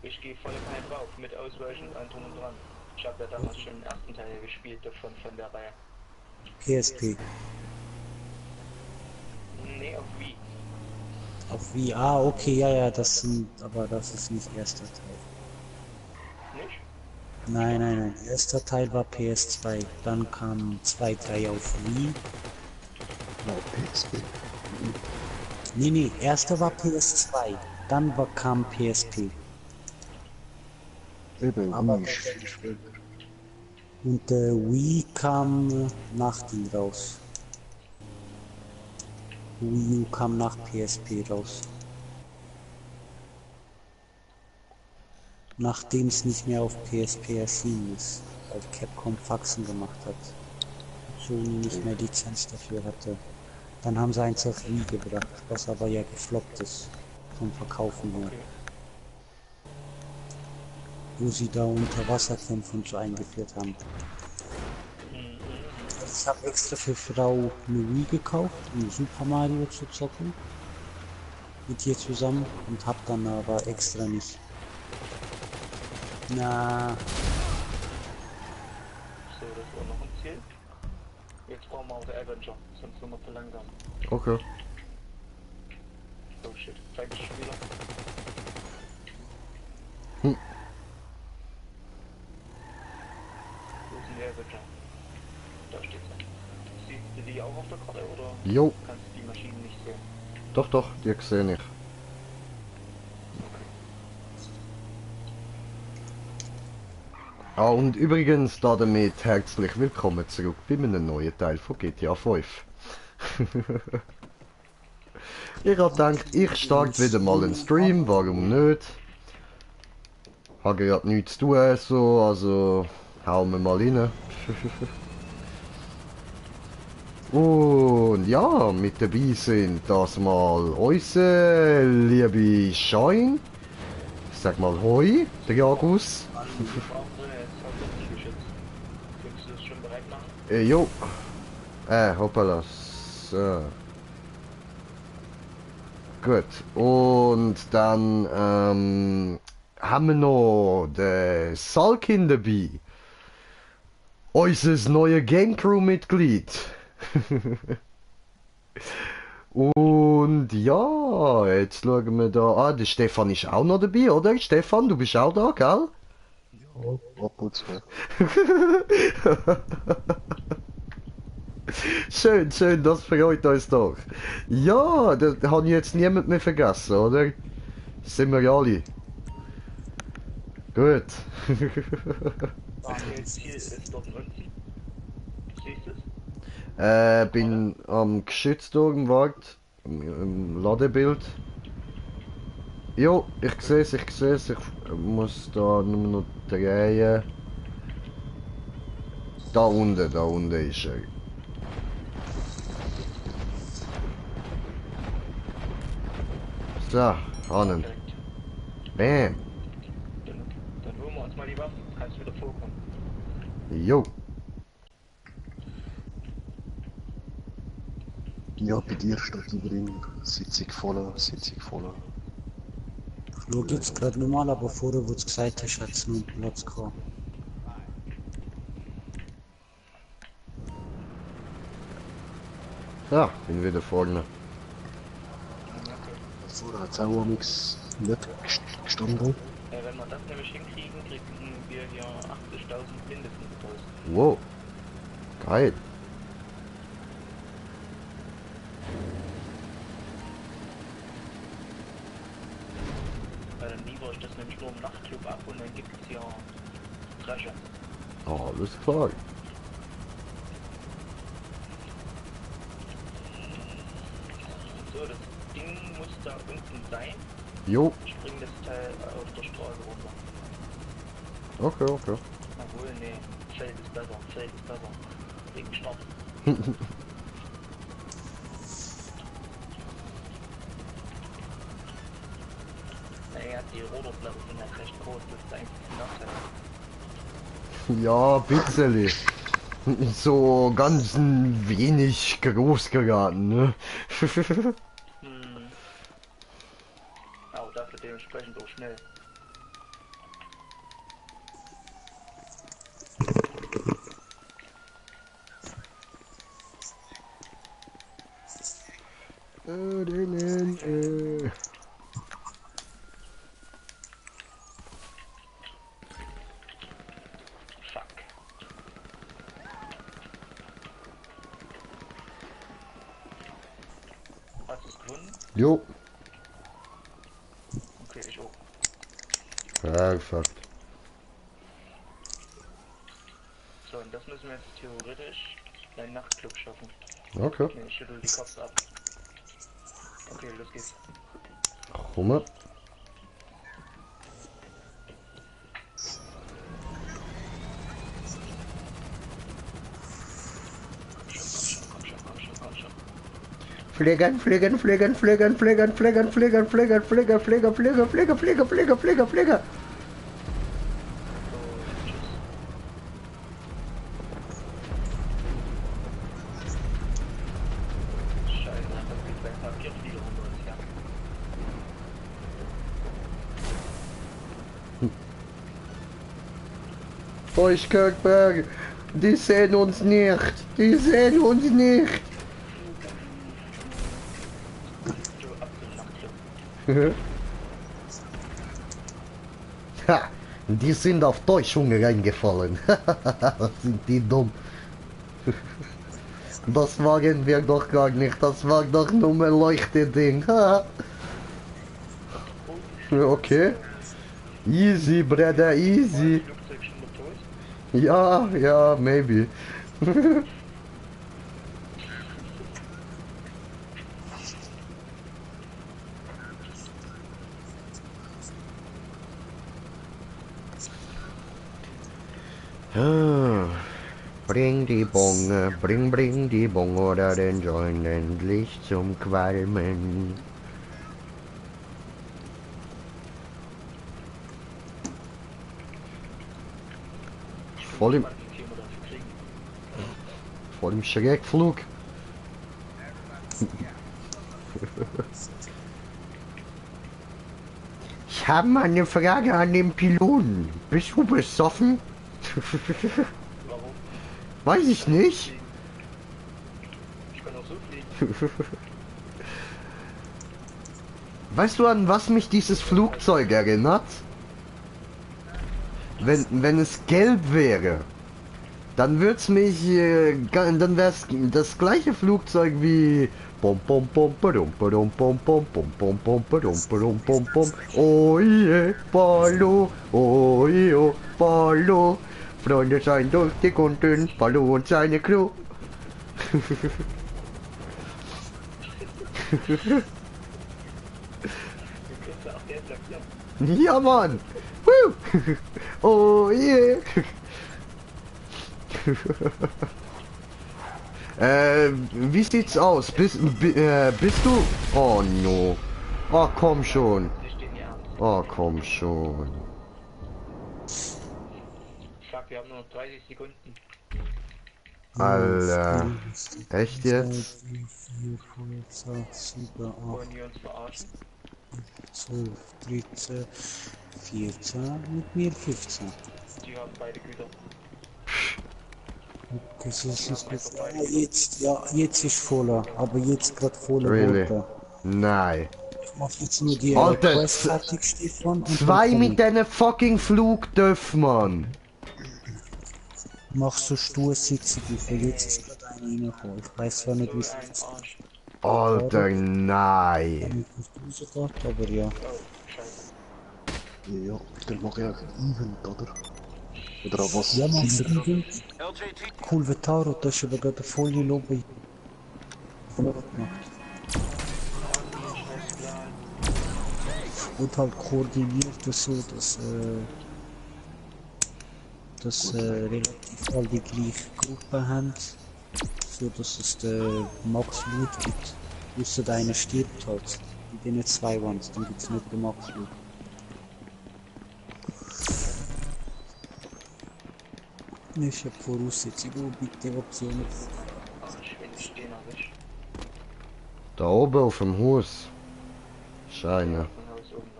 Ich gehe voll kein drauf, mit Ausweichen und allem drum und dran. Ich habe ja damals schon den ersten Teil gespielt von der Reihe. PSP. Nee, auf Wii. Auf Wii. Ah, okay, ja, das ist nicht erster Teil. Nicht? Nein. Erster Teil war PS2. Dann kam 2, 3 auf Wii. No, PSP. Nee, erster war PS2. Dann kam PSP. Eben, Aber Wii ist viel später. Und der Wii kam nach die raus. Wii U kam nach PSP raus. Nachdem es nicht mehr auf PSP erschienen ist, weil Capcom Faxen gemacht hat. Sony nicht mehr Lizenz dafür hatte. Dann haben sie eins auf Wii gebracht, was aber ja gefloppt ist vom Verkaufen her. Wo sie da Unterwasserkämpfe und so eingeführt haben. Ich habe extra für Frau eine Wii gekauft, um Super Mario zu zocken. Mit ihr zusammen und hab dann aber extra nicht. Na. So, das war noch ein Ziel. Jetzt brauchen wir auch den Avenger, sonst sind wir zu langsam. Okay. Oh shit, zeig ich schon wieder. Wo ist denn der Avenger? Da steht er. Siehst du die auch auf der Karte oder Jo, kannst du die Maschinen nicht sehen? doch, die sehe ich. Ah, und übrigens damit herzlich willkommen zurück bei einem neuen Teil von GTA 5. Ich habe gedacht, ich starte wieder mal einen Stream, warum nicht? Habe gerade nichts zu tun, so, also hauen wir mal rein. Und ja, mit dabei sind das mal unsere liebe Schein. Ich sag mal Hoi, der Jagus. Willst du das schon bereit machen? Jo. Hoppala. So. Gut. Und dann haben wir noch den Salkin dabei. Unser neues Gangcrew-Mitglied. Und ja, jetzt schauen wir da. Ah, der Stefan ist auch noch dabei, oder? Stefan, du bist auch da, gell? Ja, ab und zu. Schön, das freut uns doch. Ja, da habe ich jetzt niemand mehr vergessen, oder? Sind wir alle. Gut. Okay, Ziel ist dort unten. Siehst du es? Bin am Geschützturmwart, im Ladebild. Jo, ich sehe es, ich muss da nur noch drehen. Da unten ist er. So, Hannen. Perfekt. Bam. Dann holen wir uns mal die Waffen. Kannst wieder vorkommen. Jo. Ja, bei dir steht übrigens Sitzung voller, Sitzung voller. Ich schaue jetzt gerade normal, aber vorher, wo es gesagt hast, hat es nur einen Platz gehabt. Ja, bin wieder vorne. Vorher hat es auch nichts nicht gestanden. Wenn wir das nämlich hinkriegen, kriegen wir hier 80.000 mindestens raus. Wow. Geil. Weil dann liefere ich das nämlich nur im Nachtclub ab und dann gibt es hier Dresche. Alles klar. So, das Ding muss da unten sein. Jo. Ich bring das Teil auf der Straße runter. Okay. Obwohl, nee, Feld ist besser, Wegen Start. Naja, die Rotorblätter sind halt recht groß, das ist eigentlich ein Nachteil. Ja, bisschen. So ganz ein wenig groß geraten, ne? Aber dafür dementsprechend auch schnell. Fuck. Hast du es gewonnen? Jo. Okay, ich auch. Perfekt. So, und das müssen wir jetzt theoretisch in einen Nachtclub schaffen. Okay. Nee, ich schüttel die Kopf ab. Okay, los geht's. Komm. Fliegen, fliegen, fliegen, fliegen, fliegen, fliegen, fliegen, fliegen, fliegen, fliegen, fliegen, fliegen, fliegen, fliegen, fliegen, fliegen. Scheiße, das geht gleich Papierflieger unter uns, ja. Kirkberg, die sehen uns nicht. Die sehen uns nicht. So, ab zum Nachtclub. Ha, die sind auf Täuschungen reingefallen. Sind die dumm. Das wagen wir doch gar nicht. Das war doch nur ein Leuchteding. Okay. Easy, Brother, easy. Flugzeug schon mal tot? Ja, ja, maybe. Bring die Bonge, bring die Bonge oder den Joint endlich zum Qualmen. Voll im, voll im Schreckflug. Ich habe mal eine Frage an den Piloten. Bist du besoffen? Warum? Weiß ich nicht. Ich kann auch so fliegen. Weißt du, an was mich dieses Flugzeug erinnert? Wenn es gelb wäre, dann wird's mich, dann wär's das gleiche Flugzeug wie pom pom pom pom pom pom pom pom pom pom pom pom pom pom. Oh je, Palo, oh je, Palo. Freunde sein durch die Kunden, Palo und seine Crew. Du kriegst ja auch Geld dafür. Ja, Mann! Woo! Oh yeah! Wie sieht's aus? Bist du? Oh no. Oh, komm schon. Die stehen hier an. Oh, komm schon. Fuck, wir haben nur noch 30 Sekunden. Alter. Echt jetzt? 4, 5, 6, 7, 8, Wollen die uns verarschen? 12, 13, 14, mit mir 15. Die haben beide Güter. Okay, so ist es gut. Ja, jetzt ist voller, aber jetzt gerade voller Really? Worte. Nein. Ich mach jetzt nur die Alter, Quest fertig, Stefan. und Zwei dann mit deinen fucking Flugdöff, Mann. machst du stur sitzen, weil jetzt ist gerade einer reingekommen. Ich weiß zwar nicht, wie So viel ein das Arsch. Alter, nein. damit nicht rausgeht, aber ja. Oh, scheiße. Ja, dann mache ich auch Event, oder? Oder an was? Ja, machst du Ziel? Event. Cool, Vetaro, das ist aber gerade eine volle Lobby. Voll gemacht. Und halt koordiniert das so, dass relativ alle die gleiche Gruppe haben, so dass es den Max Loot gibt. Ausser einer stirbt halt. In denen zwei waren es, dann gibt es nicht den Max Loot. Ich habe Voraussetzungen, bitte Optionen. Arsch, wenn ich den erwisch. Da oben auf dem Haus. Scheine. Von Haus oben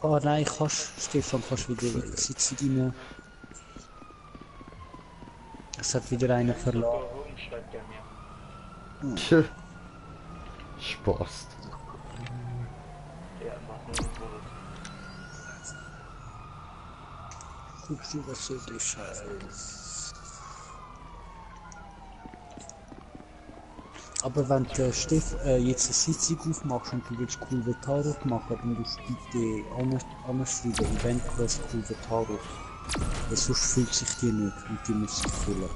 da. Oh nein, Stefan, kannst wieder sitzen rein. Es hat wieder einer verloren. Warum schreibt der mir? Tch, Spaß. Ja, machen wir so. Guckst du, was so die Scheiße. Aber wenn der Steff jetzt eine Sitzung aufmachst und du willst Kulvetaro machen, dann musst du bitte anschreiben, Event Quest Kulvetaro. Weil sonst fühlt sich die nicht und die muss sich füllen.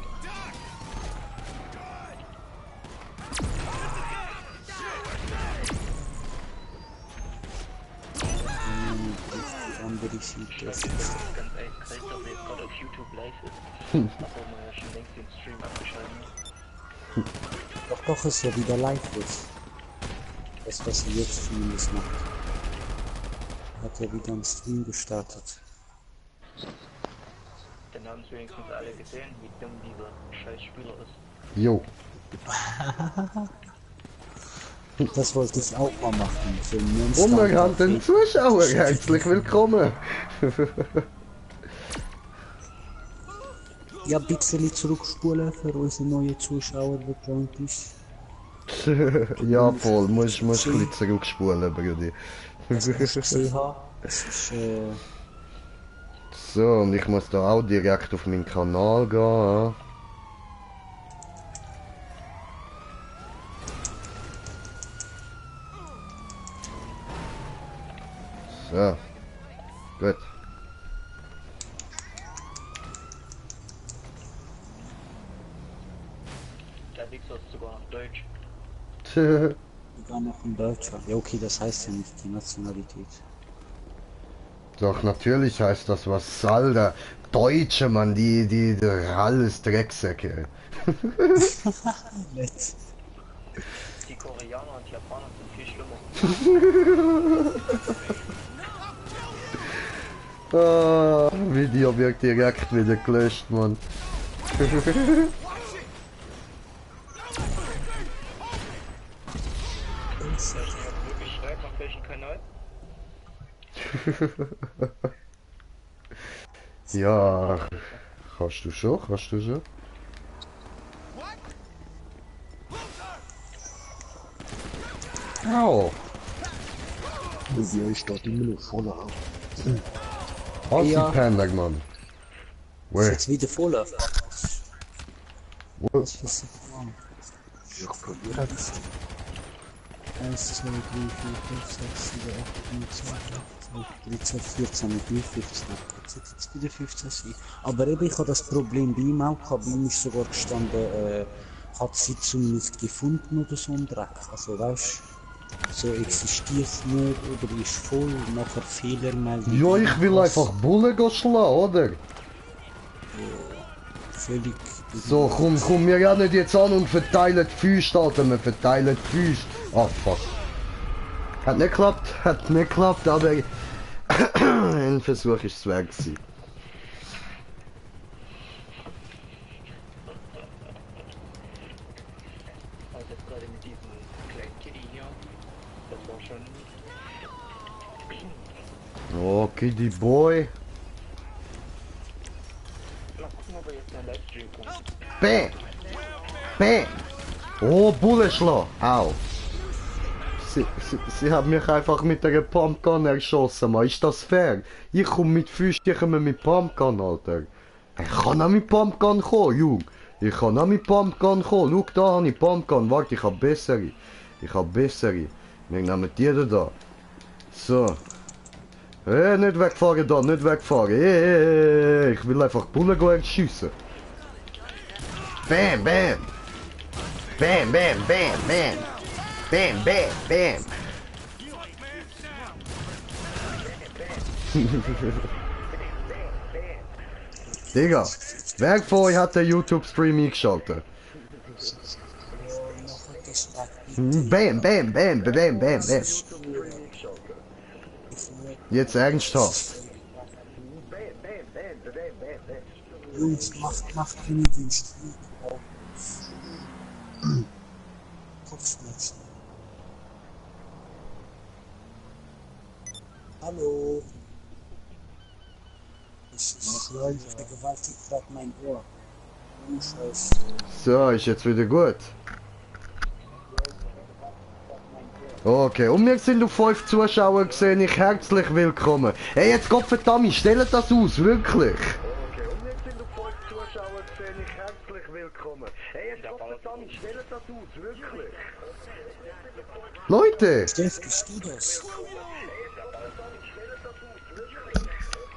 Die andere Seite ist Ganz eiskalt, dass er jetzt gerade auf YouTube live ist. Obwohl man ja schon längst den Stream abgeschaltet hat. doch ist ja wieder live ist. Das, was er jetzt zumindest macht. Hat ja wieder einen Stream gestartet. Dann haben es wenigstens alle gesehen, wie dumm dieser scheiß Spieler ist. Jo. Das wollte ich auch mal machen. So einen Unerkannten Zuschauer, herzlich willkommen. Ja, ein bisschen zurückspulen für unsere neuen Zuschauer, die gejoint ist. Ja, voll, musst ein bisschen zurückspulen, Brudi. Was ich gesehen habe, es ist, So, und ich muss da auch direkt auf meinen Kanal gehen. So. Gut. Der Wichser ist sogar noch Deutsch. sogar noch ein Deutscher. Ja, okay, das heißt ja nicht die Nationalität. Doch, natürlich heißt das was soll der Deutsche, Mann, die alles Drecksäcke. Nett. Die Koreaner und Japaner sind viel schlimmer. Ah, Video wird direkt wieder gelöscht, Mann. Soll ich mir wirklich schreiben, auf welchem Kanal? Ja, kannst du schon, Au. Ja, ich steht immer noch voller auf. Aussie Ja. Panda, Mann. Ist Wait, jetzt wieder voll auf. what? Das ist wow. Ich probiere das. 1, 2, 3, 4, 5, 6, 7, 8, 9, 10, 11, 12, 13, 14, mit mir 15. Jetzt wird jetzt wieder 15 sein. Aber eben, ich habe das Problem bei ihm auch gehabt. Bei ihm ist sogar gestanden, hat sie zumindest gefunden oder so ein Dreck. Also weißt du, so existiert es nicht oder ist voll und nachher Fehler melden. Ja, ich will einfach Bullen schlagen, oder? Völlig. So, komm, wir rennen jetzt an und verteilen die Füße, Alter, wir verteilen die Füße. Ah, fuck. Hat nicht geklappt, aber ein Versuch ist es wert gewesen. Also jetzt gerade mit diesem kleinen Kitty hier. Das war schon... Oh, Kitty Boy. Mal gucken, ob er jetzt einen Livestream kommt. Bäh! Bäh! Oh, Bullenschlag! Au! Sie haben mich einfach mit der Pumpgun erschossen, Mann. Ist das fair? Ich komme mit Füßen, die kommen mit Pumpgun, Alter. Ich kann auch mit Pumpgun kommen, Jung. Ich kann auch mit Pumpgun kommen. Schau, da habe ich Pumpgun. Warte, ich habe bessere. Wir nehmen die da. So. Nicht wegfahren da, nicht wegfahren. Ich will einfach Bullen erschiessen. Bam, bam. Bam, bam, bam, bam. Bam, bam, bam. Digga, wer von euch hat den YouTube-Stream eingeschaltet? Bam, bam, bam, bam, bam, bam. Jetzt ernsthaft. Jungs, macht keine Dienst. Kopfschmerzen. Hallo. Ich vergewaltigt gerade mein Ohr. Oh, Scheiße. So, ist jetzt wieder gut. Okay, und wir sind auf 5 Zuschauer gesehen, ich herzlich willkommen. Hey, jetzt Gott verdammt, stellt das aus, wirklich. Okay, und wir sind auf 5 Zuschauer gesehen, ich herzlich willkommen. Hey, jetzt Gott verdammt, stellt das aus, wirklich. Leute! Steff, bist du das?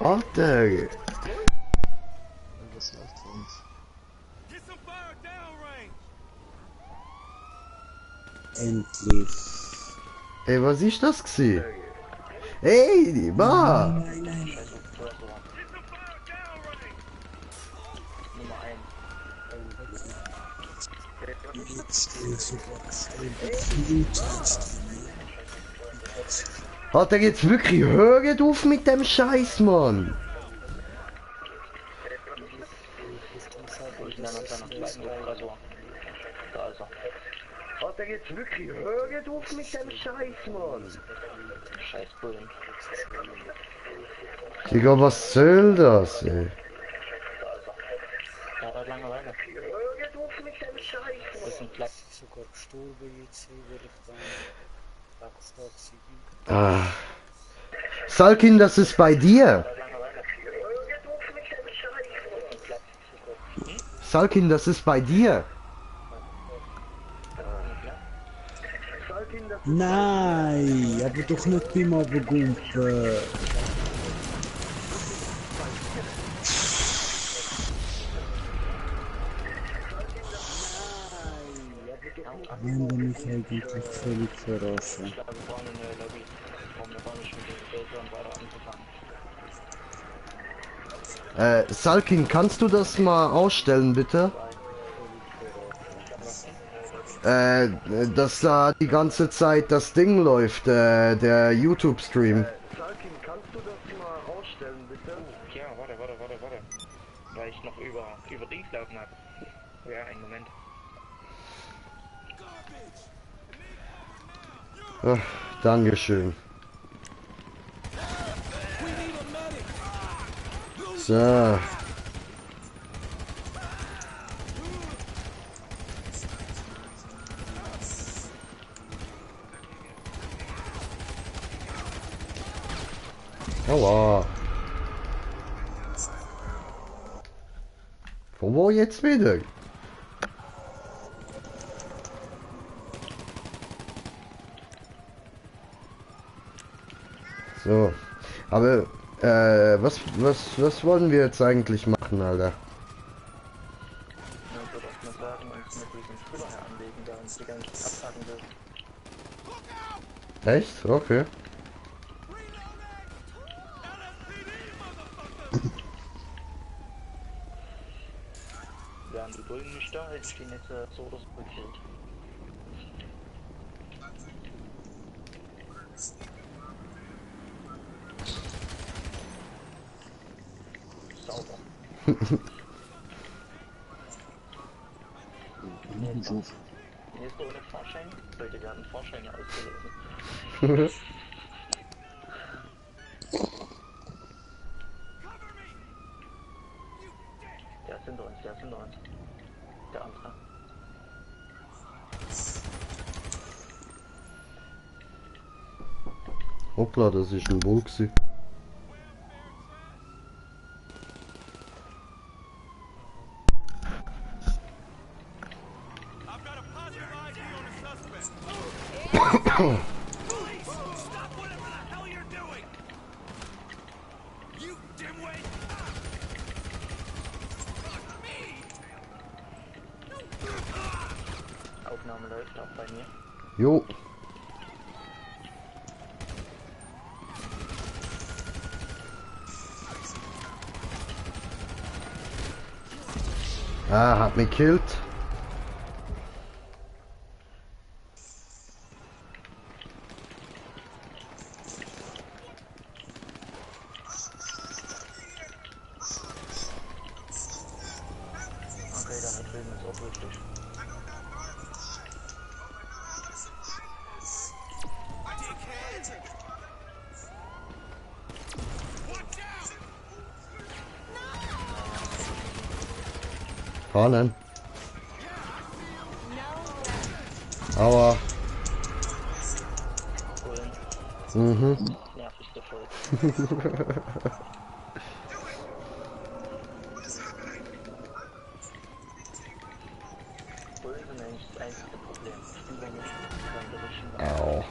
Alter! Was läuft für uns? Endlich. Ey, was ist das gsi? Ey, wa? Nein, nein. Also Tresor. Nummer 1. Jetzt stehe sogar viel Alter, jetzt wirklich, hört auf mit dem Scheiß, Mann! Ich nenne uns dann noch zweiten Tresor. Da ist er. Alter, jetzt wirklich, hört auf mit dem Scheiß, Mann! Scheiß Bullen. Digga, was soll das, ey? Da ist er. Der hat Langeweile. Hört auf mit dem Scheiß, Das ist ein Platz. sogar gestorben jetzt, würde ich sagen. Ah. Salkin, das ist bei dir! Salkin, das ist bei dir! Nein, aber doch nicht beim Abgumpen. Wenn du mich eigentlich völlig verarschen. Ich glaube, wir brauchen eine neue Lobby. Um wir brauchen nicht mit dem Bildschirm weiter anzufangen. Salkin, kannst du das mal ausstellen, bitte? Dass da die ganze Zeit das Ding läuft, der YouTube-Stream. Salkin, kannst du das mal ausstellen, bitte? Ja, warte. Weil ich noch über Dings laufen habe. Ja, einen Moment. Ach, Dankeschön. So. Aua. Von wo jetzt wieder? So. Aber, was wollen wir jetzt eigentlich machen, Alter? Ich würde auch mal sagen, uns mit diesem Spieler hier anlegen, der uns die ganze Zeit abhaken will. Echt? Okay. Wären die Bullen nicht da, hätte ich den jetzt so oder so gekillt. Sauber. So. Hier ist ohne Fahrschein. Leute, wir hatten Fahrscheine ausgelesen. Der ist hinter uns. Der andere. Hoppla, das ist ein Bull gewesen. Aufnahme läuft auch bei mir. Jo. Ah, hat mich killt. Okay, dann drüben ist auch richtig. Fahren. Aua. Mhm. Das nervigste Volk. Bullen sind eigentlich das einzige Problem. Spielerisch können sie richtig was. Au.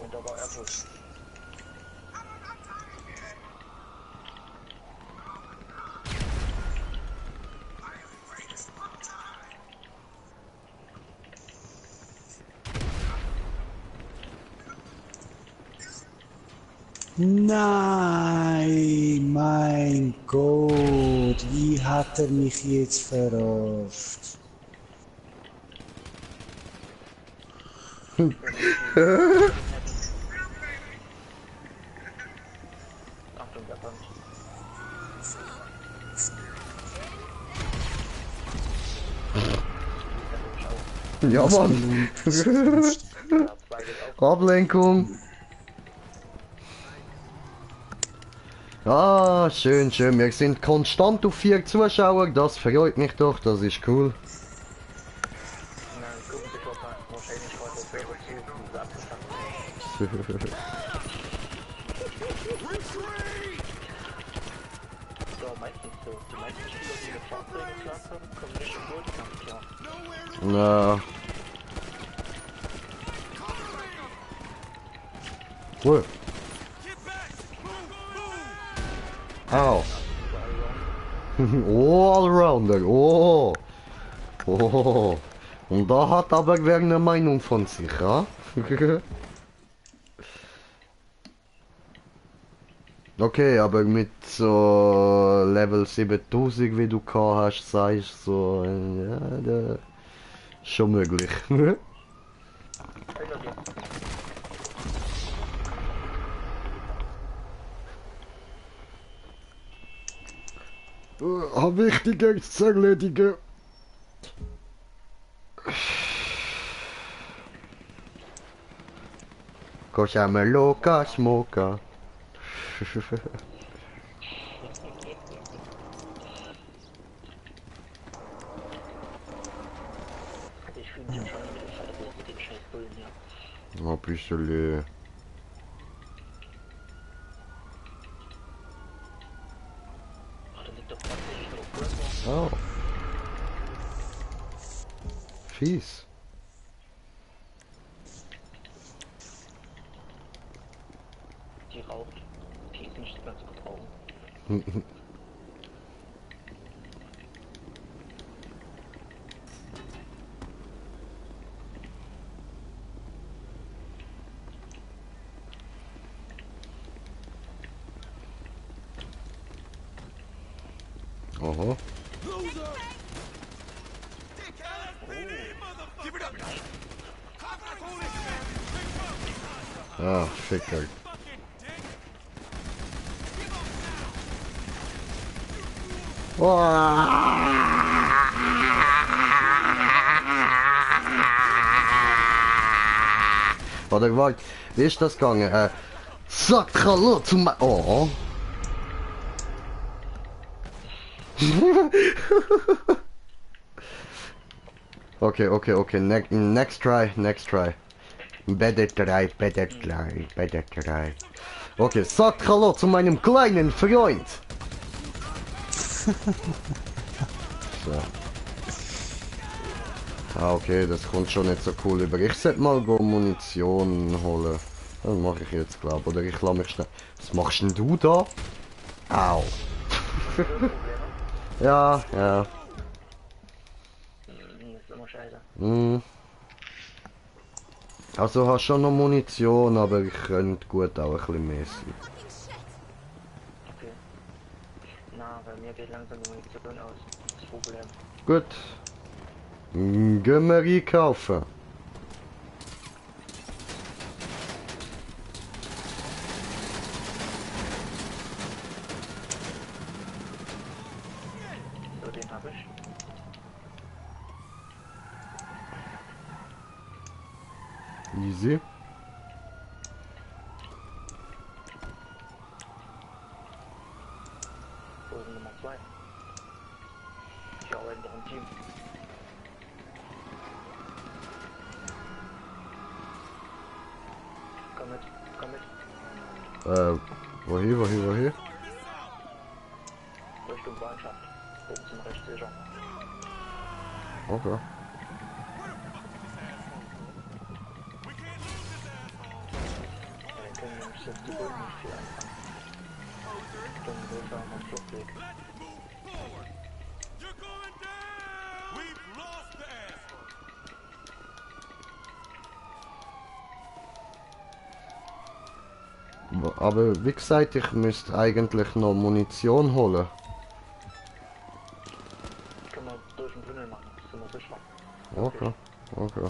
Und aber Airbus. Nein, mein Gott, wie hat er mich jetzt verarscht? Achtung, der kommt. Ja, Mann. Ja, zwei geht auch. Ablenkung. Ah, schön, schön. Wir sind konstant auf 4 Zuschauer. Das freut mich doch. Das ist cool. Na, gucken sich doch mal wahrscheinlich heute selber zu, wie sie abgefangen sind. So, meistens so. Die meisten Spieler, die mit Fahrzeugen klarkommen, kommen nicht im Goldkampf klar. Na. Cool. Au. Oh, Allrounder. Oh. Oh. Und da hat aber wer eine Meinung von sich, ja? Okay, aber mit so Level 7000 wie du gehabt hast, sagst so, ja, da schon möglich. Hinter dir. Hab Wichtiges zu erledigen. Koszamy Luka Smoka. Ich fühle mich schon ein bisschen fertig mit den scheiß Bullen hier. Ein bisschen. Ach, da liegt doch tatsächlich noch Burger. Oh. Fies. Die raucht. Die ist nicht ganz gut rauchen. Aha. Ah, Ficker. Warte, warte. Wie ist das gegangen? Sagt Hallo zu mir. Oh. Okay, okay, okay. Next try, next try. Better try, better try, better try. Okay, sagt Hallo zu meinem kleinen Freund. So. Ah, okay, das kommt schon nicht so cool über. Ich sollte mal go Munition holen. Das mache ich jetzt, glaube ich. Oder ich lasse mich schnell. Was machst denn du da? Au. Ja, ja. Das ist immer scheiße. Hm. Also hast schon noch Munition, aber ich könnte gut auch ein bisschen mehr sein. Okay. Na, bei mir geht langsam die Munition aus. Das ist das Problem. Gut. Gehen wir einkaufen. So, den habe ich. Easy. Wo ist Nummer 2? Ich arbeite noch im Team. Komm mit, komm mit. Wohin, wohin, wohin? Richtung Bahnschaft. Oben zum rechts sicher. Okay. Ja, dann können wir uns jetzt die Bullen nicht viel anfangen. Dann sind wir am Fluchtweg. Aber wie gesagt, ich müsste eigentlich noch Munition holen. Können wir durch den Tunnel machen, das sind wir sicher. Okay, okay.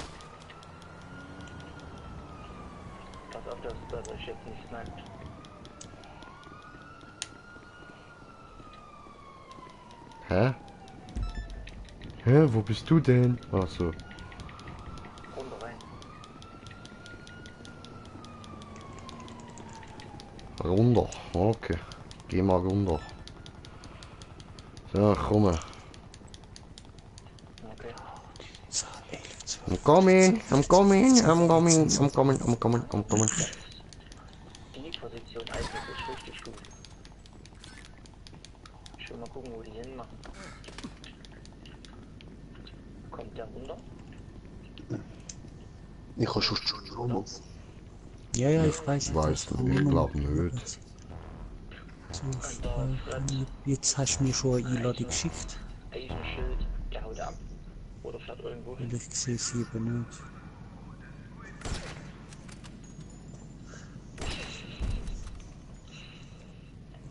Pass auf, dass euch jetzt nicht sniped. Hä? Hä, wo bist du denn? Ach so. Runter rein. Runter, okay. Geh mal runter. So, komm. Okay. So, 11, 12. I'm coming, I'm coming, I'm coming, I'm coming, I'm coming, I'm coming. Die Position eignet sich richtig gut. Ich will mal gucken, wo die hinmachen. Kommt der runter? Ich habe schon Rum. Ja, ja, ich weiß. Weißt du, ich glaube nicht. Jetzt hast du mir schon eine Einladung geschickt, Eisenschild, der haut ab. Oder fährt irgendwo hin. weil ich sehe sie eben nicht.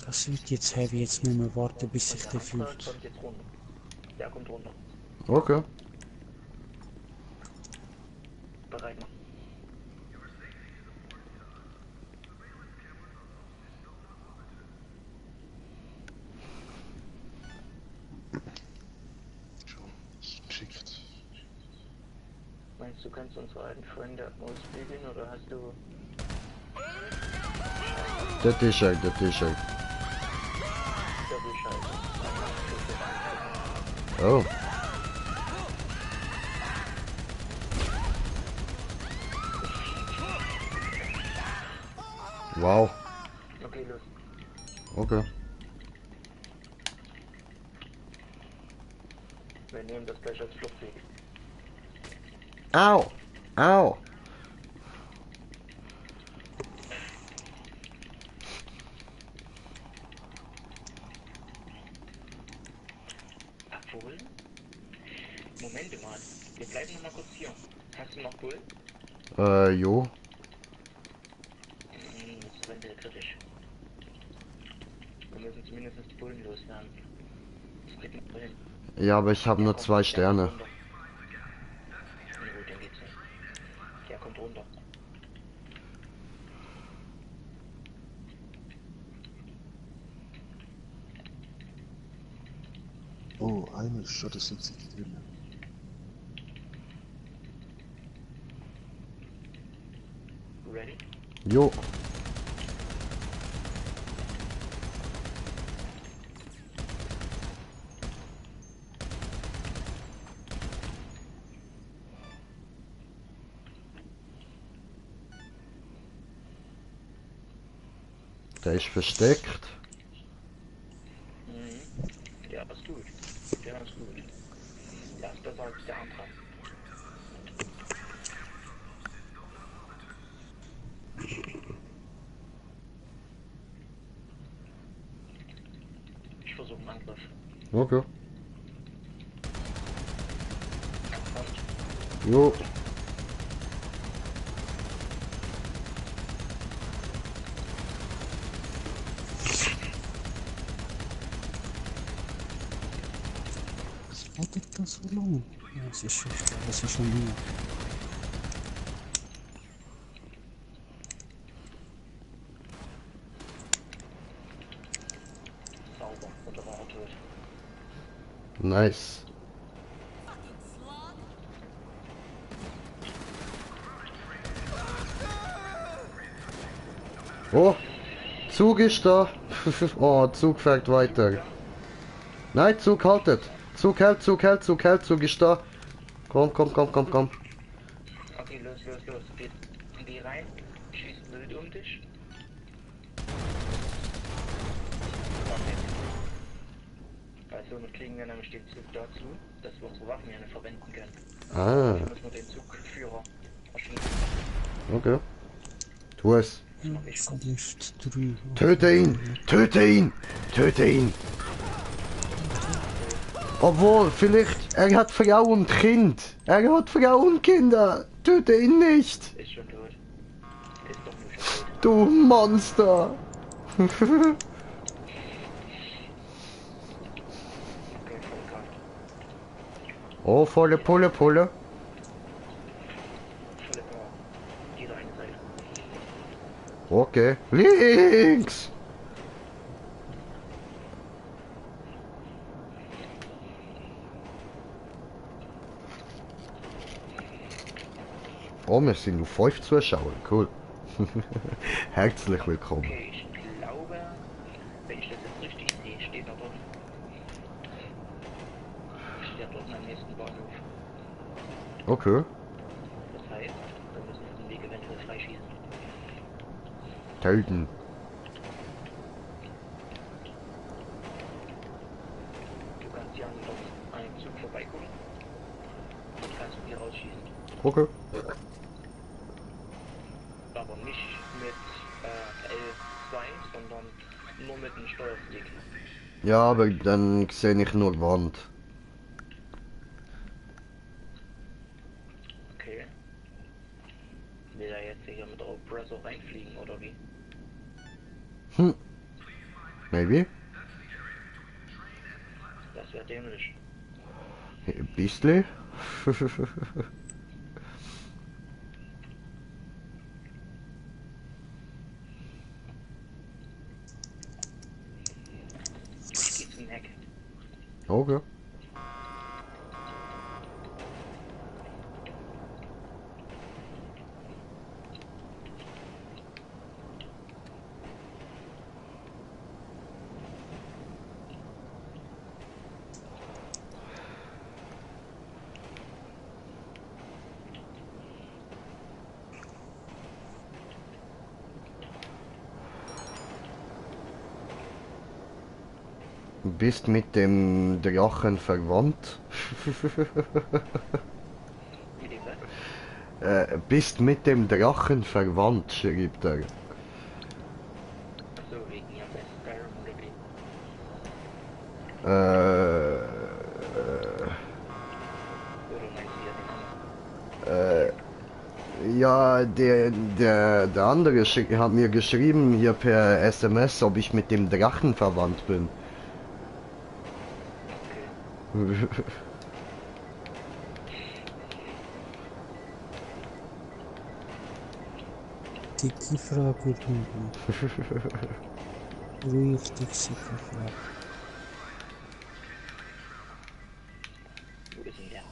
Das wird jetzt heavy, jetzt müssen wir warten, bis sich der fühlt. Kommt jetzt runter. Der kommt runter. Okay. Bereit machen. Schon geschickt. Meinst du, kannst unsere alten Freunde ausbügeln oder hast du... Das ist er, das ist er. Doppelscheiße? Oh. Wow. Okay, los. Okay. Wir nehmen das gleich als Fluchtweg. Au. Au. Obwohl? Moment mal. Wir bleiben noch mal kurz hier. Hast du noch Bullen? Jo. Das ist eventuell kritisch. Wir müssen zumindest die Bullen loswerden. Das kriegt man hin. Ja, aber ich habe nur 2 Sterne. Na gut, dann geht's nicht. Der kommt runter. Oh, eine Schotte sind sie drin. Ready? Jo. Der ist versteckt. Mhm. Ja, ist gut. Ja, ist gut. Das ist besser als der andere. Ich versuche einen Angriff. Okay. Und Jo. Was wartet das so lang? Ja, es ist schlecht, es ist schon hier. sauber. Und da war er tot. Nice. Oh, Zug ist da. Oh, Zug fährt weiter. Nein, Zug haltet. Zug hält, Zug hält, Zug hält, Zug ist da. Komm, komm, komm, komm, komm. Okay, los. Geh rein, schieß wild um dich. Okay. Weil somit kriegen wir nämlich den Zug dazu, dass wir unsere Waffen ja nicht verwenden können. Ah, Wir müssen nur den Zugführer erschießen. okay. Tu es. Verlicht drüber. Töte ihn! Töte ihn! Töte ihn! Obwohl, vielleicht, er hat Frau und Kind. Er hat Frau und Kinder. Töte ihn nicht. Ist schon tot. Ist doch nur schon tot. Du Monster. Okay, voll klar. Oh, volle Pulle, Pulle. Volle Power. Jeder eine Seite. Okay. Links! Oh, wir sind nur 5 Zuschauer. Cool. Herzlich willkommen. Okay, ich glaube, wenn ich das jetzt richtig sehe, steht er dort. Steht er dort am nächsten Bahnhof. Okay. Das heißt, wir müssen diesen Weg eventuell freischießen. Töten. Du kannst hier an einem Zug vorbeigucken und kannst ihn hier rausschießen. Okay. Aber nicht mit L2, sondern nur mit dem Steuerstick. Ja, aber dann sehe ich nur Wand. Okay. Will er jetzt hier mit der Oppressor reinfliegen oder wie? Hm. Maybe. Das wäre dämlich. Ein bisschen. Ich geh zum Heck. Okay. Bist mit dem Drachen verwandt? Wie die was? Bist mit dem Drachen verwandt, schrieb er. Achso, wegen ja bei Skyrim oder wie? Oder meinst du ja den anderen? Ja, der andere hat mir geschrieben hier per SMS, ob ich mit dem Drachen verwandt bin. Okay. Dicke Frage, Ruben. Richtig dicke Frage. Wo ist denn der?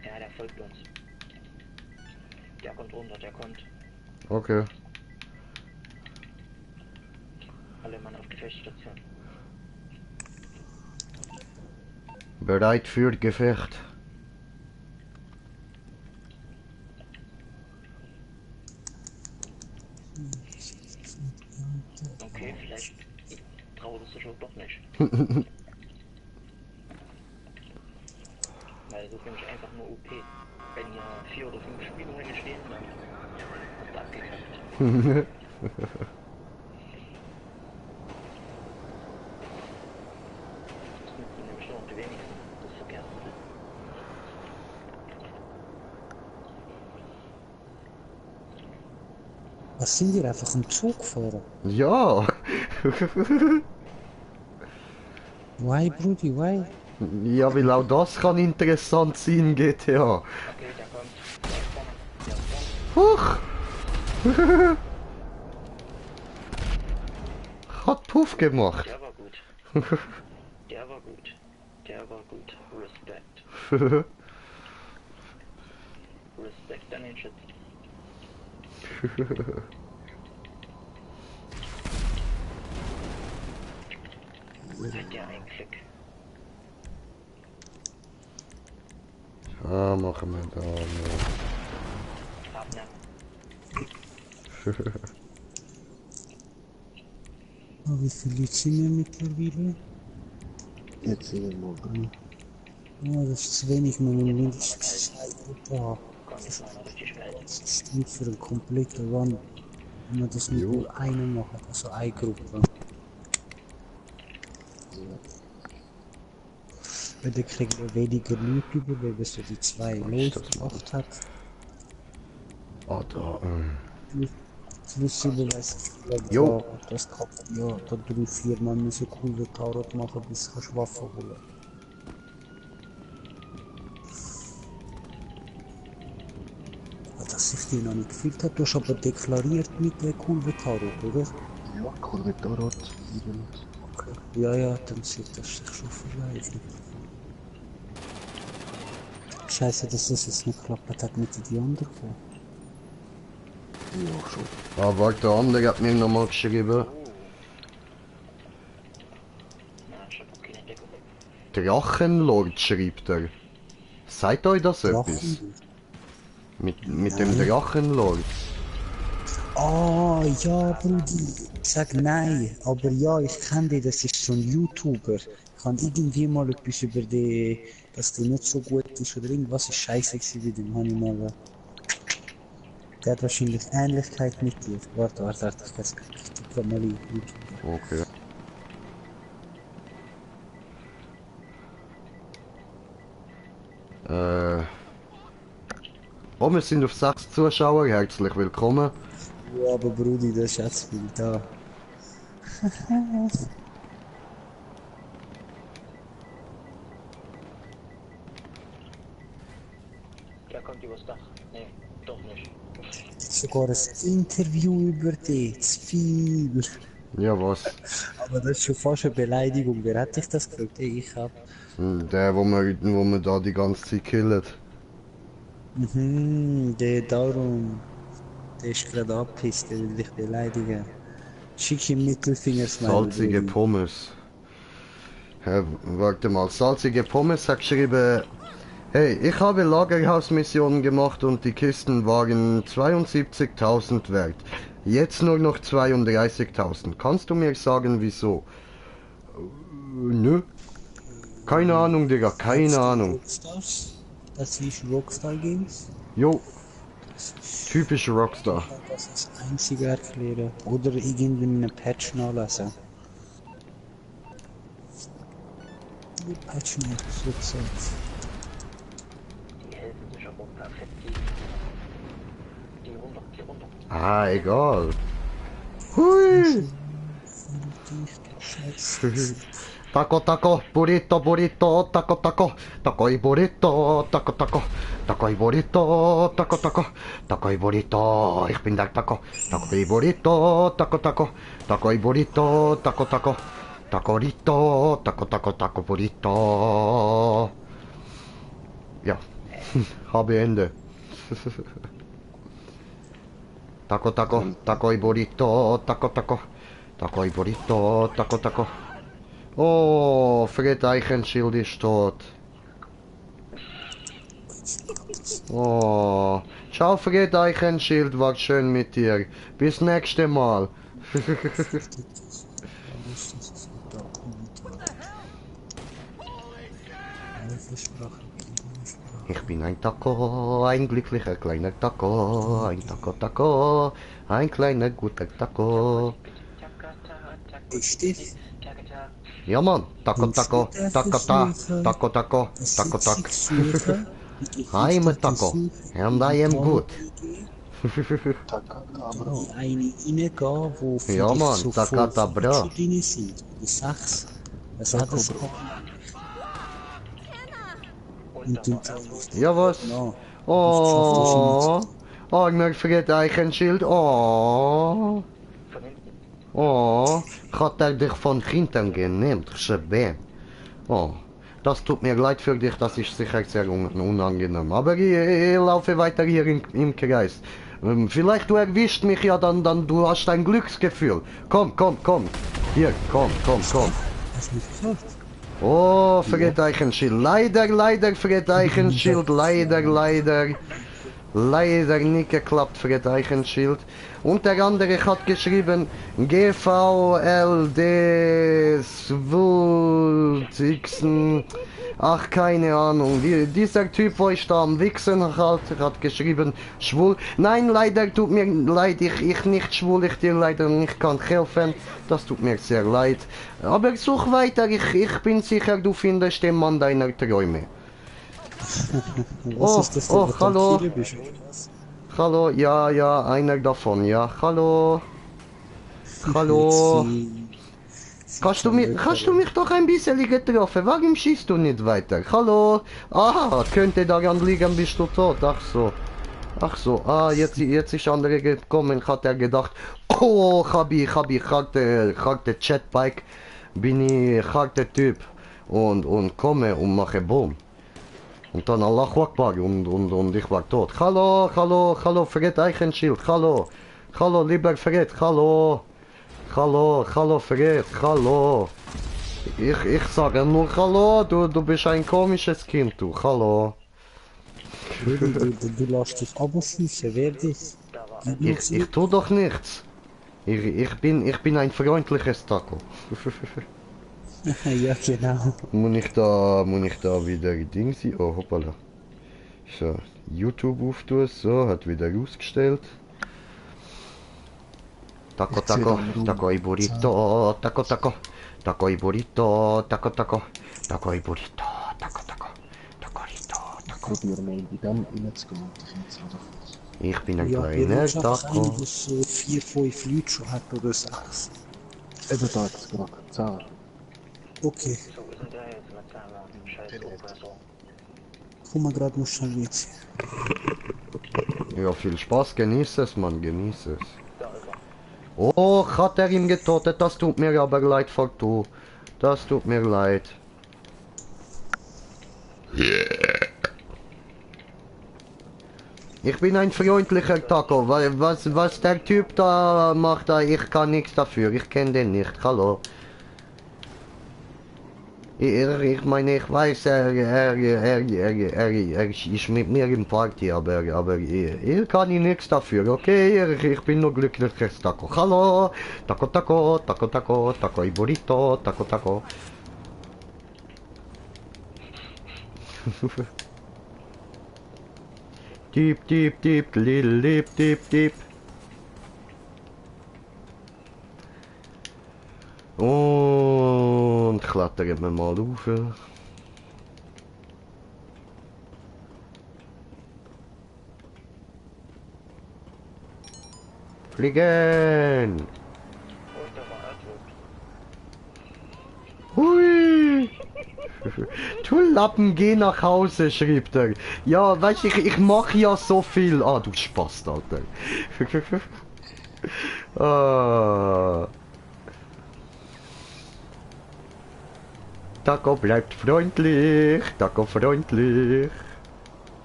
Ja, der folgt uns. Der kommt runter, der kommt. Okay. Alle Mann auf Gefechtsstation. Bereit für Gefecht. Okay, vielleicht traut es sich auch doch nicht. Weil das ist nämlich einfach nur OP. Wenn hier 4 oder 5 Spielringe stehen, dann hast du abgekackt. Das nutzen nämlich nur noch die wenigsten, das Verkehrsmittel. Was sind wir einfach ein Zugfahrer? Ja. Why, Brudi, why? Ja, weil auch das kann interessant sein, GTA. Okay, der kommt. Der ist vorne. Der ist vorne. Huch! Hat Puff gemacht. Der war gut. Der war gut. Der war gut. Respekt. Respekt an den Schützen. Hat der einen Klick. Ah, machen wir da. Abnehmen. Oh, wie viele Leute sind wir mittlerweile? Jetzt sind wir mal drin. Oh, das ist zu wenig, wir müssen mindestens 2 Gruppen haben. Komm, jetzt mal noch richtig schnell. Das stimmt für einen kompletten Run. Wenn wir das nicht Jo. nur eine machen, also eine Gruppe. Weil dann kriegen wir weniger Leute über, weil wir so die 2 losgemacht hat. Ah, da. Plus über weiss ich, Jo. ja, das kann ja, da 3-4 Mal müssen coole Tarot machen, bis du Waffen holen. Dass sich die noch nicht gefühlt hat, du hast aber deklariert mit der coolen Tarot, oder? Ja, Korvettorat. Okay. Ja, ja, dann sieht das sich schon verleihen. Scheiße, dass das jetzt nicht geklappt hat mit den anderen. Ja, schon. Ah, warte, der andere hat mir nochmal geschrieben. Na, ich hab auch keine Deckung. Drachenlord schreibt er. Seid euch das etwas? Drachen? Mit dem Drachenlord. Ah, ja, Brudi. Sag nein, aber ja, ich kenne den, das ist so ein YouTuber. Ich habe irgendwie mal etwas über den, dass der nicht so gut ist oder irgendwas ist scheiße gewesen bei dem, habe ich mal. Der hat wahrscheinlich Ähnlichkeit mit dir. Warte, ich tippe mal in YouTube. Okay. Oh, wir sind auf 6 Zuschauer, herzlich willkommen. Ja, aber Brudi, das ist jetzt viel da. Der kommt übers Dach. Nee, doch nicht. Sogar ein Interview über dich, zu viel. Ja, was? Aber das ist schon fast eine Beleidigung. Wer hat dich das gefragt? Ey, ich hab. Der, wo wir da die ganze Zeit killen. Der darum. Der ist gerade abgepisst, der will dich beleidigen. Schick ihm Mittelfinger-Smiley. Salzige Brudi. Pommes. Hä, warte mal, salzige Pommes hat geschrieben, hey, ich habe Lagerhausmissionen gemacht und die Kisten waren 72.000 wert. Jetzt nur noch 32.000. Kannst du mir sagen, wieso? Nö. Keine Ahnung, Digga, keine Ahnung. Rockstars? Das ist Rockstar Games? Jo, typische Rockstar. Ich kann das als einziger erklären. Oder irgendwie in einem Patch nachlesen. Die Patch nicht, so gesagt. Die helfen sich aber perfekt die runter. Ah, egal. Hui. Scheiße. Taco, taco, burrito, burrito, taco, taco, taco y burrito, taco, taco, taco y burrito, taco, taco, taco y burrito, ich bin der Taco, taco y burrito, taco, taco, taco y burrito, taco, taco, tacorito, taco, taco, taco, burrito. Ja, habe Ende. Taco, taco, taco y burrito, taco, taco, taco y burrito, taco, taco. Oh, Fred Eichenschild ist tot. Oh, ciao Fred Eichenschild, war schön mit dir. Bis nächste Mal. Ich bin ein Taco, ein glücklicher kleiner Taco, ein Taco, Taco, ein kleiner guter Taco. Ist das? Ja Mann, Taco, Taco, Taco, Taco, Taco, Taco, Taco, Taco. I'm a taco, and I am good. Takakabra. Eine reingehen, wo für Ja, dich Mann, so Takata voll Bra. Feature drin sind. Die 6. Was hat das auch? Und du Ja was? Ja. Oh, oh, ich möchte Fred Eichenschild. Oh, Von hinten. oh, hat er dich von hinten genannt, Scheben. Oh, das tut mir leid für dich, das ist sicher sehr unangenehm. Aber ich laufe weiter hier im Kreis. Vielleicht du erwischt mich ja dann du hast ein Glücksgefühl. Komm. Hier, komm. Hast du nicht geschafft? Oh, Fred Eichenschild. Leider, Fred Eichenschild. Leider nicht geklappt, Fred Eichenschild. Und der andere hat geschrieben, GVLD Swulzixen. Ach, keine Ahnung. Dieser Typ, wo ich da am Wichsen hat geschrieben, schwul. Nein, leider tut mir leid, ich nicht schwul, ich dir leider nicht kann helfen. Das tut mir sehr leid. Aber such weiter, ich bin sicher, du findest den Mann deiner Träume. Was ist das denn? Was hallo. viele bist, oder was? Hallo, ja, einer davon, ja. Hallo. Kannst du mich doch ein bisschen getroffen? Warum schießt du nicht weiter? Hallo? Aha, könnte daran liegen, bist du tot. Ach so, jetzt ist andere gekommen, hat er gedacht, oh, hab ich harte Chatbike, bin ich harter Typ und komme und mache Boom. Und dann Allahu Akbar und ich war tot. Hallo, Fred Eichenschild, hallo, lieber Fred, hallo, Fred, hallo. Ich sage nur hallo, du bist ein komisches Kind, du, hallo. Du lässt dich abschießen, wer dich? Ich tu doch nichts. Ich bin ein freundliches Taco. Ja, genau. Muss ich da wieder Dingsi? Oh, hoppala. So, YouTube auftun, so, hat wieder ausgestellt. Taco i burrito, taco i burrito, taco i burrito, Probier mal in dem reinzugehen und ich jetzt einfach was. Ich bin ein Ja, kleiner wir haben Taco. einen, der so 4, 5 Leute schon hat oder 6. Eben da jetzt gerade 10. Okay, So, wir sind ja jetzt mit seiner scheiß Opa so. komm mal gerade noch schnell jetzt. Ja, viel Spaß, genieß es, Mann, genieß es. Da ist er. Oh, hat er ihn getötet, das tut mir aber leid, Faktu. Das tut mir leid. Ich bin ein freundlicher Taco, weil was der Typ da macht, ich kann nichts dafür, ich kenne den nicht, hallo. Ich meine, ich weiß, er ist mit mir im Party, aber ich kann ihn nichts dafür, okay? Ich bin nur glückliches Taco. Hallo, Taco i burrito, Taco. Deep, little deep. Und klettern wir mal rauf. Fliegen! Oh, da war Artwork. Hui! Du Lappen, geh nach Hause, schrieb er. Ja, weißt du, ich mach ja so viel. Ah, du Spast, Alter. Ah. Taco bleibt freundlich, Taco freundlich.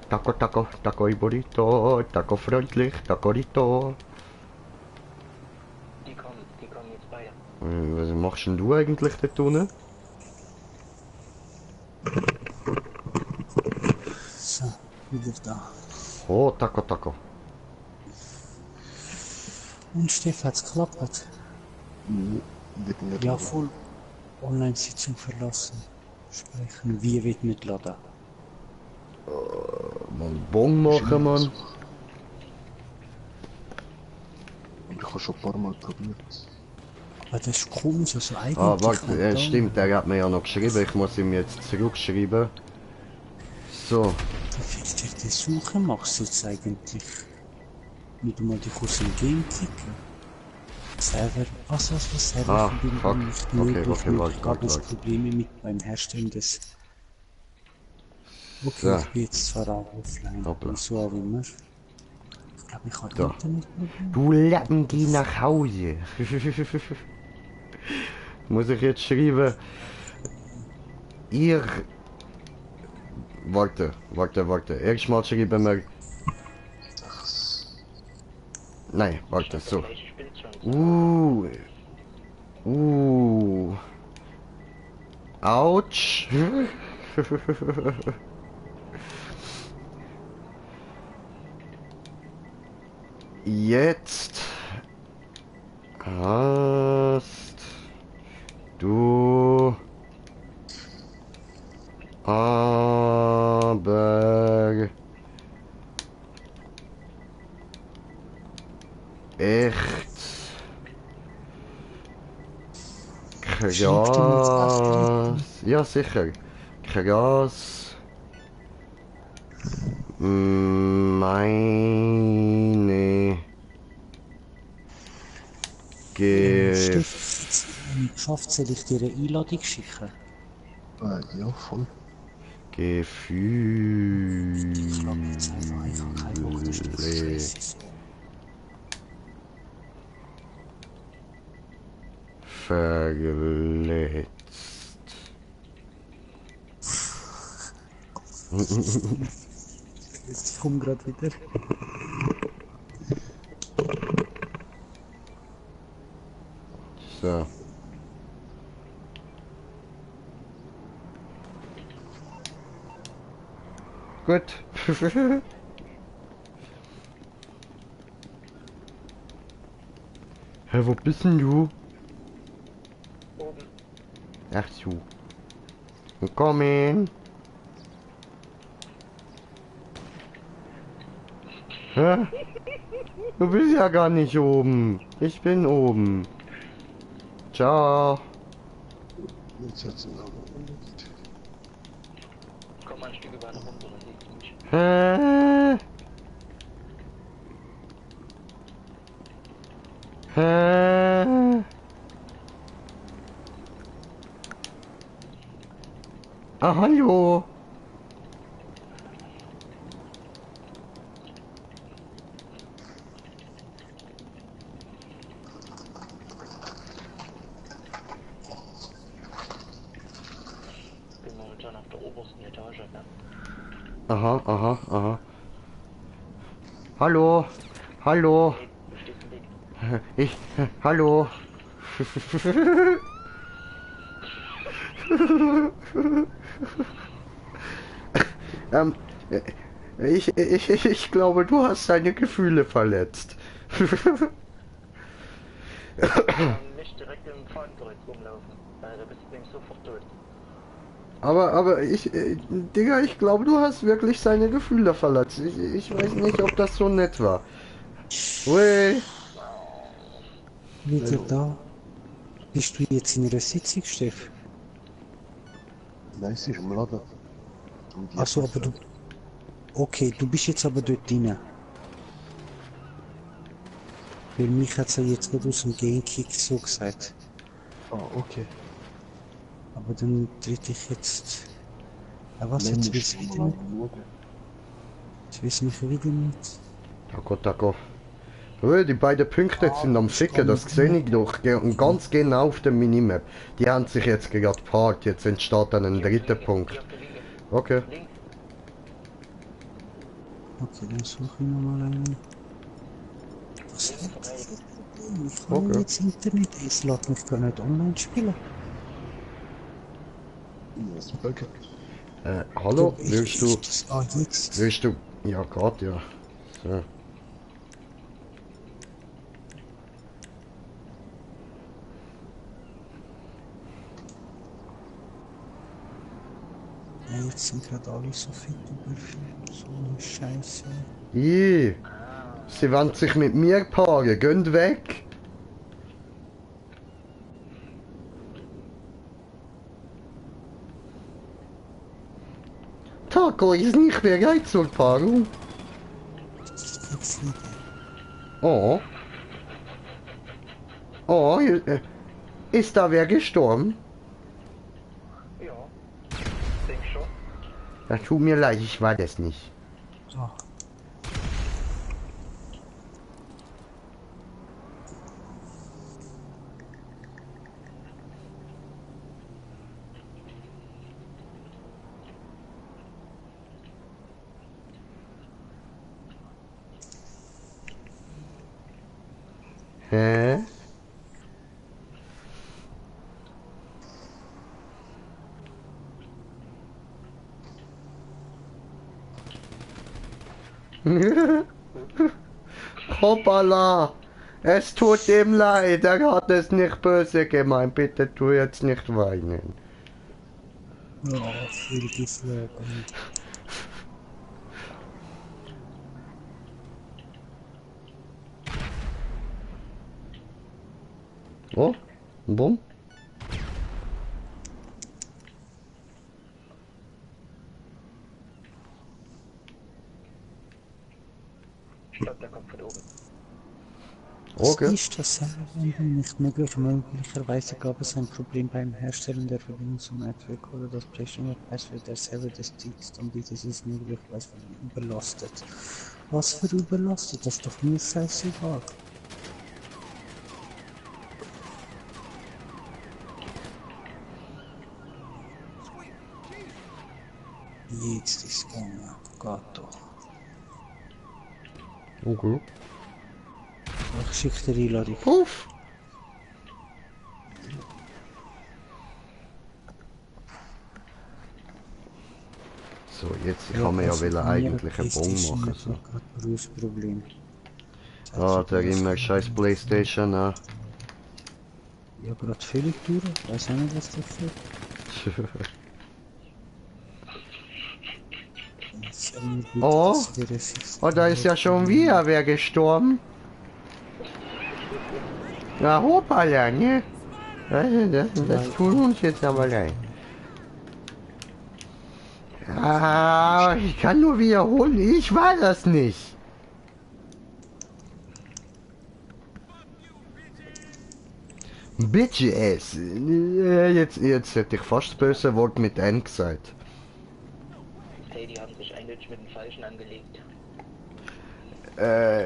Taco i burrito, Taco freundlich, Tacorito. Die kommen jetzt beide. Was machst denn du eigentlich da unten? So, wieder da. Oh, Taco. Und Steff hat's geklappt. Wird nicht Ja, voll. Online-Sitzung verlassen. Sprechen, wie wird mitladen? Mal Bon machen, Mann. Ich habe schon ein paar Mal probiert. Aber das ist komisch, also eigentlich... Warte, kann da- stimmt, der hat mir ja noch geschrieben, ich muss ihm jetzt zurückschreiben. So, Wie viel dir die Suche machst du jetzt eigentlich? Nicht mal dich aus dem Game kicken. Server, was Server Ah, verbinden fuck. nicht Okay, möglich, okay, mit warte. Probleme mit beim Herstellen des... Okay, So. ich bin jetzt zwar auch offline, Hoppla. wieso auch immer. Ich glaube, ich habe Da. Internetprobleme. du Lappen, geh nach Hause. Muss ich jetzt schreiben? Ihr... Warte. Erstmal schreiben wir... Nein, warte, Das so. gleiche Spiel schon. Autsch. Jetzt hast du aber echt Schreibt ihm jetzt krass. Asterix. Ja, sicher. Krass. Meine Stift, geschafft, soll ich dir eine Einladung schicken? Ja, voll. Gefühle Ich glaube jetzt einfach, ich habe keinen Bock, das ist doch scheiße so. verletzt. Ich komme gerade wieder. So. Gut. Hä, wo bist denn du? Oben. Ach so. Willkommen. Hä? Du bist ja gar nicht oben. Ich bin oben. Ciao. Jetzt hat's ihn aber. Komm mal ein Stück weiter runter, dann sehe ich mich. Hä? Hä? Ah, hallo. Bin momentan auf der obersten Etage, ne? Aha, aha, aha. Hallo. Hallo. Hey, du stehst im Weg. Hallo. ähm, ich glaube, du hast deine Gefühle verletzt. Nicht direkt im Fahrzeug rumlaufen, weil da bist du nämlich sofort tot. aber Digga, ich glaube, du hast wirklich seine Gefühle verletzt. Ich weiß nicht, ob das so nett war. Ui. Wieder da. Bist du jetzt in einer Sitzung, Steff? Nein, sie ist im Laden. Und die Achso, hat aber du... Okay, du bist jetzt aber dort drin. Weil mich hat sie jetzt gerade aus dem Gamekick so gesagt. okay. Aber dann tritt ich jetzt... Ah, was, Nein, jetzt ist willst du im wieder nicht? Laden schauen. Jetzt willst du mich wieder nicht? Tako. Ui, die beiden Punkte sind am Ficken, das sehe ich doch. Und ganz genau auf der Minimap. Die haben sich jetzt gerade gepaart, jetzt entsteht dann ein dritter Punkt. Hier auf der Linie. Okay. Links. Okay, dann suche ich nochmal einen. Was ist Links das frei. für ein Problem? Ich habe Okay. jetzt Internet, es lässt mich gar nicht online spielen. Ja, ist Böcke. Hallo, Ich- willst du, jetzt. willst du, ja gerade, ja. So. Ja, jetzt sind gerade alle so fit über so eine Scheiße. Ih, sie wollen sich mit mir paaren, geht weg. Taco ist nicht bereit zur Paarung. Das gibt's nicht. Oh. Oh, ist da wer gestorben? Ja. Denk schon. Das tut mir leid, ich war das nicht. So. Hä? Hoppala! Es tut ihm leid, er hat es nicht böse gemeint. Bitte tu jetzt nicht weinen. Ja, viel geflogen. Oh, ein Bumm. Ich glaube, der kommt von oben. Okay. Ist das nicht möglich? Möglicherweise gab es ein Problem beim Herstellen der Verbindung zum Netzwerk oder das Passwort der Server des Dienstanbieters ist möglicherweise überlastet. Was für überlastet? Das ist doch mir scheißegal. Jetzt ist gegangen. Geht doch. Okay. Ich schicke dir die Einladung. Puff. So, jetzt kann man ja will eigentlich einen Bon machen. So. Berufsproblem. Ah, der immer scheiß Playstation, ah. Ja, gerade völlig durch. Weiß auch nicht, was das für. Oh. Oh, da ist ja schon wieder wer gestorben. Na, hoppala, ne? Das tut uns jetzt aber leid. Ah, ich kann nur wiederholen, ich war das nicht. Bitches. Jetzt hätte ich fast das böse Wort mit N gesagt. Hey, die haben sich eindeutig mit dem Falschen angelegt.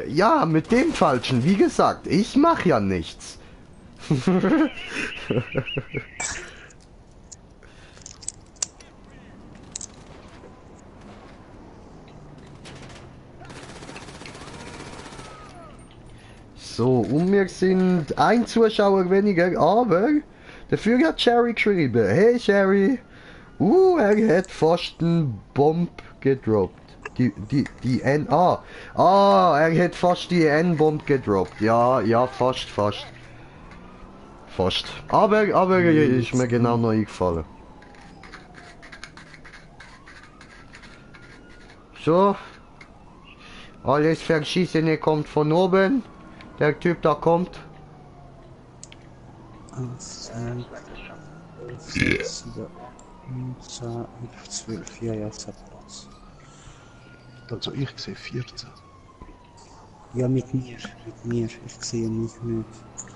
Ja, mit dem Falschen, wie gesagt, ich mach ja nichts. So, und wir sind ein Zuschauer weniger, aber dafür hat Sherry geschrieben. Hey Sherry, er hat fast einen Bomb gedroppt. Die N, er hat fast die N-Bomb gedroppt. Ja, fast. Aber ist mir genau noch eingefallen. So. Alles Verschissene kommt von oben. Der Typ da kommt. 1, 2, Das ist schon. 11, 7, 10, 11, 12. Ja, es hat Platz. Also ich sehe 14. Ja, mit mir. Ich sehe mich nicht.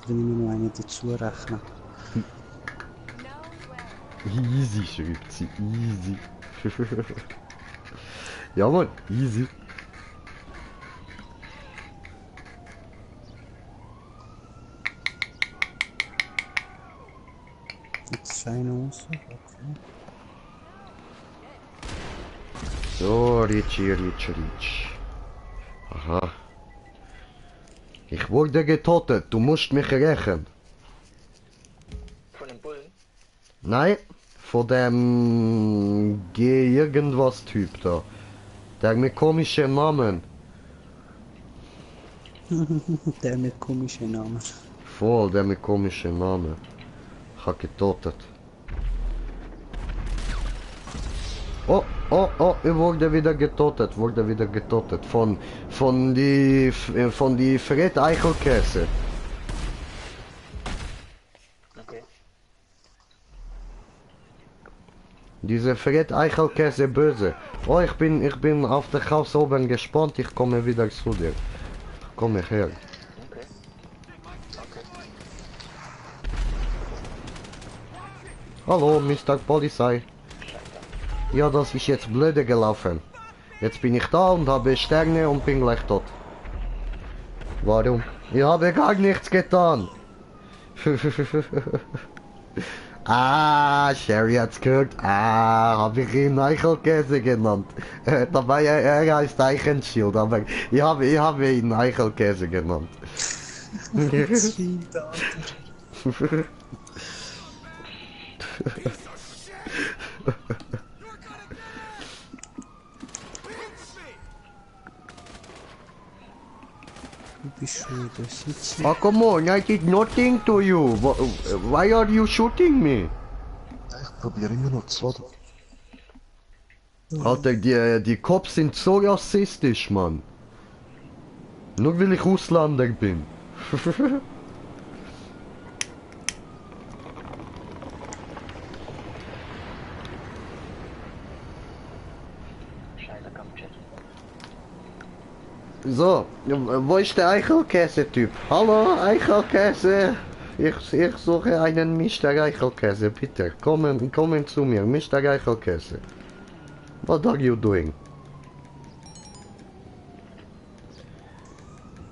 Ich will immer nur eine dazu rechnen. Easy, schreibt sie. Easy. Ja, Mann, easy. Jetzt eine aus. Okay. So, Richie. Aha. Ich wurde getötet, du musst mich rächen. Von den Bullen? Nein, von dem irgendwas Typ da. Der mit komischen Namen. Der mit komischen Namen. Voll, der mit komischen Namen. Ich hab getötet. Oh, ich wurde wieder getötet. Von die Fred Eichelkäse. Okay. Diese Fred Eichelkäse böse. Oh, ich bin auf der Haus oben gespannt. Ich komme wieder zu dir. Komm her. Okay. Hallo, Mr. Polizei. Ja, das ist jetzt blöde gelaufen. Jetzt bin ich da und habe Sterne und bin gleich tot. Warum? Ich habe gar nichts getan. Sherry hat's gehört. Habe ich ihn Eichelkäse genannt. Dabei er heißt Eichenschild, aber ich habe ihn Eichelkäse genannt. Zwingt, Alter. Du bist schon da sitzen. Oh, come on, I did nothing to you. Why are you shooting me? Ja, ich probiere immer noch zu laden. Alter, die Cops sind so rassistisch, Mann. Nur weil ich Ausländer bin. Scheiße, Kampfjet. So, wo ist der Eichelkäse-Typ? Hallo, Eichelkäse. Ich suche einen Mr. Eichelkäse, bitte. Kommen zu mir, Mr. Eichelkäse. What are you doing?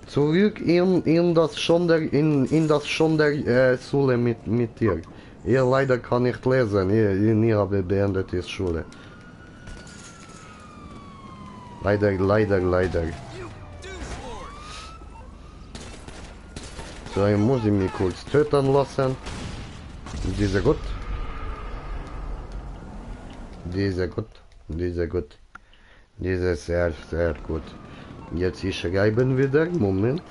Zurück in das Schule mit dir. Ihr leider kann nicht lesen, ihr habt beendet die Schule. Leider. So, ich muss ihn mich kurz töten lassen. Diese gut. Diese gut. Diese sehr gut. Jetzt ich schreiben wieder. Moment.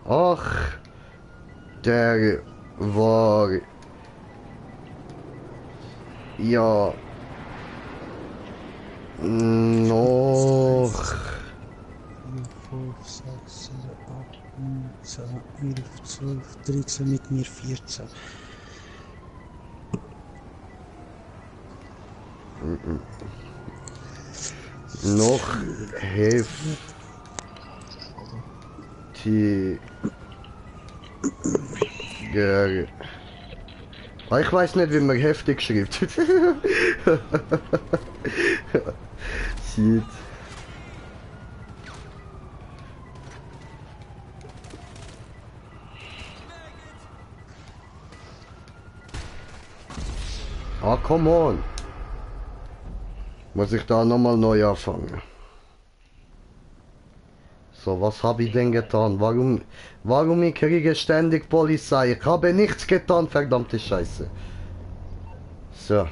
Ach, der war ja noch 5, 6, 7, 8, 9, 10, 11, 12, 13 mit mir 14. noch heftiger. Ich weiß nicht, wie man heftig schreibt. Shit. Ah, come on. Muss ich da nochmal neu anfangen? So, was habe ich denn getan? Warum ich kriege ständig Polizei? Ich habe nichts getan, verdammte Scheiße. So.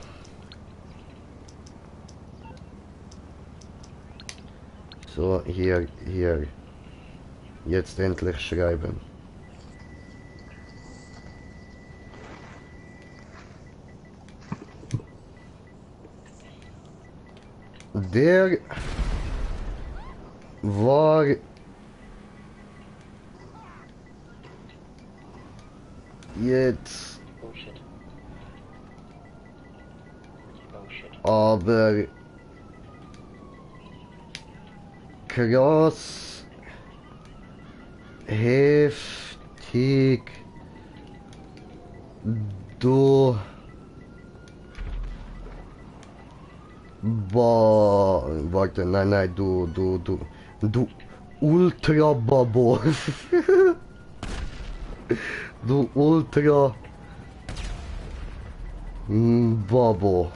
So, hier. Jetzt endlich schreiben. Der war jetzt Bullshit. aber krass heftig du warte, nein, du Ultra-Babo. Du Ultra Babo.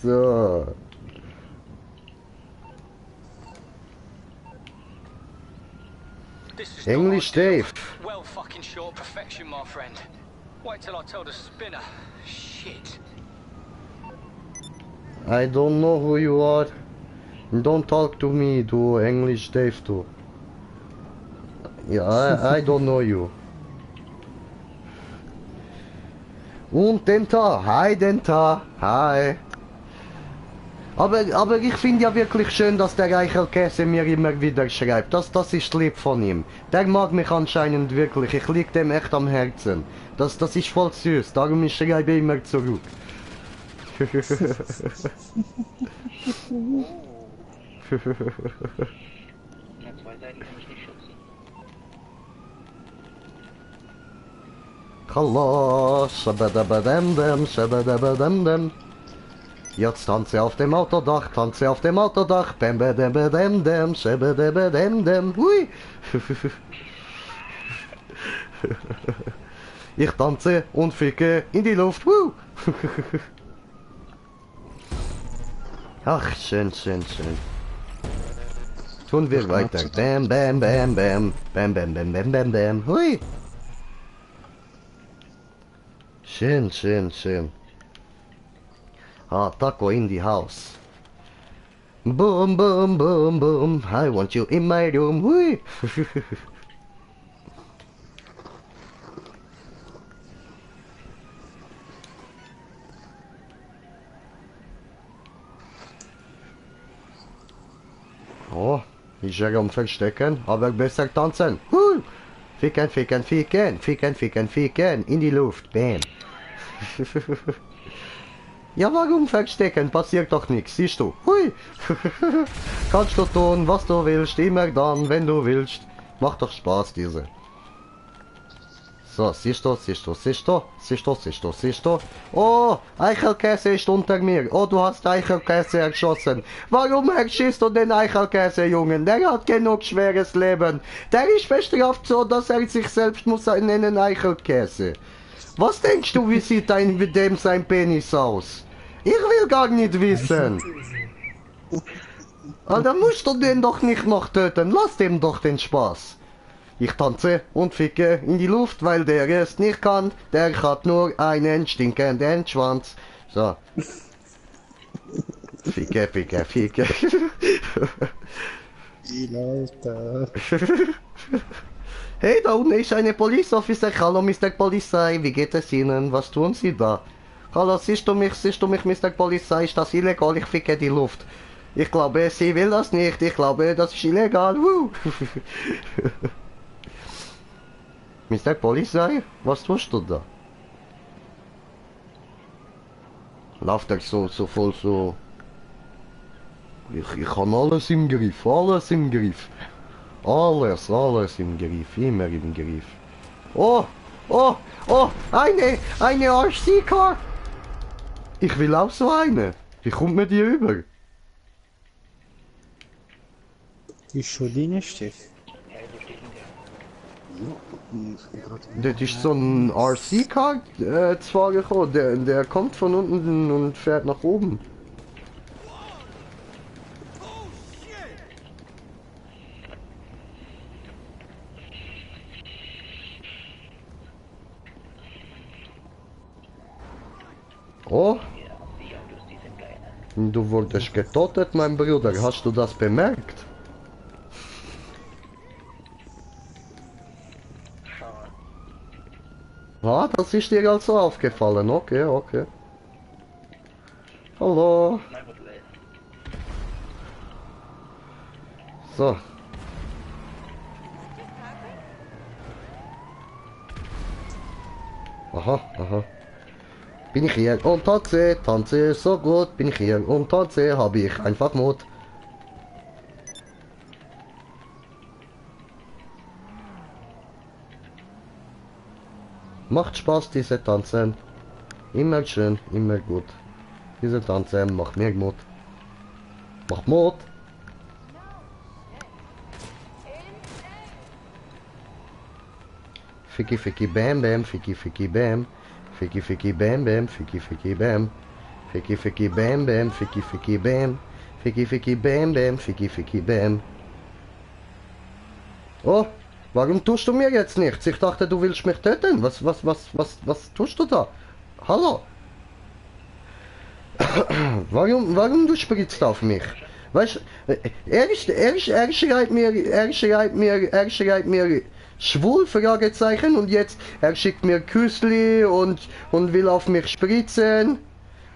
So. English Dave. Well fucking short perfection, my friend. Wait till I tell the spinner. Shit. I don't know who you are. Don't talk to me, du English Dave, du. Yeah, I don't know you. Und Denta, hi Denta, hi. Aber ich finde ja wirklich schön, dass der Eichelkäse mir immer wieder schreibt. Das ist lieb von ihm. Der mag mich anscheinend wirklich. Ich lieg dem echt am Herzen. Das ist voll süß. Darum ich schreibe immer zurück. Ja, zwei Seiten kann ich nicht schützen. Hallo, shabadabadamdam, shabadabadamdam. Jetzt tanze auf dem Autodach, tanze auf dem Autodach, bam badabadamdam, shabadabadamdam, hui. Ich tanze und ficke in die Luft, wuh. Ach, schön, schön, schön. Tun wir weiter. Bam, bam, bam, bam, bam, bam, bam, bam, bam, bam, hui. Schön, schön, schön. Ah, Taco in the house. Boom, boom, boom, boom. I want you in my room. Hui. Oh, ich wäre am Verstecken, aber besser tanzen. Hui. Ficken, ficken, ficken, ficken, ficken, ficken. In die Luft. Bam. Ja, warum verstecken? Passiert doch nichts, siehst du. Hui. Kannst du tun, was du willst, immer dann, wenn du willst. Macht doch Spaß, diese. So, siehst du, siehst du, siehst du, siehst du, siehst du, siehst du. Oh, Eichelkäse ist unter mir. Oh, du hast Eichelkäse erschossen. Warum erschießt du den Eichelkäse, Jungen? Der hat genug schweres Leben. Der ist bestraft so, dass er sich selbst muss nennen Eichelkäse. Was denkst du, wie sieht dem sein Penis aus? Ich will gar nicht wissen. Ah, dann musst du den doch nicht noch töten. Lass dem doch den Spaß. Ich tanze und ficke in die Luft, weil der es nicht kann. Der hat nur einen stinkenden Schwanz. So. Ficke, ficke, ficke. Alter. Hey, da unten ist eine Police Officer. Hallo, Mr. Polizei. Wie geht es Ihnen? Was tun Sie da? Hallo, siehst du mich, Mr. Polizei? Ist das illegal? Ich ficke die Luft. Ich glaube, sie will das nicht. Ich glaube, das ist illegal. Mr. Polizei, was tust du da? Läuft er so voll so... Ich habe alles im Griff, alles im Griff. Alles im Griff, immer im Griff. Oh, oh, oh, eine RC-Car. Ich will auch so eine. Wie kommt mir die über? Die Schuline steht. Ja, wo steht denn der? Das ist so ein RC-Car zwar gekommen, der kommt von unten und fährt nach oben. Oh, Ja, die Autos, die sind geil. du wurdest getötet, mein Bruder. Hast du das bemerkt? Schade. Ah, das ist dir also aufgefallen. Okay, okay. Hallo. Na gut, Leute. So. Aha, aha. Bin ich hier und tanze so gut. Bin ich hier und tanze, habe ich einfach Mut. Macht Spaß, diese Tanzen. Immer schön, immer gut. Diese Tanzen macht mir Mut. Macht Mut. Ficky ficky bam bam, ficky ficky bam. Ficky ficky bam bam, ficky ficky bam. Ficky ficky bam bam, ficky ficky bam. Ficky ficky bam bam, ficky ficky bam. Oh, warum tust du mir jetzt nichts? Ich dachte, du willst mich töten. Was tust du da? Hallo? Warum du spritzt auf mich? Weißt du, er schreit mir schwul, Fragezeichen, und jetzt er schickt mir Küsli und will auf mich spritzen.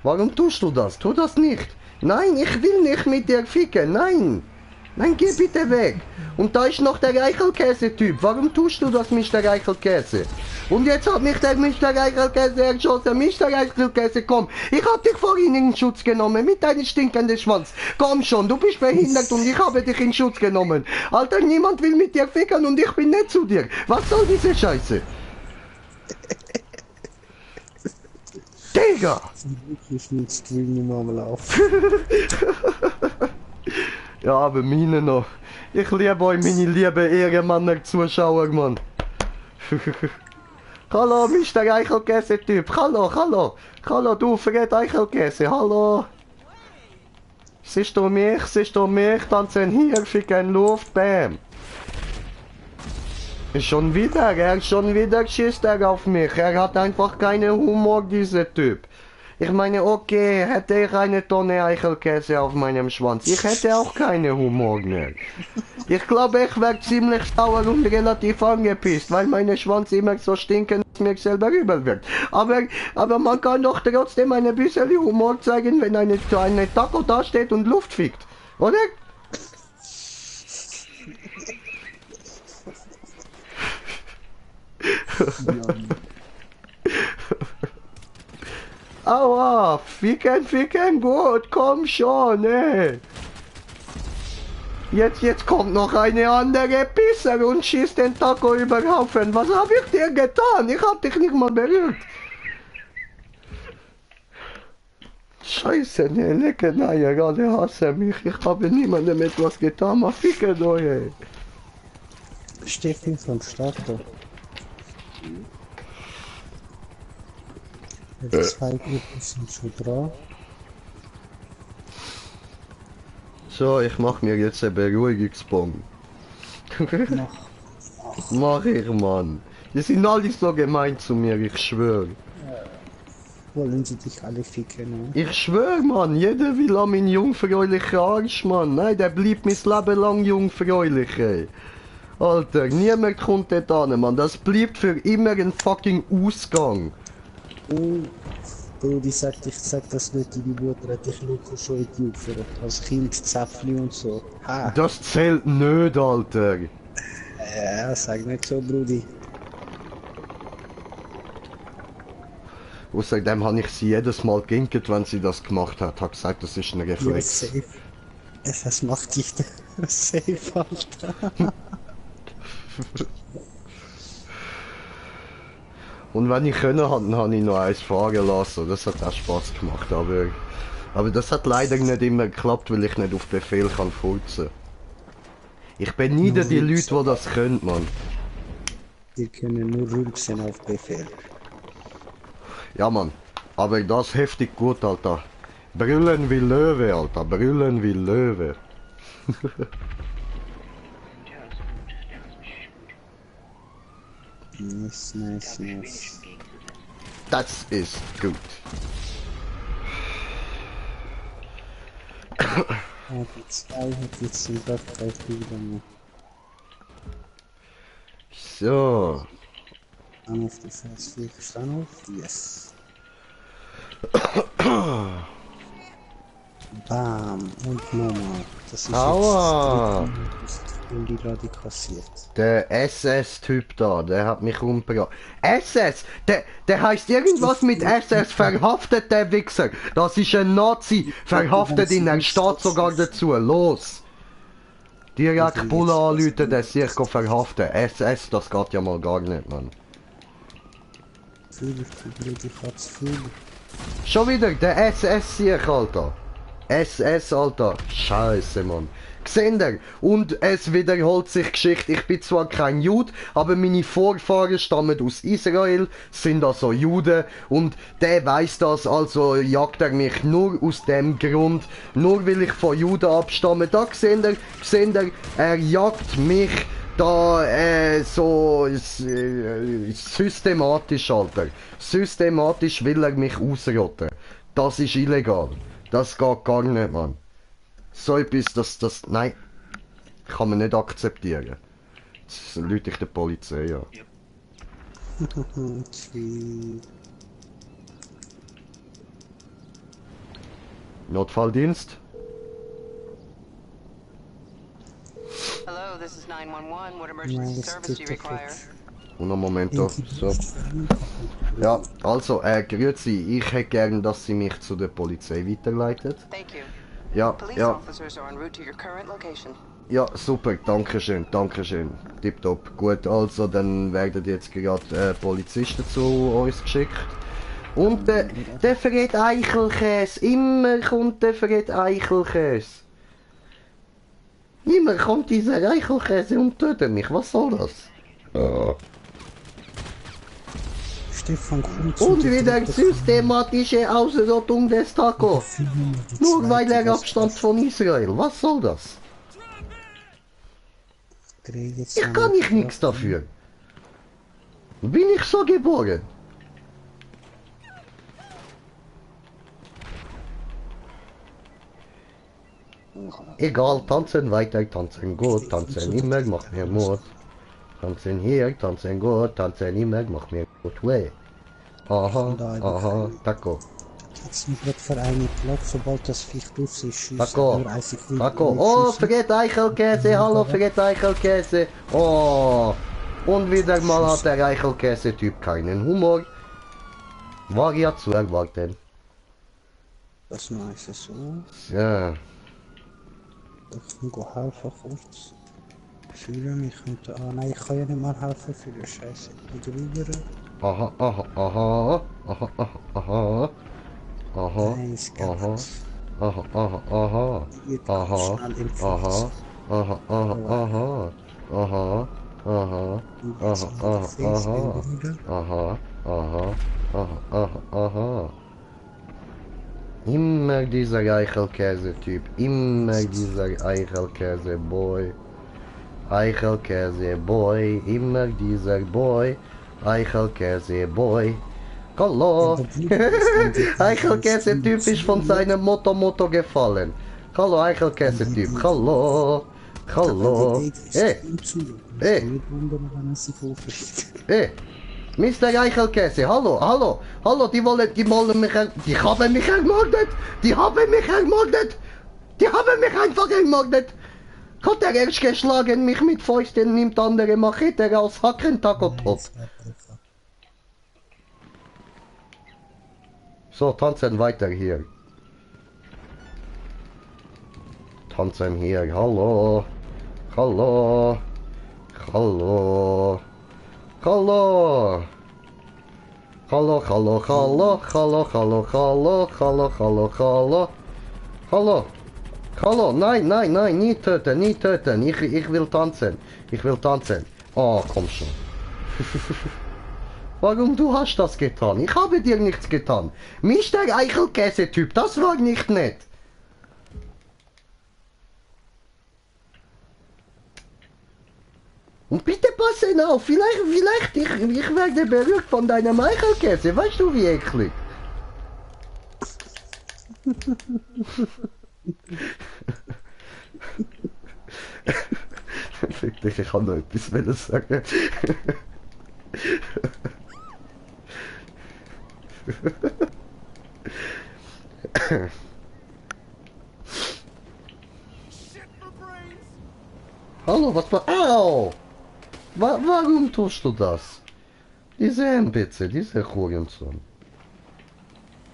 Warum tust du das? Tu das nicht. Nein, ich will nicht mit dir ficken, nein. Nein, geh bitte weg. Und da ist noch der Reichelkäse-Typ. Warum tust du das, Mr. Reichelkäse? Und jetzt hat mich der Mr. Reichelkäse erschossen. Mr. Reichelkäse, komm. Ich hab dich vorhin in Schutz genommen mit deinem stinkenden Schwanz. Komm schon, du bist behindert und ich habe dich in Schutz genommen. Alter, niemand will mit dir ficken und ich bin nett zu dir. Was soll diese Scheiße? Digga! Ich will Stream nicht mehr am Laufen. Ja, aber meine noch. Ich liebe euch, meine lieben Ehrenmänner Zuschauer, Mann. Hallo, Mr. Eichelkäse-Typ. Hallo, du Fred Eichelkäse. Hallo. Siehst du mich, tanzen hier, ficken Luft, bam. Schon wieder schießt er auf mich. Er hat einfach keinen Humor, dieser Typ. Ich meine, okay, hätte ich eine Tonne Eichelkäse auf meinem Schwanz, ich hätte auch keinen Humor mehr. Ich glaube, ich wäre ziemlich sauer und relativ angepisst, weil meine Schwanz immer so stinken, dass mir selber übel wird. Aber man kann doch trotzdem ein bisschen Humor zeigen, wenn eine Taco da steht und Luft fickt, oder? Aua, ficken, gut, komm schon, ey. Jetzt kommt noch eine andere Pisser und schießt den Taco über den Haufen. Was hab ich dir getan? Ich hab dich nicht mal berührt. Scheiße, ne, Leckeneier, alle hassen mich. Ich habe niemandem etwas getan, mal ficken euch, ey. Steffi von Starter. Jetzt 2 Gruppen sind schon dran. So, ich mach mir jetzt eine Beruhigungsbombe. Mach ich, Mann. Die sind alle so gemein zu mir, ich schwör. Wollen sie dich alle ficken, ne? Ich schwör, Mann, jeder will an meinen jungfräulichen Arsch, Mann. Nein, der bleibt mein Leben lang jungfräulich, ey. Alter, niemand kommt dort an, Mann. Das bleibt für immer ein fucking Ausgang. Ich sag das nicht, deine Mutter hat dich Loco schon in die Jugend als Kind, Zäpfli und so. Ha! Das zählt nicht, Alter. Ja, sag nicht so, Brudi. Außerdem habe ich sie jedes Mal geginkert, wenn sie das gemacht hat. Hab gesagt, das ist ein Ja, Reflex. safe. Was macht dich da? Safe, Alter. Und wenn ich können hatte, habe ich noch eins fahren lassen. Das hat auch Spaß gemacht, aber das hat leider nicht immer geklappt, weil ich nicht auf Befehl kann furzen. Ich beneide die Leute, die das können, Mann. Wir können nur rülpsen auf Befehl. Ja, Mann. Aber das heftig gut, Alter. Brüllen wie Löwe, Alter. Brüllen wie Löwe. Nice. Das ist gut. Ja, die 2 hat jetzt den Gott 3 Bilder mehr. So. Dann auf die Vers 4 stand auf. Yes. Bam. Und nochmal. Das ist Aua. jetzt die Lade kassiert. Der SS-Typ da, der hat mich umgebracht. SS! Der heißt irgendwas mit SS, verhaftet der Wichser. Das ist ein Nazi, verhaftet ihn, er steht sogar dazu. Los! Direkt Bulle anrufen, der sich verhaften. SS, das geht ja mal gar nicht, Mann. Fühl ich hab's fühl. Schon wieder, der SS-Sieg, Alter. SS, Alter. Scheiße, Mann. Seht ihr? Und es wiederholt sich Geschichte. Ich bin zwar kein Jude, aber meine Vorfahren stammen aus Israel, sind also Juden und der weiß das, also jagt er mich nur aus dem Grund, nur weil ich von Juden abstamme. Da seht ihr, er jagt mich da so systematisch, Alter. Systematisch will er mich ausrotten. Das ist illegal. Das geht gar nicht, Mann. So etwas, nein, kann man nicht akzeptieren. Jetzt lüte ich der Polizei an. Notfalldienst? this is 911. What Nein, emergency das service do geht you doch require? jetzt. Un momento. So. Ja, also, grüezi. Ich hätte gern, dass sie mich zu der Polizei weiterleitet. Thank you. Ja, Police ja. officers are en route to your current location. Ja, super, dankeschön, dankeschön. Tipptopp. Gut, also dann werden jetzt gerade Polizisten zu uns geschickt. Und der Fred Eichelkäse, immer kommt der Fred Eichelkäse. Immer kommt dieser Eichelkäse und tötet mich, was soll das? Ja. Stefan, komm zu Und der wieder dritten systematische Ausrottung des Taco. Frage. Die Nur weil zweite, er was abstammt von Israel, was soll das? dreh jetzt Ich mal kann mit nicht nichts dafür. Bin ich so geboren? Egal, tanzen weiter, tanzen gut, tanzen immer, macht mir Mut. Tanzen hier, tanzen gut, tanzen immer, macht mir gut weh. Aha, aha, Taco. Jetzt nicht wird für einen Platz, sobald das Viech drauf ist, schießt Taco, nur 30 Sekunden Taco. nicht Oh, schießen. vergeht Eichelkäse, hallo, vergeht Eichelkäse. Oh, und wieder mal hat der Eichelkäse-Typ keinen Humor. War ja zu erwarten. Das nice ist so. Ja. Ich kann helfen kurz. Fühlen, ich könnte... Ah nein, ich kann ja nicht mal helfen fühlen, scheiße. Ich bin drüber. Aha, aha, aha, aha, aha, aha, aha, Nein, es geht aha, nicht. aha, aha, aha, Hier aha, schnell im aha, Fuß. aha, aha, aha, aha, aha, Jetzt aha, mal den Face aha, drüber. aha, aha, aha, aha, aha. Immer dieser Eichelkäse-Typ, immer dieser Eichelkäse-Boy. Eichelkäse-Boy, immer dieser Boy. Eichelkäse-Boy. Hallo! Eichelkäse-Typ ist von seinem Motto gefallen. Hallo Eichelkäse-Typ, hallo! Hallo! Hey! Hey! Hey! Mr. Eichelkäse, hallo, hallo, hallo, die wollen mich, die haben mich ermordet! Die haben mich ermordet! Die haben mich einfach ermordet! Hat er erst geschlagen, mich mit Fäusten, nimmt andere Machete raus, Hacken, Taco tot. So, tanzen weiter hier. Tanzen hier, hallo. Hallo. Hallo. Hallo. Hallo, hallo, hallo, hallo, hallo, hallo, hallo, hallo, hallo. Hallo. Hallo, nein, nein, nein, nicht töten, nicht töten. Ich will tanzen. Ich will tanzen. Oh, komm schon. Warum du hast das getan? Ich habe dir nichts getan. Mr. Eichelkäse-Typ, das war nicht nett. Und bitte passen auf, vielleicht, ich werde berührt von deinem Eichelkäse. Weißt du, wie eklig? Ich kann noch etwas sagen. Hallo, was war... Au! Warum tust du das? Diese Embitze, diese Hurensohn.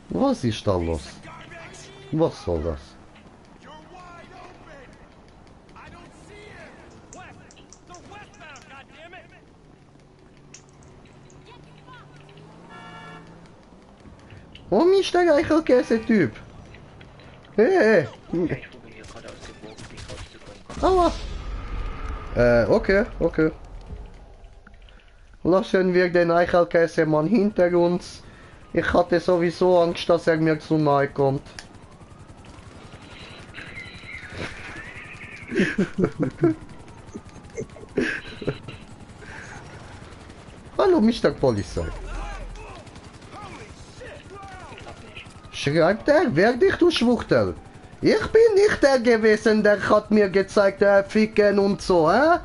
Was ist da los? Was soll das? Oh, Mr. Eichelkäse-Typ. Hey. Ich probiere hier gerade aus dem Wohngebiet rauszukommen. Aua. Okay. Lassen wir den Eichelkäsemann hinter uns. Ich hatte sowieso Angst, dass er mir zu nahe kommt. Hallo, Mr. Polizei. Schreibt er, wer dich, du Schwuchtel? Ich bin nicht der gewesen, der hat mir gezeigt, ficken und so, hä?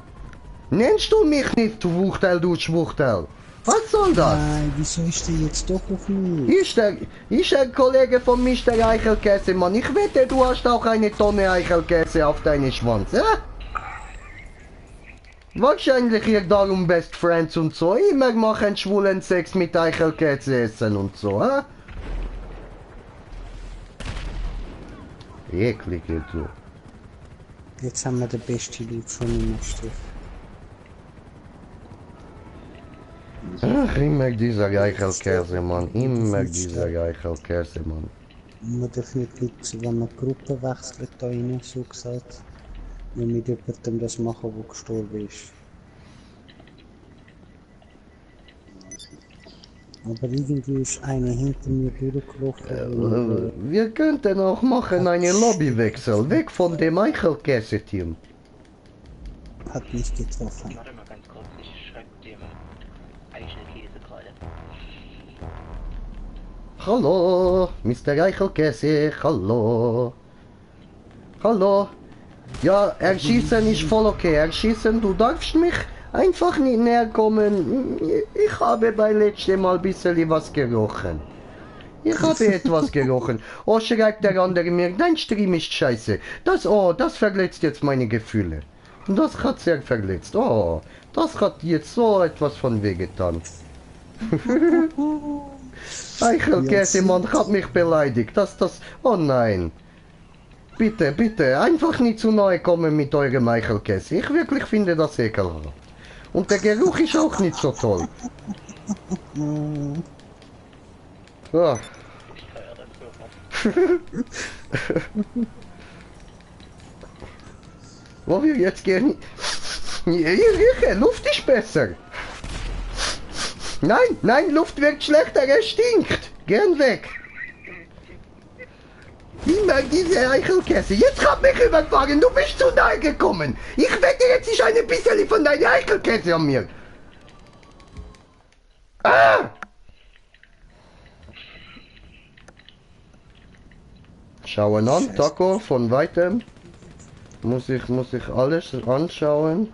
Nennst du mich nicht Schwuchtel, du Schwuchtel? Was soll das? Nein, wieso ist der jetzt doch auf mich? Ist der Kollege von Mr. Eichelkäse, Mann. Ich wette, du hast auch eine Tonne Eichelkäse auf deinen Schwanz, ja? Wahrscheinlich ihr darum Best Friends und so. Immer machen schwulen Sex mit Eichelkäse essen und so, hä? Eklige du. Jetzt haben wir den besten Loot von dem Stück. Ach, immer dieser Eichelkäse, Mann. Immer dieser Eichelkäse, Mann. Man darf nicht nutzen, wenn man die Gruppe wechselt da rein, so gesagt. Nur mit jemandem das machen, der gestorben ist. Aber irgendwie ist einer hinter mir durchgelaufen. Wir könnten auch machen einen Lobbywechsel. Weg von dem Eichelkäse-Team. Hat mich getroffen. Warte mal ganz kurz, ich schreibe dem Eichelkäse gerade. Hallo, Mr. Eichelkäse, hallo. Hallo. Ja, erschießen ist voll okay. Erschießen, du darfst mich einfach nicht näher kommen. Ich habe beim letzten Mal ein bisschen was gerochen. Ich habe etwas gerochen. Oh, schreibt der andere mir, dein Stream ist scheiße. Das verletzt jetzt meine Gefühle. Das hat sehr verletzt. Oh, das hat jetzt so etwas von wehgetan. Eichelkäse, Mann, hat mich beleidigt. Oh nein. Bitte, bitte, einfach nicht zu nahe kommen mit eurem Eichelkäse. Ich wirklich finde das ekelhaft. Und der Geruch ist auch nicht so toll. Ja. Wo wir jetzt gehen... Hier, Luft ist besser. Nein, nein, Luft wird schlechter, es stinkt. Gern weg. Immer diese Eichelkäse. Jetzt hat mich überfahren, du bist zu nahe gekommen. Ich wette, jetzt ist ein bisschen von deiner Eichelkäse an mir. Ah! Schauen an, Taco, von weitem. Muss ich alles anschauen.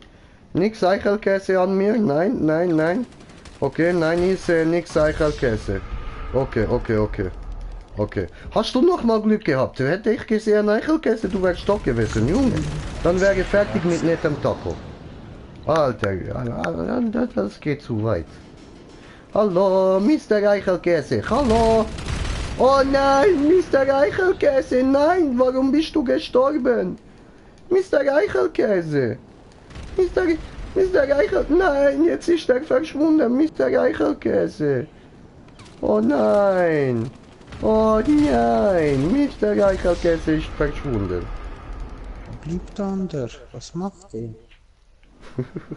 Nix Eichelkäse an mir, nein, nein, nein. Okay, nein, ich sehe nix Eichelkäse. Okay. Okay. Hast du noch mal Glück gehabt? Hätte ich gesehen Eichelkäse, du wärst doch gewesen, Junge. Dann wäre ich fertig mit nettem Taco. Alter, das geht zu weit. Hallo, Mr. Eichelkäse, hallo. Oh nein, Mr. Eichelkäse, nein, warum bist du gestorben? Mr. Eichelkäse. Mr. Eichel, nein, jetzt ist er verschwunden, Mr. Eichelkäse. Oh nein. Oh nein, Mr. Eichelkäse ist verschwunden. Blieb der andere, was macht der?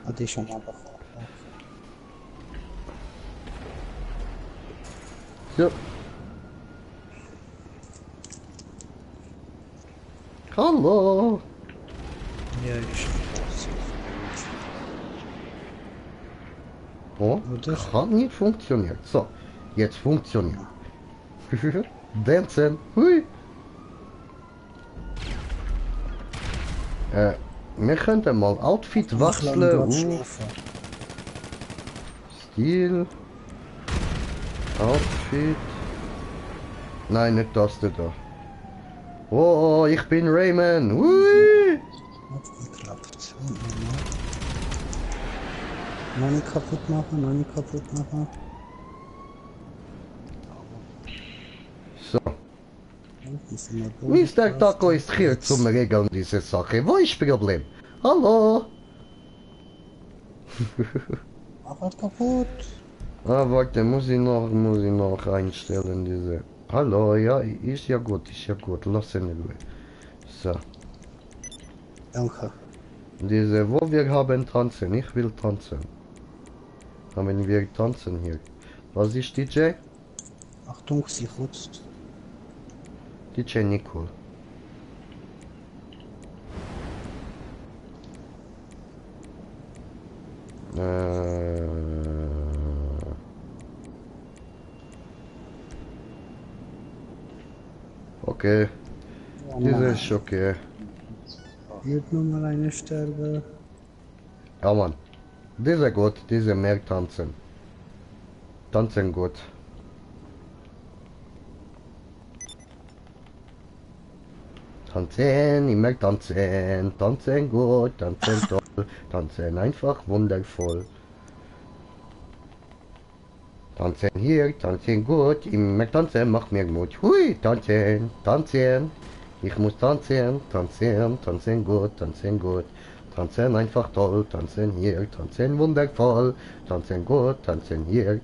Hat die schon mal davor. So. Hallo. Ja, ich Oh, Oder? hat nicht funktioniert. So, jetzt funktioniert. Dancen. Hui. Wir könnten mal Outfit wechseln. Stil. Outfit. Nein, nicht das da. Oh, ich bin Rayman. Hui. Hat geklappt. Noch nicht kaputt machen. So. Mr. Taco ist hier zum Regeln diese Sache. Wo ist das Problem? Hallo? Mach halt kaputt. Ah, warte, muss ich noch einstellen, diese... Hallo, ja, ist ja gut, lass ihn in Ruhe. So. Danke. Diese, wo wir haben tanzen, ich will tanzen. Haben wir tanzen hier. Was ist DJ? Achtung, sie rutscht. DJ Nicole. Okay. Diese ist okay. Wird nur mal eine sterben. Ja, Mann. Diese gut, diese mehr tanzen. Tanzen gut. Tanzen, immer tanzen, tanzen gut, tanzen toll. Tanzen einfach wundervoll. Tanzen hier, tanzen gut, immer tanzen macht mir Mut. Hui, tanzen, tanzen. Ich muss tanzen, tanzen, tanzen gut, tanzen gut. Tanzen einfach toll, tanzen hier, tanzen wundervoll. Tanzen gut, tanzen hier.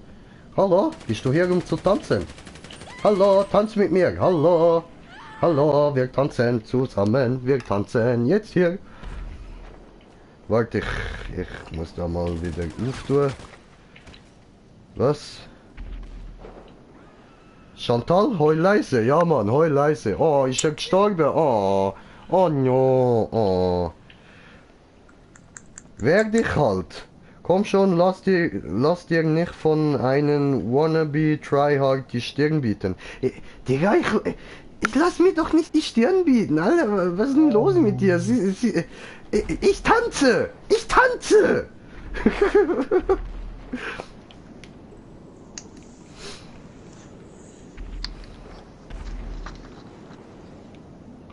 Hallo, bist du hier um zu tanzen? Hallo, tanz mit mir, hallo. Hallo, wir tanzen zusammen, wir tanzen jetzt hier. Warte, ich muss da mal wieder auftun. Was? Chantal, heul leise. Ja, Mann, heul leise. Oh, ist er gestorben? Oh, oh no, oh. Wehr dich halt. Komm schon, lass dir nicht von einem Wannabe Tryhard die Stirn bieten. Digga, ich lass mir doch nicht die Stirn bieten, Alter. Was ist denn los mit dir? Ich tanze! Ich tanze!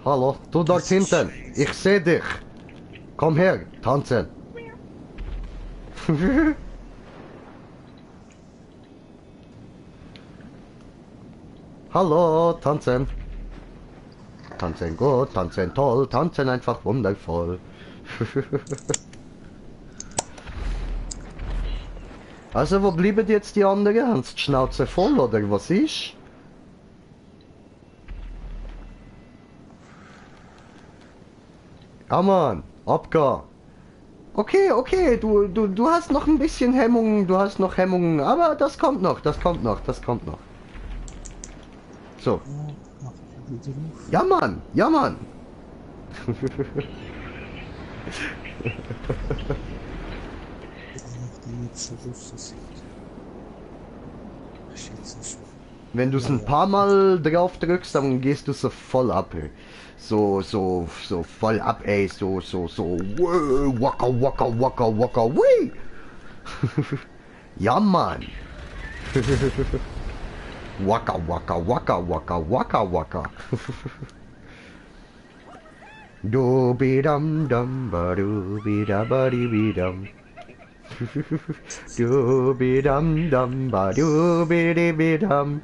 Hallo, du dort hinten. Ich seh dich. Komm her, tanzen. Hallo, tanzen. Tanzen gut, tanzen toll, tanzen einfach wundervoll. Also, wo blieben jetzt die anderen? Haben sie die Schnauze voll oder was ist? Ja, Mann, abgehen. Okay, okay, du hast noch ein bisschen Hemmungen, du hast noch Hemmungen, aber das kommt noch, das kommt noch, das kommt noch. So. Ja, Mann, ja, Mann. Wenn du es ein paar Mal drauf drückst, dann gehst du so voll ab, ey. So voll ab, ey. So, waka, waka, waka, waka, wii. Ja, Mann. Waka, waka, waka, waka, waka, waka. Do be dum dum ba do be da ba di be dum. Do be dum dum ba do be di be dum.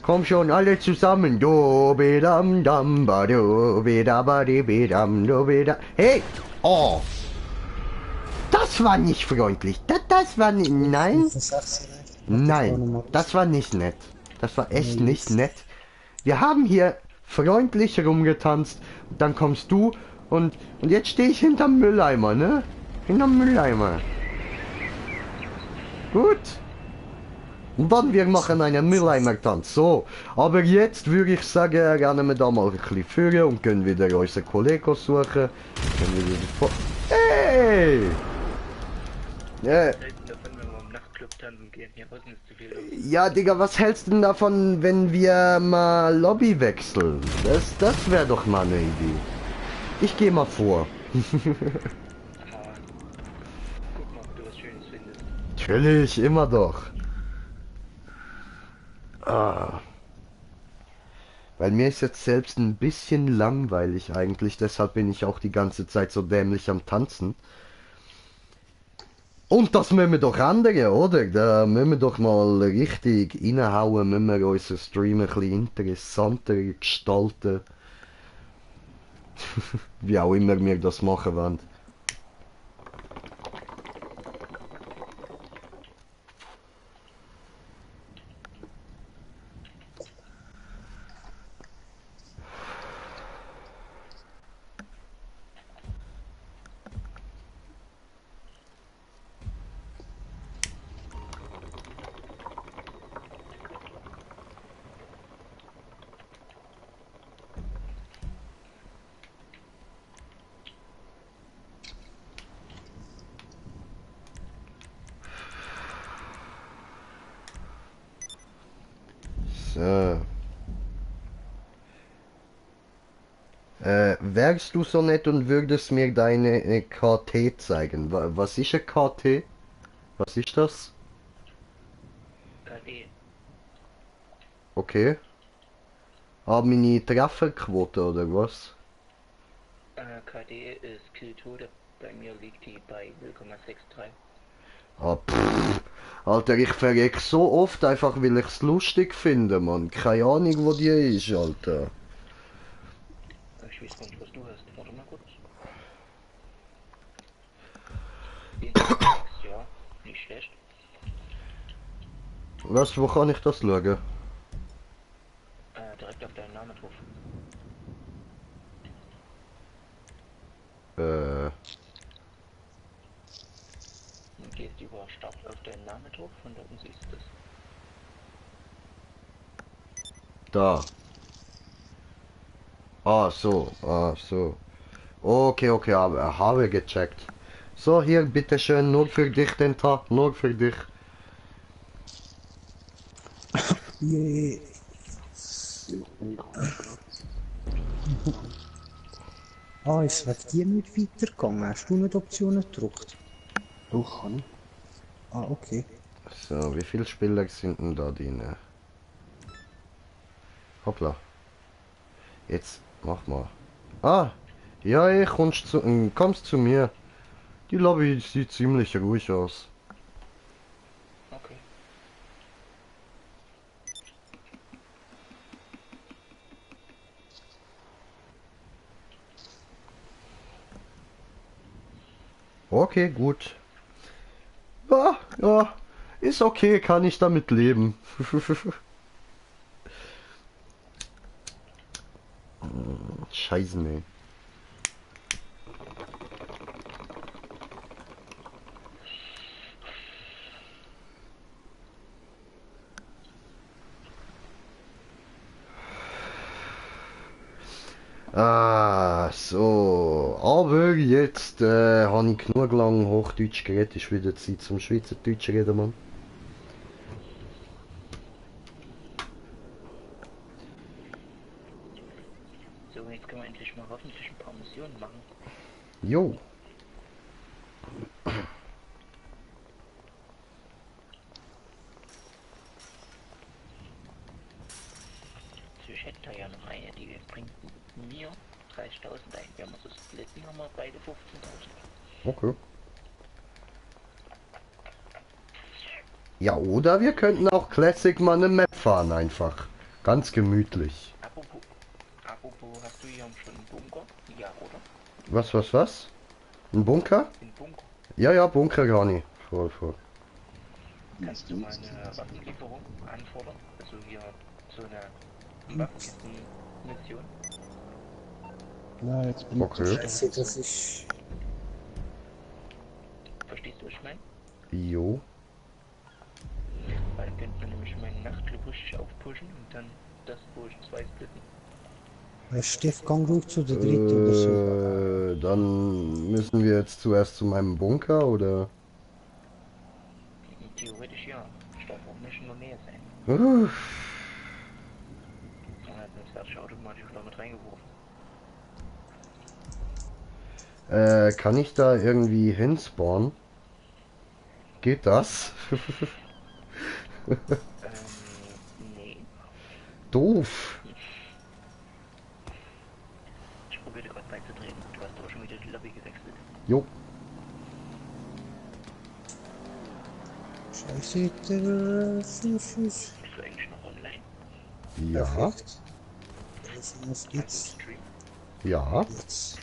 Komm schon, alle zusammen. Do be dum dum ba do be da ba di be dum do be da. Hey! Oh! Das war nicht freundlich. Das war nicht. Nein. Nein, das war nicht nett. Das war echt nicht nett. Wir haben hier freundlich rumgetanzt. Und dann kommst du und jetzt stehe ich hinterm Mülleimer, ne? Hinterm Mülleimer. Gut. Und dann wir machen einen Mülleimer-Tanz. So, aber jetzt würde ich sagen, gerne wir da mal ein bisschen führen und können wieder unsere Kollegen suchen. Hey! Selten davon, wenn wir im Nachtclub tanzen gehen. Hier außen ist zu viel los. Ja, Digga, was hältst du denn davon, wenn wir mal Lobby wechseln? Das wäre doch mal eine Idee. Ich gehe mal vor. Aha. Guck mal, ob du was Schönes findest. Natürlich, immer doch. Ah. Weil mir ist jetzt selbst ein bisschen langweilig eigentlich, deshalb bin ich auch die ganze Zeit so dämlich am Tanzen. Und das müssen wir doch ändern, oder? Da müssen wir doch mal richtig reinhauen, müssen wir unseren Stream ein bisschen interessanter gestalten. Wie auch immer wir das machen wollen. So. Wärst du so nett und würdest mir deine KT zeigen? Was ist eine KT? Was ist das? KD. Okay. Ah, meine Trefferquote oder was? KD ist Killtode. Bei mir liegt die bei 0,63. Ah, Alter, ich verreck so oft einfach, weil ich's lustig finde, Mann. Keine Ahnung, wo die ist, Alter. Ich weiß gar nicht, was du hast. Warte mal kurz. 1,6, ja. Nicht schlecht. Was, wo kann ich das schauen? Direkt auf deinen Namen drauf. Dann gehst du über Start auf deinen Namen drauf und dann siehst du es. Da. Ah, so. Ah, so. Okay, okay, aber habe gecheckt. So, hier, bitteschön, nur für dich den Tag, nur für dich. Je. Ah, ist wegen dir nicht weitergegangen? Hast du nicht Optionen gedrückt? Doch, kann ich. Ah, okay. So, wie viele Spieler sind denn da drin? Hoppla. Jetzt, mach mal. Ah, ja, kommst zu mir. Die Lobby sieht ziemlich ruhig aus. Okay. Okay, gut. Ja, ja, ist okay, kann ich damit leben. Scheiße, ey. Ah, so. Aber jetzt habe ich genug lang Hochdeutsch geredet. Ist wieder Zeit zum Schweizerdeutsch reden, Mann. So, jetzt können wir endlich mal hoffentlich ein paar Missionen machen. Jo. Also ich hätte da ja noch eine, die bringt mir 30.000 ein. Wenn wir so splitten, haben wir beide 15.000. Okay. Ja, oder wir könnten auch Classic mal eine Map fahren einfach. Ganz gemütlich. Apropos, hast du hier schon einen Bunker? Ja, oder? Was? Ein Bunker? Den Bunker. Ja, ja, Bunker gar nicht. Voll. Kannst du mal eine Waffenlieferung anfordern? Also hier so eine Waffenmission. Ja, jetzt bin ich Okay. zu Scheiße, stark. das ist... Verstehst du, was ich meine? Jo. Weil dann könnte man nämlich meinen Nachtclub richtig aufpushen und dann das, wo ich 2 splitten. Stift, gang ruhig zu der dritten oder so. Dann müssen wir jetzt zuerst zu meinem Bunker, oder? Theoretisch ja. Ich darf auch nicht in der Nähe sein. Uff. Sonst werde ich automatisch wieder mit reingeworfen. Kann ich da irgendwie hinspawnen? Geht das? Nee. Doof. Ich probiere gerade beizutreten. Du hast aber schon wieder die Lobby gewechselt. Jo. Scheiße, der Fuß. Bist du eigentlich noch online? Ja. Perfekt. Was Also geht's? Stream? Ja. Jetzt.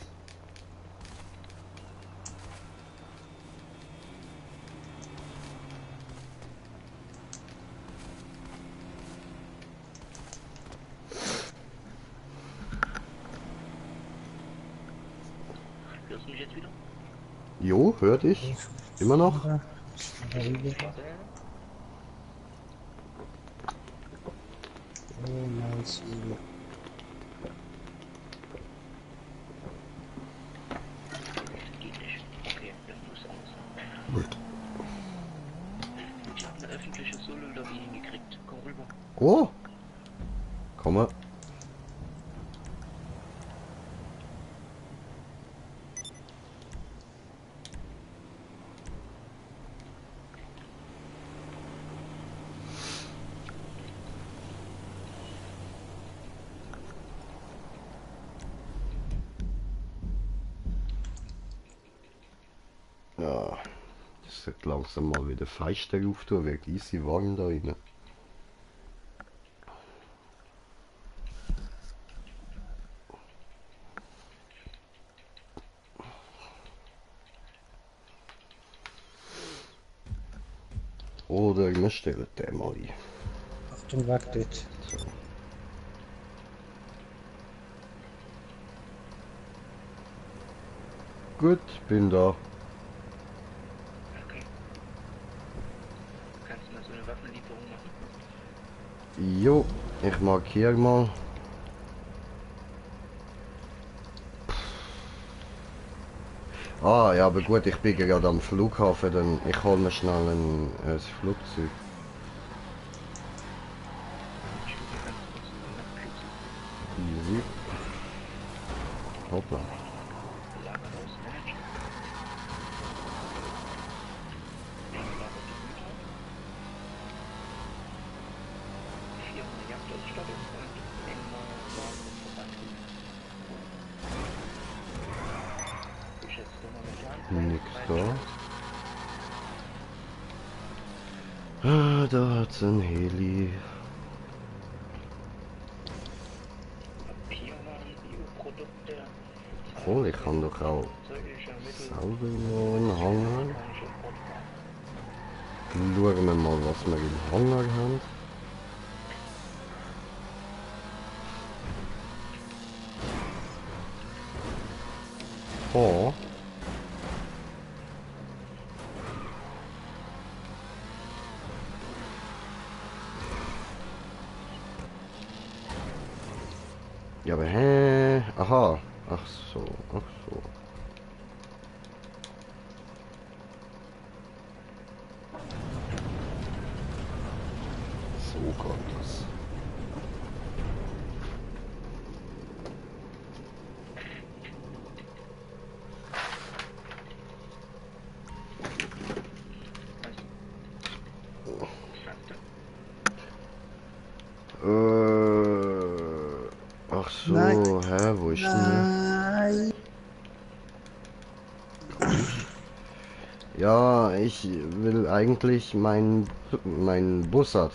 Hörst du mich jetzt wieder? Jo, hört ich. Immer noch? Warte. Oh, nice. Geht nicht. Okay, dann muss anders. Gut. Ich habe eine öffentliche Solo-Lobby hingekriegt. Komm rüber. Oh. Komme. sollte langsam mal wieder Fenster auftun, wird easy warm da rein. Oder wir stellen den mal ein. Achtung, weg dort. Gut, bin da. Okay. Kannst du mal so eine Waffenlieferung machen? Jo, ich markiere mal. Ah, ja, aber gut, ich bin gerade am Flughafen, dann ich hole mir schnell ein Flugzeug. Easy. Hoppla. Nix da. Ah, da hat's ein Heli. Oh, ich kann doch auch selber noch einen Hangar. Schauen wir mal, was wir im Hangar haben. Oh. Ja, aber hä? Aha. Ach so, ach so. So kommt das. Ach so, Nein. hä, wo ist denn der? Nein. Ja, ich will eigentlich mein Bussard.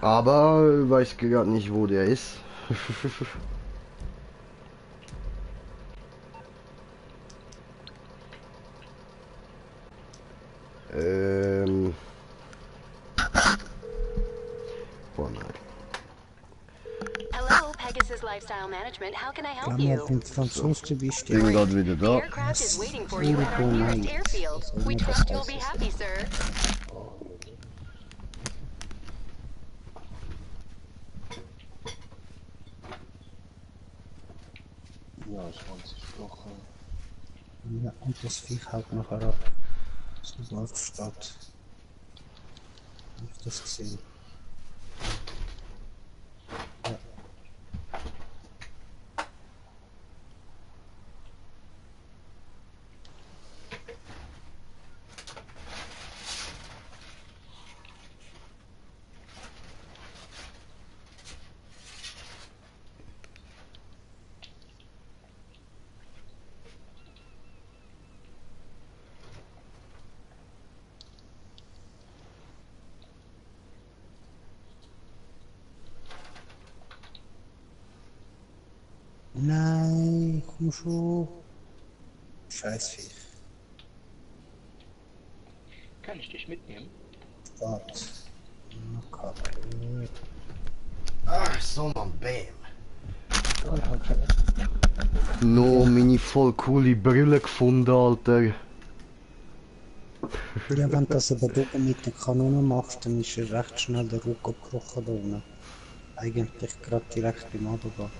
Aber weiß gerade nicht, wo der ist. Boah, nein. Hello, Pegasus Lifestyle Management. How can I help Klammer you? den Franzos zu Bin bestimmen. gerade wieder The da. aircraft is waiting for you at our nearest airfield. We trust you'll be happy, sir. Ja, 20 Wochen. Ja, und das Viech haut nachher ab. Das läuft statt. Hab ich das gesehen? Ja. Nein, komm schon. Scheiß Viech. Kann ich dich mitnehmen? Start. Na, Kacke. Ach so, man, bam. Okay. No, meine voll coole Brille gefunden, Alter. Ja, wenn du das aber oben mit der Kanone machst, dann ist recht schnell der Ruck abgebrochen da unten. Eigentlich gerade direkt beim Abgehen.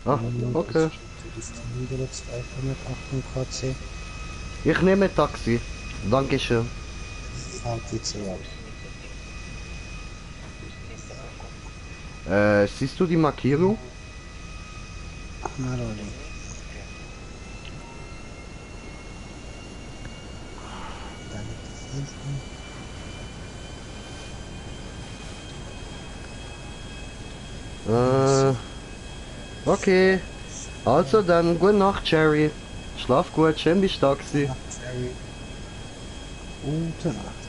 Ah, okay. Das ist wieder 2,8 kc. Ich nehme Taxi. Dankeschön. Halt jetzt so ab. Siehst du die Markierung? Na, Rolli. Okay. Also dann, gute Nacht, Jerry. Schlaf gut, schön bis Taxi. Jerry. Gute Nacht.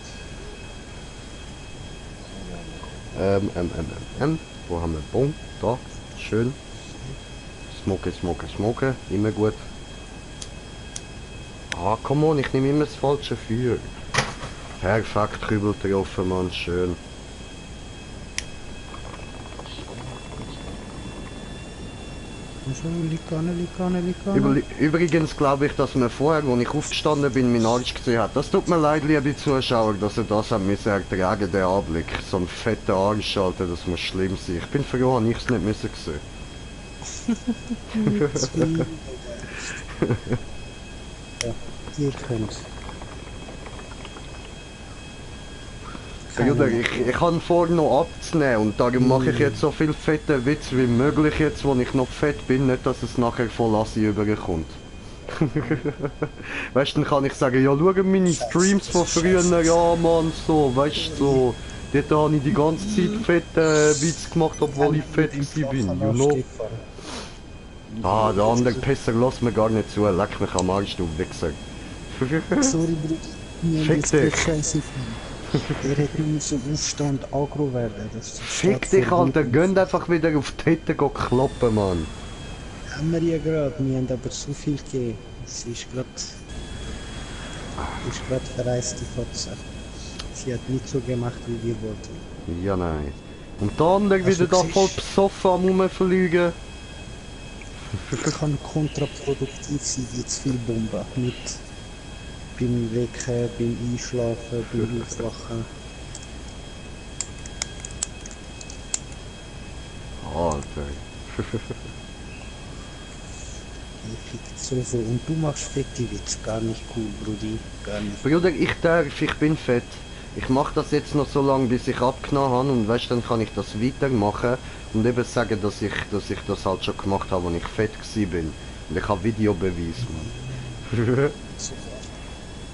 Wo haben wir Bon? Da. Schön. Smoke, smoke, smoke. Immer gut. Ah, come on, ich nehme immer das falsche Feuer. Perfekt, Kübel getroffen, Mann. Schön. Übrigens glaube ich, dass man vorher, als ich aufgestanden bin, meinen Arsch gesehen hat. Das tut mir leid, liebe Zuschauer, dass ihr das haben müssen ertragen, der Anblick. So ein fetter Arsch, Alter, das muss schlimm sein. Ich bin froh, dass ich es nicht müssen sehen. Ja, ihr könnt. Bruder, ich habe vor noch abzunehmen und darum mache ich jetzt so viel fette Witz wie möglich jetzt, wo ich noch fett bin, nicht dass es nachher voll Lassi überkommt. Weißt du, dann kann ich sagen, ja schau meine Streams von früher, ja Mann, so, weißt du, so, dort habe ich die ganze Zeit fette Witz gemacht, obwohl ich fett gewesen bin, you know. Ah, der andere Pisser lässt mir gar nicht zu, leck mich am Arsch, du Wichser. Sorry, Bruder. Fick dich. Er hätte müssen aufstehen und aggro werden. Fick dich, Alter, gönnt einfach wieder auf die Hütte kloppen, Mann. Haben wir ja gerade, wir haben aber so viel gegeben. Es ist gerade verreist, die Fotze. Sie hat nicht so gemacht, wie wir wollten. Ja, nein. Und der andere wieder da voll besoffen am Rumfliegen. Kann kontraproduktiv sein, wie zu viel Bomben. Mit beim Wecken, beim Einschlafen, beim Aufwachen. Alter. So. Und du machst fette Witze. Gar nicht cool, Brudi. Gar nicht. Bruder, ich bin fett. Ich mache das jetzt noch so lange, bis ich abgenommen habe und weißt, dann kann ich das weitermachen und eben sagen, dass ich das halt schon gemacht habe, als ich fett bin. Und ich habe Videobeweis, Mann.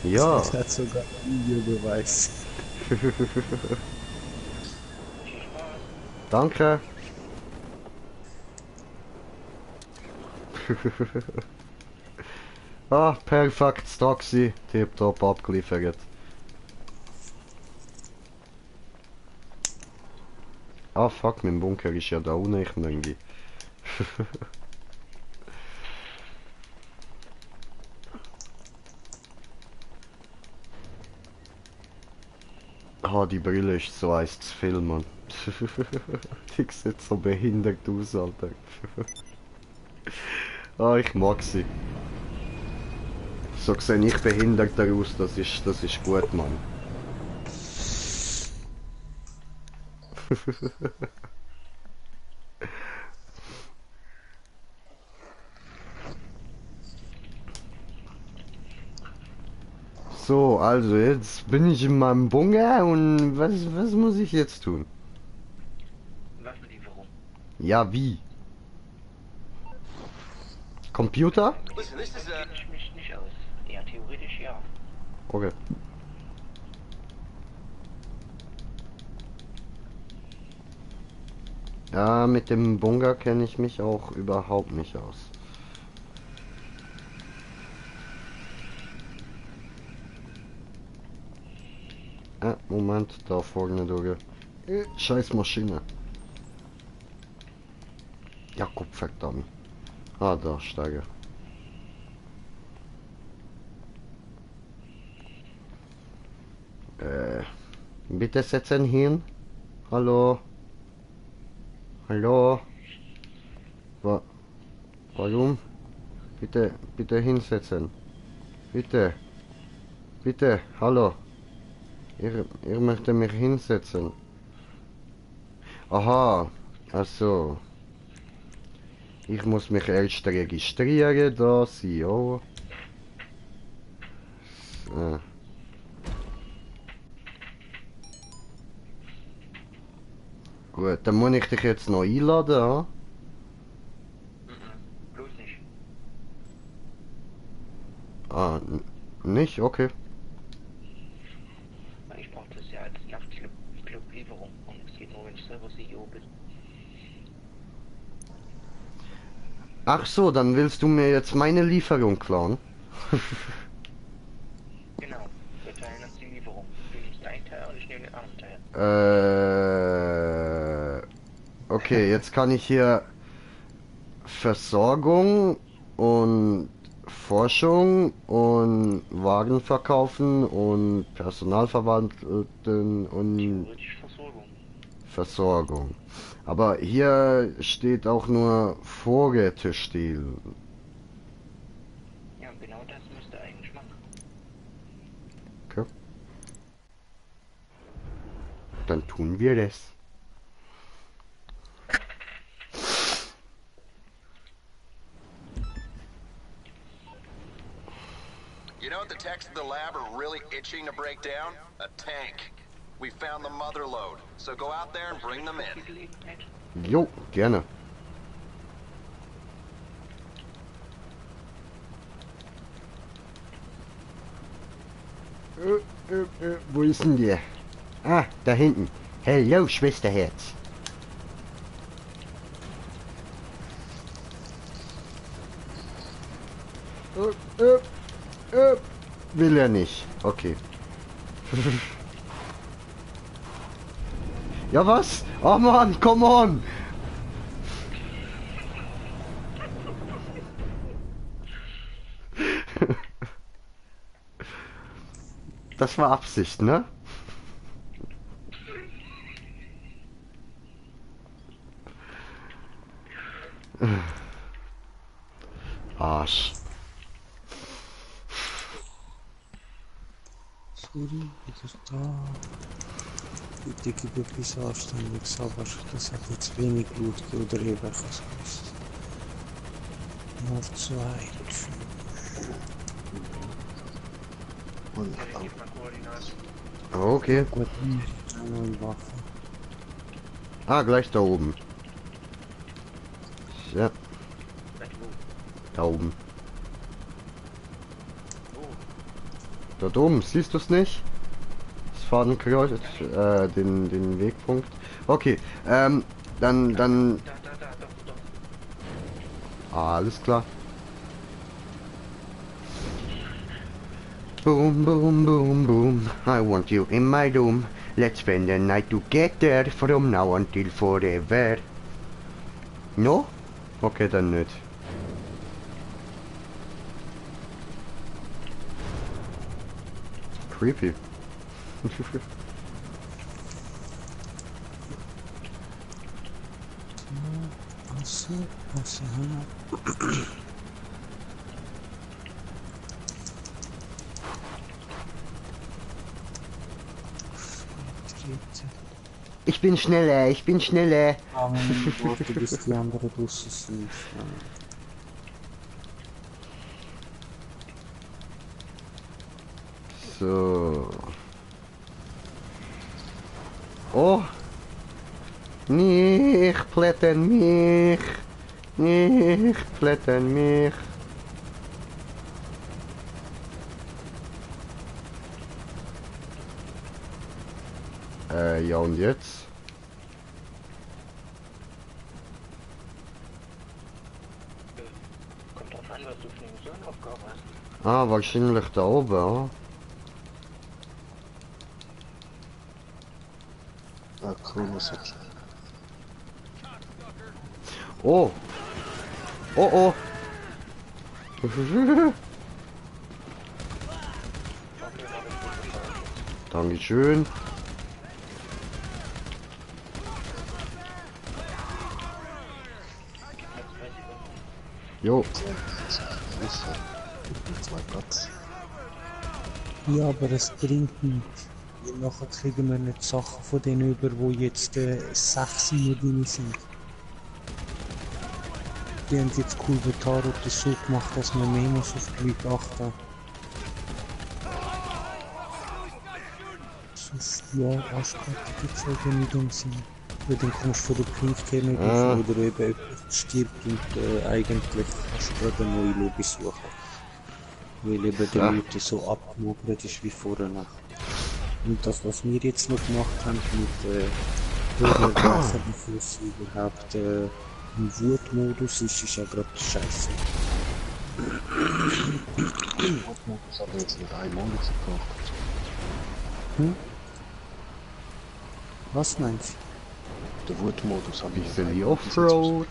Ja. Das hat sogar Videobeweis. Danke. Ah, perfektes Taxi. Tipptopp abgeliefert. Ah fuck, mein Bunker ist ja da unten, ich irgendwie. Ah, die Brille ist so eins zu viel, Mann. Die sieht so behindert aus, Alter. Ah, ich mag sie. So sehe ich behinderter aus, das ist gut, Mann. So, also jetzt bin ich in meinem Bunker und was muss ich jetzt tun? Waffenlieferung. Ja, wie? Computer? Listen, this is Kenn ich mich nicht aus. Ja, theoretisch ja. Okay. Ja, mit dem Bunker kenne ich mich auch überhaupt nicht aus. Moment, da vorne durch. Scheiß Maschine. Jakob, verdammt. Ah, da, steige. Bitte setzen hin. Hallo. Hallo. Warum? Bitte hinsetzen. Bitte. Bitte, hallo. Ihr möchtet mich hinsetzen. Aha, also. Ich muss mich erst registrieren, da, CEO. So. Gut, dann muss ich dich jetzt noch einladen, ha? Bloß nicht. Ah, nicht? Okay. Ich brauche das ja als Nachtlieferung und es geht nur, wenn ich selber CEO bin. Ach so, dann willst du mir jetzt meine Lieferung klauen? Genau. Wir teilen uns die Okay, jetzt kann ich hier Versorgung und Forschung und Wagen verkaufen und Personalverwalten und Theoretisch Versorgung. Versorgung. Aber hier steht auch nur Vorräte stehlen. Ja, genau das müsste eigentlich machen. Okay. Dann tun wir das. You know what the techs at the lab are really itching to break down? A tank. We found the mother lode, so go out there and bring them in. Gelegenheit. Jo, gerne. Wo ist denn der? Ah, da hinten. Hello, Schwesterherz. Will er nicht. Okay. Ja, was? Oh Mann, come on! Das war Absicht, ne? Arsch. Sorry, het is da. Die gebe etwas Anständiges, aber das hat jetzt wenig Blut oder eben was gekostet. Nur 2. Und Gib mal Koordinaten. Okay. Gut, eine Waffe. Ah, gleich da oben. Ja, Seit wo? da oben. Wo? Dort oben, siehst du es nicht? Das Fadenkreuz, den Wegpunkt. Okay, dann, Da, doch. alles klar. Boom, boom, boom, boom. I want you in my room. Let's spend the night together from now until forever. No? Okay, dann nicht. Creepy. Also, Ich bin schneller, ich bin schneller. warte, bis die anderen draussen sind. So. Oh. Nicht plätten mich. Nicht plätten mich. Ja und jetzt? Kommt drauf an, was du für eine Missionaufgabe hast. Ah, wahrscheinlich da oben, ah. Kronos hat Oh. Oh oh. Dankeschön. Jo. zwei Platz. Ja, aber es bringt nichts. Nachher kriegen wir nicht Sachen von denen über, wo jetzt 6 nur drin sind. Die haben jetzt cool Betaro das so gemacht, dass man mehr muss auf die Leute achten. Sonst, ja, Aschkarte gibt es eben nicht im Sinn. Weil dann kommst du von der Punkte nicht auf, oder eben jemand stirbt und eigentlich kannst du gerade eine neue Lobby suchen. Weil eben der Leute so abgemogert ist wie vorher. Und das, was wir jetzt noch gemacht haben mit Hörnerwerfer, bevor sie überhaupt im Wutmodus ist ja gerade scheiße. Das hat jetzt nicht einmal gekauft. Was meinst Der Wutmodus habe ich Bisschen Offroad. du?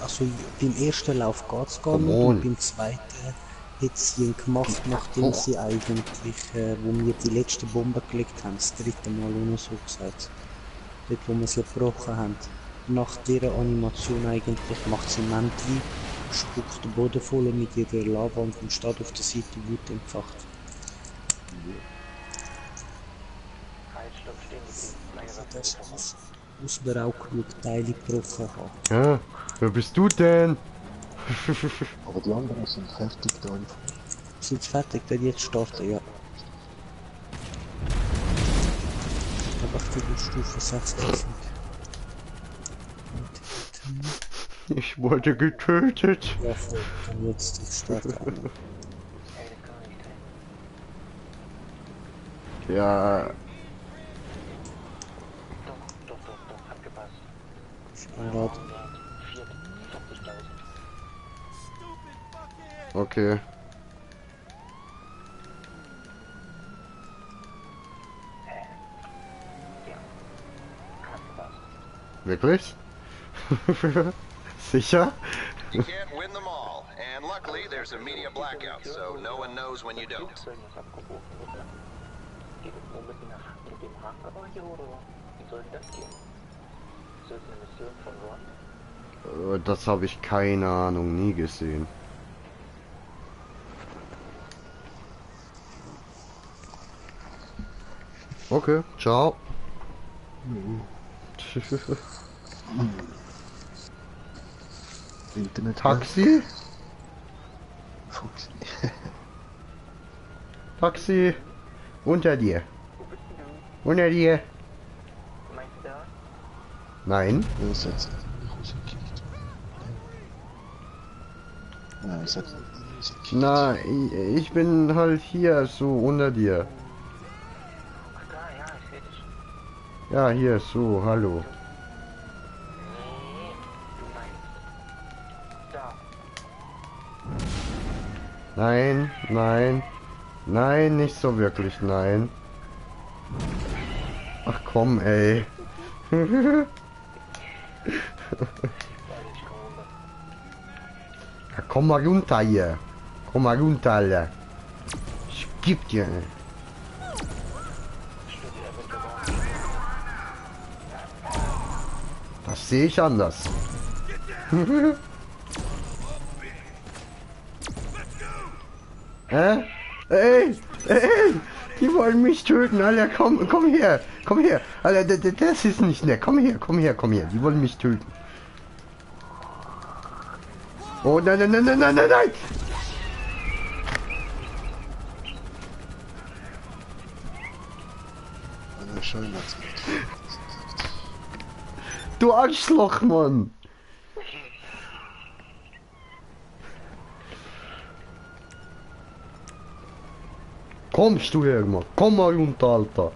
Also beim ersten Lauf geht's gar Come nicht on. und beim zweiten hat sie ihn gemacht, nachdem sie eigentlich, wo wir die letzte Bombe gelegt haben, das dritte Mal ohne so gesagt. Dort wo wir sie gebrochen haben. Nach dieser Animation eigentlich macht sie Mantli, spuckt den Boden voll mit ihrer Lava und dann steht auf der Seite Wut entfacht. Halt, stopp, stehen geblieben. Lange was Das getroffen. muss man auch genug Teile gebrochen haben. Ja, wer bist du denn? Aber die anderen sind fertig da einfach. Sind sie fertig, dann jetzt starten, ja. Aber ich die Stufe 60 sind. Ich wurde getötet. Ja, voll. Dann jetzt die starten. Ey, das kann nicht, ey. Ja, Doch, abgepasst. Standard. 40.000. okay. Abgepasst. Wirklich? Sicher? You can't win them all, and luckily there's a media blackout, so no one knows when you don't. Flugzeug ist abgebrochen, oder? Geht es nur mit dem Hangar hier, oder wie soll das gehen? Ist das eine Mission von Ron? Das habe ich keine Ahnung, nie gesehen. Okay, ciao. Internet. Taxi? Fuchs. Taxi. Unter dir. Wo bist denn du? Unter dir. Meinst du da? Nein. Ja, es hat nicht rausgekickt. Nein, es hat nicht rausgekickt. Na, ich bin halt hier, so unter dir. Ach da, ja, ich seh dich. Ja, hier, so, hallo. Nee, du meinst da. Nein, nein. Nein, nicht so wirklich, nein. Ach komm, ey. Weil ich komme runter. Ja, komm mal runter hier. Komm mal runter, Alter. Ich geb dir. Stimmt, er wird gewarnt. Das sehe ich anders. Hä? Ey, die wollen mich töten, Alter, komm her, Alter, das ist nicht nett, komm her, die wollen mich töten. Oh, nein, nein! Schön hat's nicht. Du Arschloch, Mann! Kommst du her, Mann? Komm mal runter, Alter!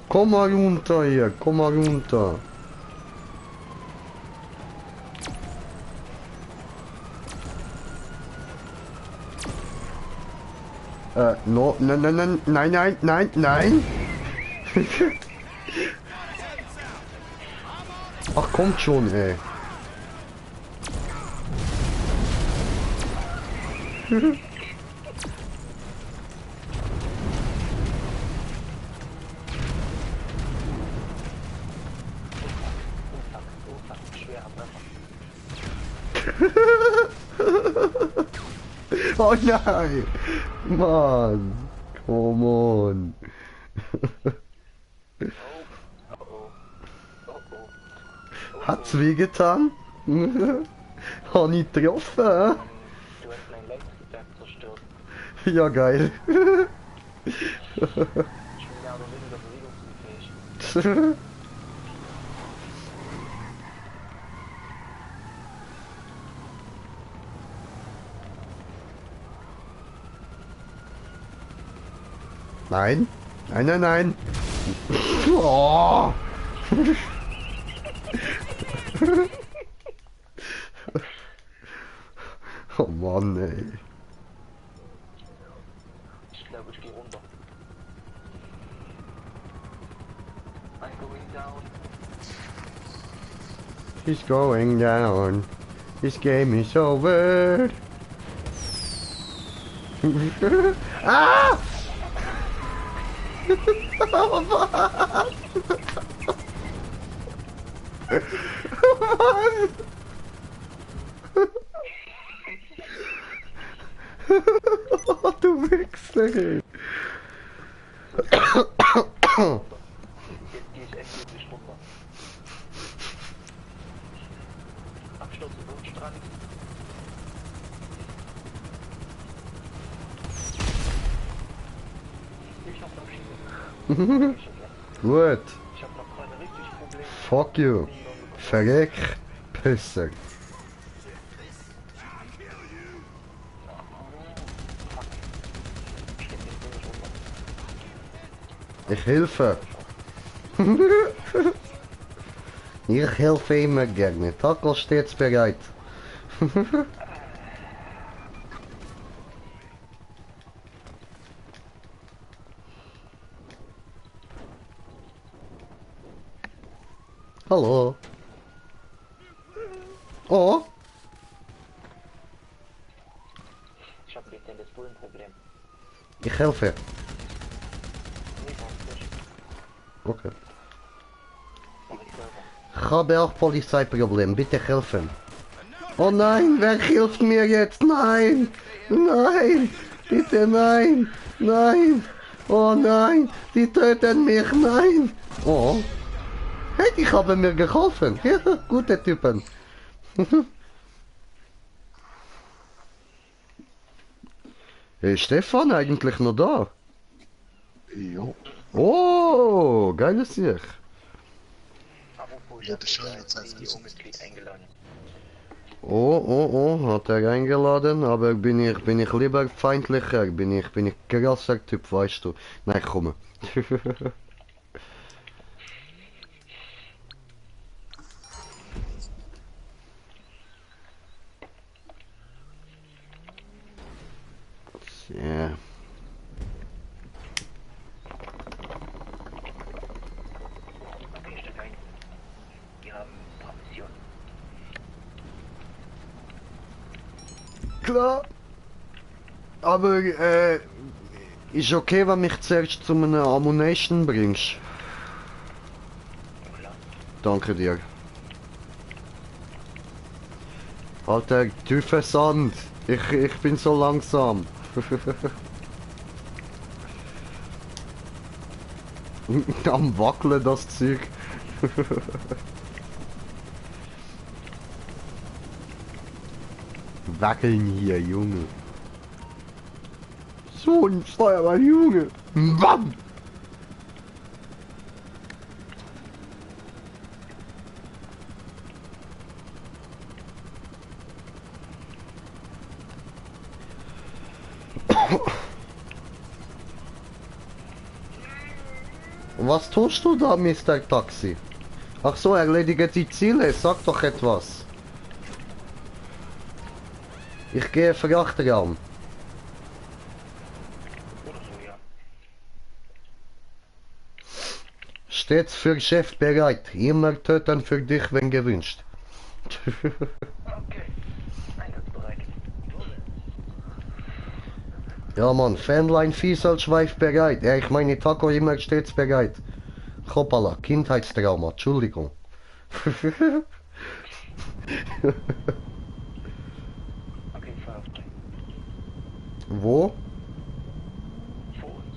Komm mal runter hier, komm mal runter! No, nein! Ach, kommt schon, ey! Schwer Abwerfer. Oh nein! Mann! Come on! Hat's wehgetan? Hab ich getroffen? Du hast mein Leistungswerk zerstört. Ja, geil. Ich bin mehr oder weniger bewegungsunfähig. Nein. Nein. Oh. Oh Mann, ey. Ich glaube, ich gehe runter. is going down. This game is over. Ah! Du Wichser! Die ist echt wirklich runter. Absturz im Notstrand. Ich hab noch Schiene. Gut. Ich hab noch gerade richtig Probleme. Fuck you. Verreck. Pisser. Ich helfe. Ich helfe immer gerne. Tackle stets bereit. Hallo. Oh. Ich hab jetzt das Bullenproblem. Ich helfe. Nee, sonst nicht. Okay. Mach ich selber. Ich habe auch Polizeiproblem. Bitte helfen. Oh nein, wer hilft mir jetzt? Nein. Nein. Bitte nein. Nein. Oh nein. Die töten mich. Nein. Oh. Hey, ich habe mir geholfen. Ja, gute Typen. Ist Stefan eigentlich noch da? Jo. Oh, geiles Sieg. Apropos, ich Ja, hab das scheint ein jetzt einfach CEO-Mitglied eingeladen. Oh, hat er eingeladen, aber bin ich lieber feindlicher, bin ich krasser Typ, weißt du. Nein, komm. Ja. Okay, ich steig ein. Wir haben ein paar Missionen. Klar. Aber, ist okay, wenn mich zuerst zu einer Ammunition bringst. Klar. Danke dir. Alter, tiefer Sand. Ich bin so langsam. Am Wackeln das Zeug. Wackeln hier, Junge. So ein Feuerwehr, Junge. Bam! Was tust du da, Mr. Taxi? Ach so, erledige die Ziele, sag doch etwas. Ich gehe Frachtraum. Oder so, ja. Stets für Chef bereit. Immer töten für dich, wenn gewünscht. Okay. Einsatzbereit. Ja Mann, Fanline Fieselschweif bereit. Ja, ich meine Taco immer stets bereit. Hoppala, Kindheitstrauma, Entschuldigung. Okay, fahr auf drei. Wo? Vor uns.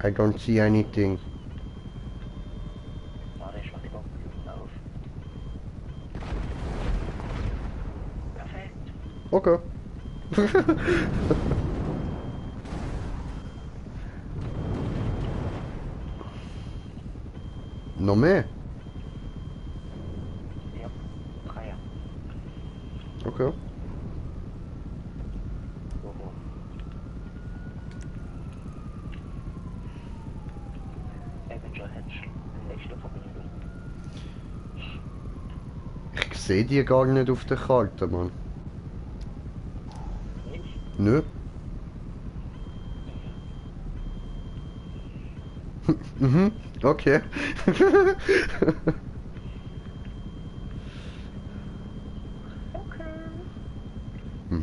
I don't see anything. Warte, ich mach die Bomben auf. Perfekt. Okay. Noch mehr? Ja. Dreier. Okay. Woho. Avenger Hedge. Echte Verbindung. Ich sehe die gar nicht auf der Karte, Mann. Nicht? Nö. Mhm, okay.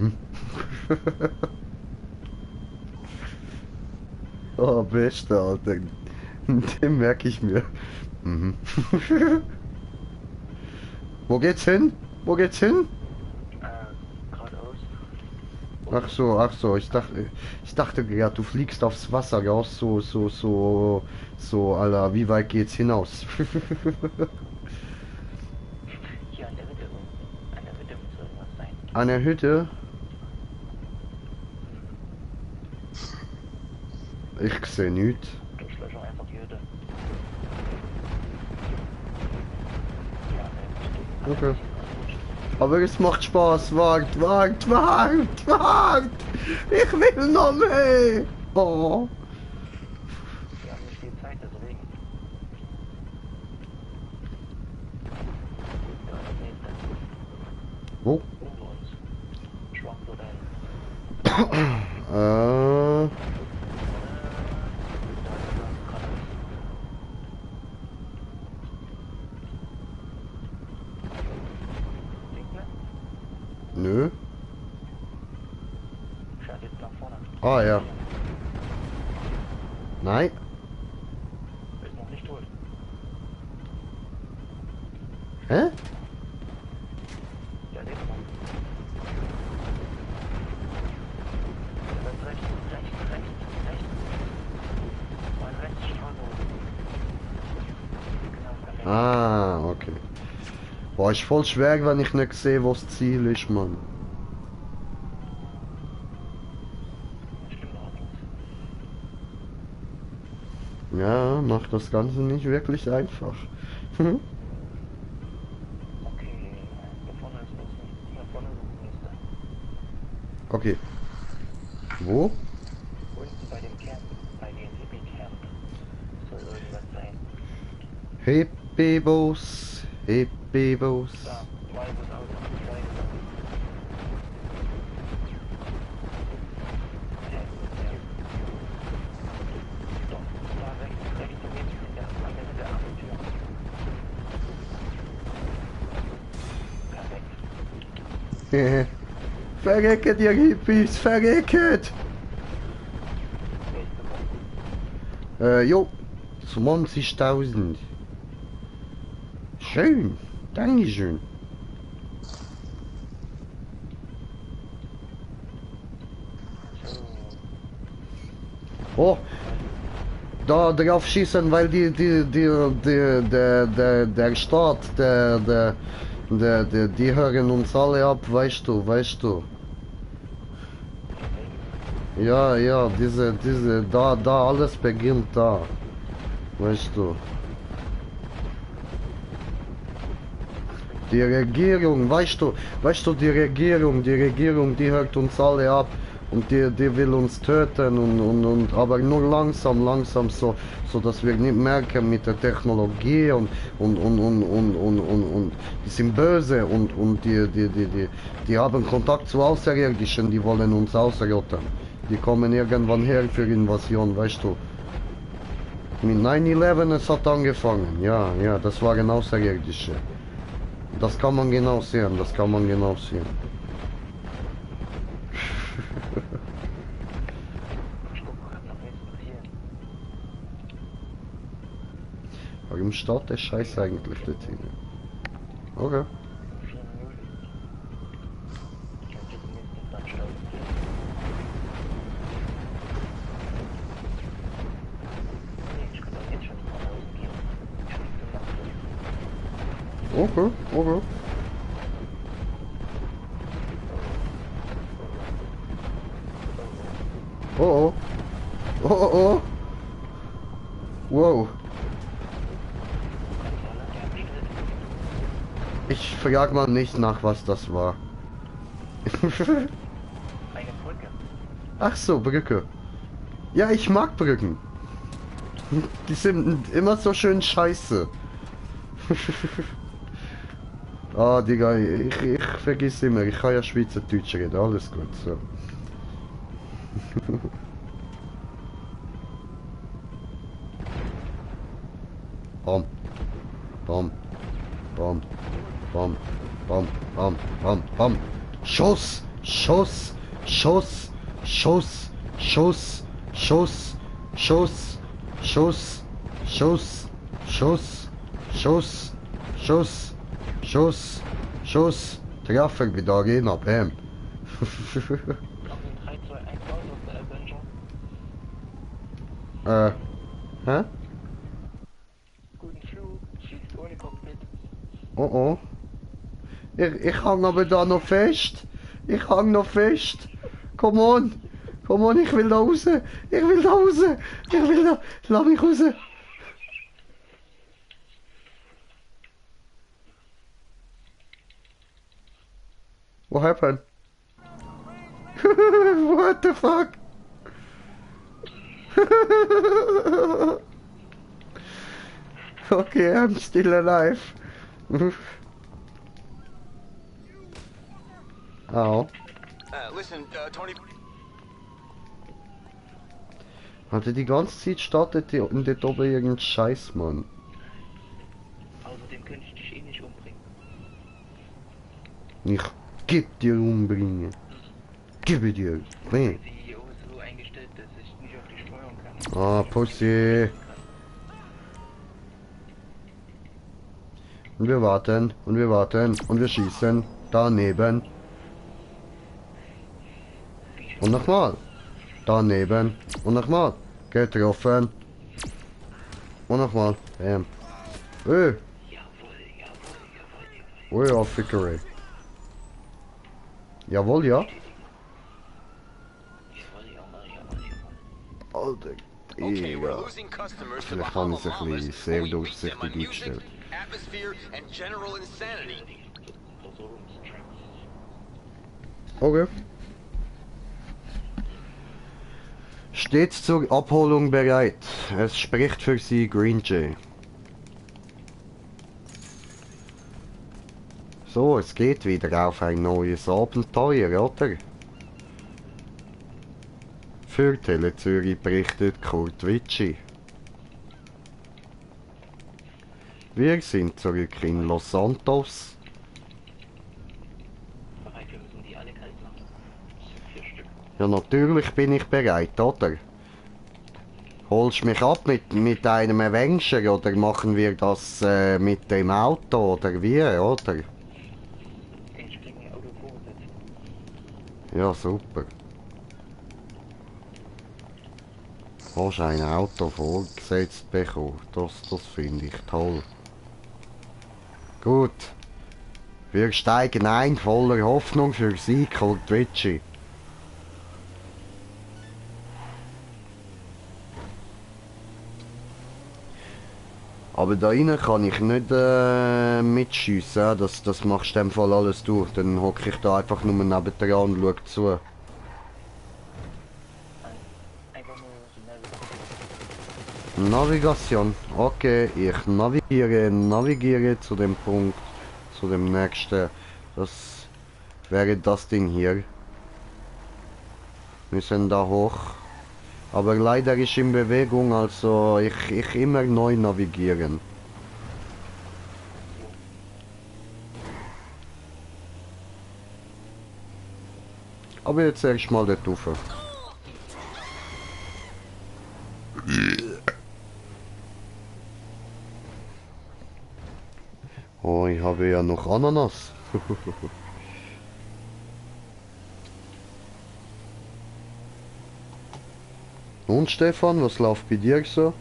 Mhm. Oh, beste, Alter. Den merke ich mir. Mhm. Wo geht's hin? Wo geht's hin? Geradeaus. Ach so, ich dachte gerade, du fliegst aufs Wasser raus, Alter, wie weit geht's hinaus? Hier an der Hütte. An der Hütte muss irgendwas sein. An der Hütte? Ich sehe nichts. Durchlöschung einfach die Hütte. Ja, Okay. Aber es macht Spaß. Wagt. Ich will noch mehr. Oh. wir haben nicht viel Zeit, deswegen. Ja, das nächste. Wo? Unter uns. Schwang so dahin. Äh. Da ist er, geradeaus. Links, ne? Nö. Schaut jetzt nach vorne. Ah ja. Nein. Ist noch nicht tot. Hä? Ja, lebt noch. Rechts. Mein rechts Straße. Genau, perfekt. Ah, okay. Boah, ist voll schwer, wenn ich nicht sehe, wo das Ziel ist, Mann. Stimmt allerdings. Ja, macht das Ganze nicht wirklich einfach. Okay, da vorne ist das nicht. Hier vorne ist das nächste. Okay. Wo? Unten bei dem Camp, bei dem Hippie-Camp. Soll irgendwas sein. Hippibos. Hippibos. Da, weißes Auto, weißes Auto. Doch, da rechts daneben, an der Mitte an der Tür. Perfekt. Verrecket, ihr Hippies, verrecket! Nächste Woche. Jo, 20.000. Schön, Dankeschön. Oh, da drauf schießen, weil der Staat, die hören uns alle ab, weißt du. Ja, da alles beginnt da, weißt du. Die Regierung, weißt du, die Regierung, die hört uns alle ab und die will uns töten und aber nur langsam so dass wir nicht merken mit der Technologie und die sind böse und die haben Kontakt zu Außerirdischen, die wollen uns ausrotten. Die kommen irgendwann her für Invasion, weißt du. Mit 9/11 es hat angefangen, ja, das waren Außerirdische. Das kann man genau sehen, Ich guck mal grad nach nächsten Zielen. Warum steht der Scheiß eigentlich dort hin? Okay. 4 Minuten. Ich hab die nächsten Veranstaltungen. Nee, ich kann doch jetzt schon nach Hause gehen. Ich flieg zum Nachtflug. Okay. Oh. Wow. Ich frag mal nicht nach, was das war. Eine Brücke. Ach so, Brücke. Ja, ich mag Brücken. Die sind immer so schön scheiße. Ah, Digga, ich vergiss immer, ich kann ja Schweizerdeutsch reden, alles gut, so. Bam. Bam. Schuss! Schuss, Schuss, Schuss, Schuss, Schuss, Schuss, Schuss, Schuss, Schuss, Schuss, Schuss, Schuss, Schuss. Treffer bei der Arena, bam. Auf den 3, 2, 1 aus der Avenger. Hä? Guten Flug, fliegt ohne Cockpit. Oh oh. Ich hang aber da noch fest. Ich hang noch fest. Come on. Come on, ich will da raus. Ich will da raus. Ich will da. Lass mich raus. What happened? What the fuck? Okay, I'm still alive. Au. Listen, Tony. Hatte die ganze Zeit startet und dort oben irgendein Scheiß, Mann. Außerdem könnte ich dich eh nicht umbringen. Ich geb dir umbringen. Gebe dir. Nee. Die hier ist so eingestellt, dass ich nicht auf dich steuern kann. Ah, Pussy. Und wir warten, und wir warten, und wir schießen. Daneben. Und nochmal. Daneben. Und nochmal. Getroffen. Und nochmal. Bam. Jawohl, Oh ja, Fickerei. Jawohl, ja. Alter. Okay, we're Ja. losing customers to Vielleicht the haben sie Hama ein bisschen Hamas, sehr who we briefed them durchsichtig on music, eingestellt. atmosphere, and general insanity. Okay. Stets zur Abholung bereit. Es spricht für Sie Green Jay. So, es geht wieder auf ein neues Abenteuer, oder? Für Tele Zürich berichtet Kurt Witschi. Wir sind zurück in Los Santos. bereit, wir müssen die alle kalt machen. 4 Stück. Ja, natürlich bin ich bereit, oder? Holst mich ab mit einem Avenger oder machen wir das mit dem Auto oder wie, oder? Ich krieg ein Auto vorgesetzt. Ja, super. Hast ein Auto vorgesetzt bekommen, das finde ich toll. Gut. Wir steigen ein, voller Hoffnung für Sie, Kurt Witschi. Aber da rein kann ich nicht mitschiessen, das machst du in dem Fall alles durch. Dann hocke ich da einfach nur nebendran und schaue zu. Einfach nur die Navigation. Okay, ich navigiere zu dem Punkt, zu dem nächsten. Das wäre das Ding hier. Wir sind da hoch. Aber leider ist in Bewegung, also ich immer neu navigieren. Aber jetzt erstmal der Tuffer. Oh, ich habe ja noch Ananas. Und Stefan, was läuft bei dir so?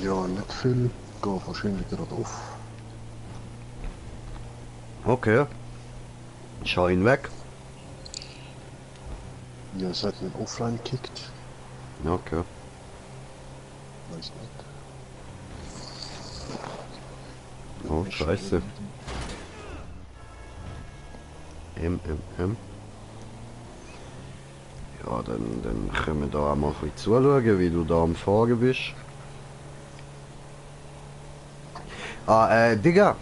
Ja, nicht viel. Gehe wahrscheinlich gerade auf. Okay. Schau ihn weg. Ja, seid mir offline gekickt. Okay. Weiß nicht. Oh, scheiße. M. Ja, dann können wir da auch mal ein bisschen zuschauen, wie du da am Fahren bist. Digga,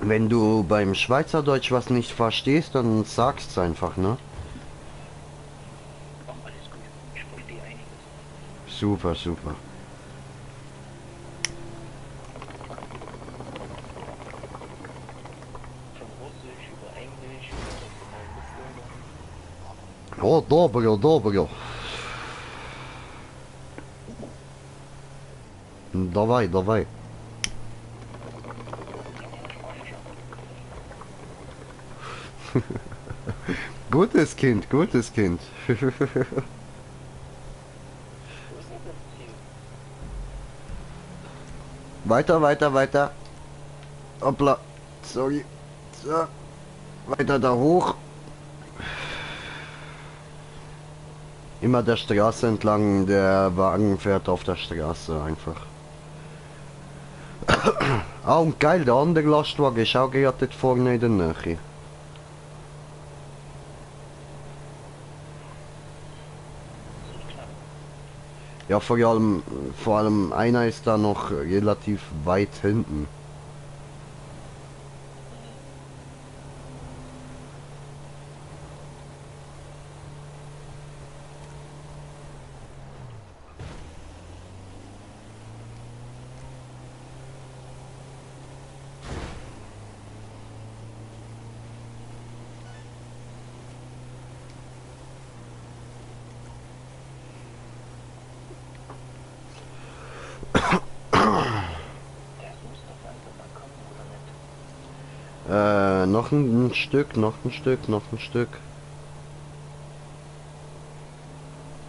wenn du beim Schweizerdeutsch was nicht verstehst, dann sagst du einfach, ne? Ach, alles gut. Ich verstehe einiges. Super, super. Von Russisch über Englisch, über O, dobro, dobro. Dawaj, dawaj. Gutes Kind, gutes Kind. Weiter, weiter, weiter. Hoppla. Sorry. So. Weiter da hoch. Immer der Straße entlang. Der Wagen fährt auf der Straße einfach. Ah, und geil, der andere Lastwagen ist auch gerade dort vorne in der Nähe. Ja, vor allem einer ist da noch relativ weit hinten. Noch ein Stück, noch ein Stück, noch ein Stück.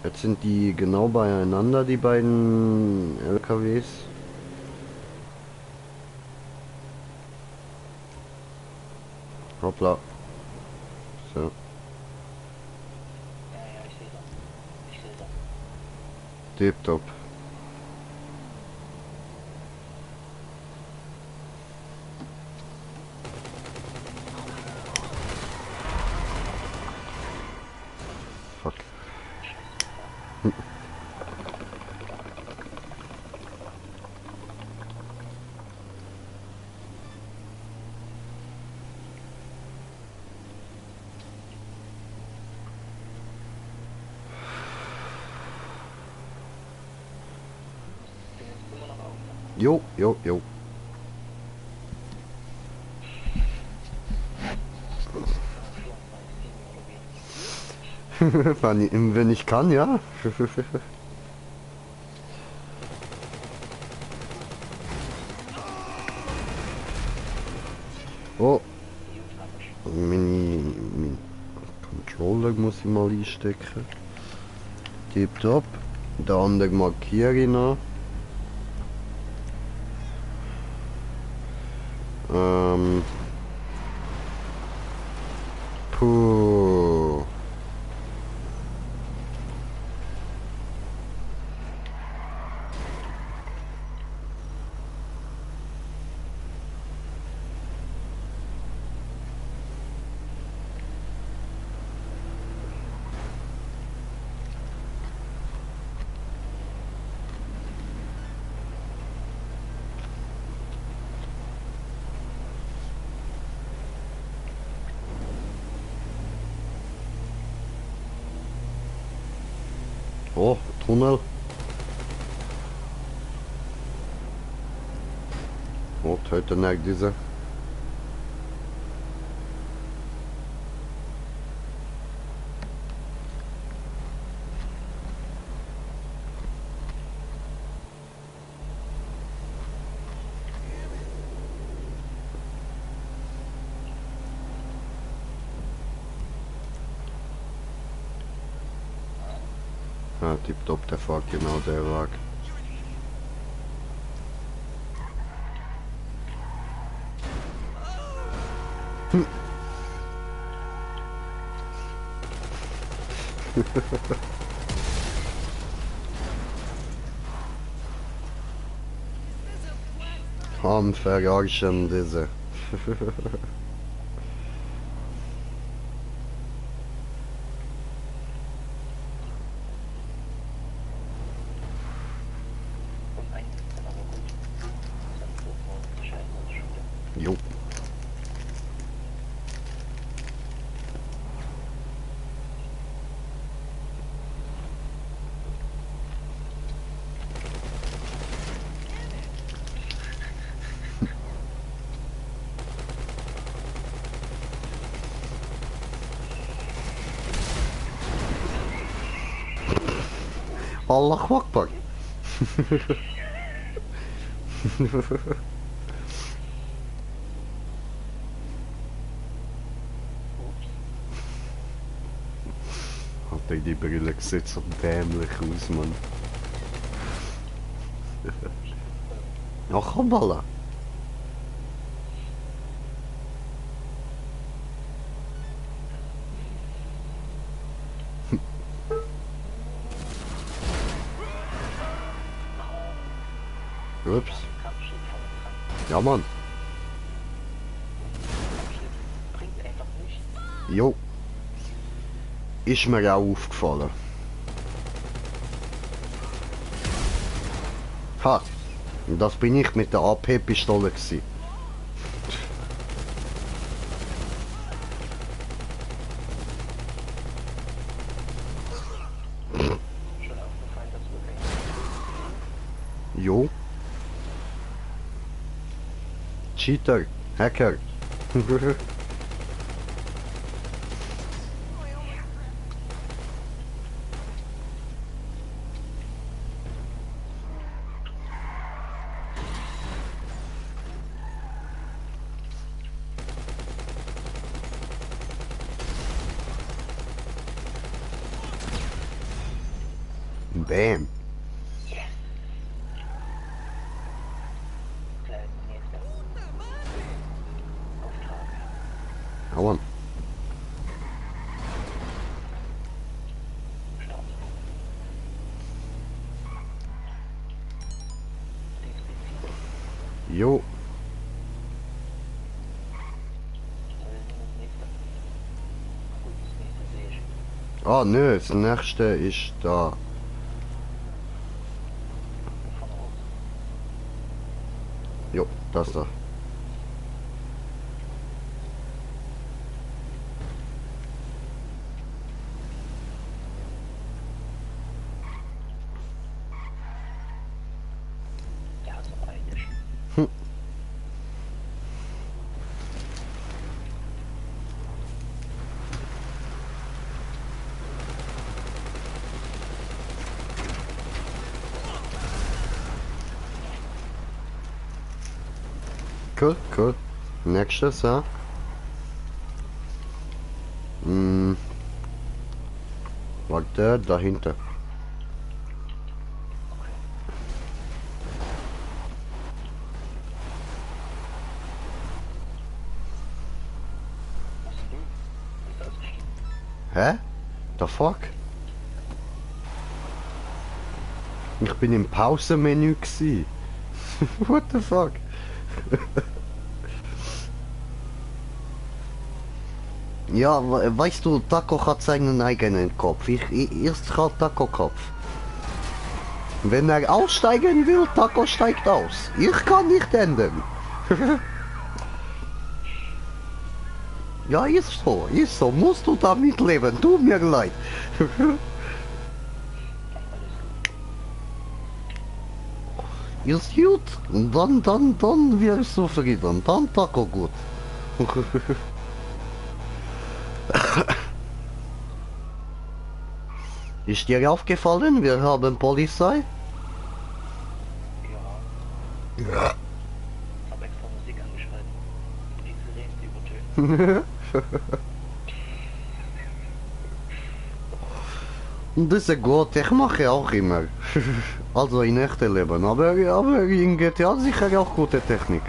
Jetzt sind die genau beieinander, die beiden LKWs. Hoppla. So. Ja, ja, ich sehe das. Ich sehe das. Tipptopp. Fuck. Jo, jo, jo. Wenn ich kann, ja. Oh. Mein Controller muss ich mal einstecken. Tipptopp. Der andere markiere ich noch. Puh. Oh, Tunnel. Oh, heute neigt diese. Ah, tipptopp, der fährt genau der Wagen. Am verarschen diese. Jo. Allah Akbar. Hat er die Brille sieht so dämlich aus, Mann. Ach, Balla. Ups. Ja, Mann. Bringt einfach nichts. Jo. Ist mir auch aufgefallen. Ha. Das bin ich mit der AP-Pistole gewesen. Schon aufgefallen, dass wir Jo. Cheater. Hacker. Bam. kleinen nächster Auftrag. Ja, Mann. Start. Explizit. Jo. Das nächste. Gut, das nächste sehe ich. Ah, nö, das nächste ist da. Von raus. Jo, das da. Ja, so eigentlich. Cool, cool. Nächstes, ja. Hm. Warte, dahinter. Was denn du? Ist ausgestiegen. Hä? The fuck? Ich bin im Pausenmenü gsi. What the fuck? Ja, weißt du, Taco hat seinen eigenen Kopf. Erst hat Taco Kopf. Wenn er aussteigen will, Taco steigt aus. Ich kann nicht ändern. Ja, ist so, ist so. Musst du damit leben. Tut mir leid. Ist gut. Dann wirst du zufrieden. Dann Taco gut. Ist dir aufgefallen, wir haben Polizei? Ja. Ja. Ich habe extra Musik angeschaltet. Die Sirenen übertönen. Das ist gut, ich mache auch immer. Also in echten Leben, aber in GTA sicher auch gute Technik.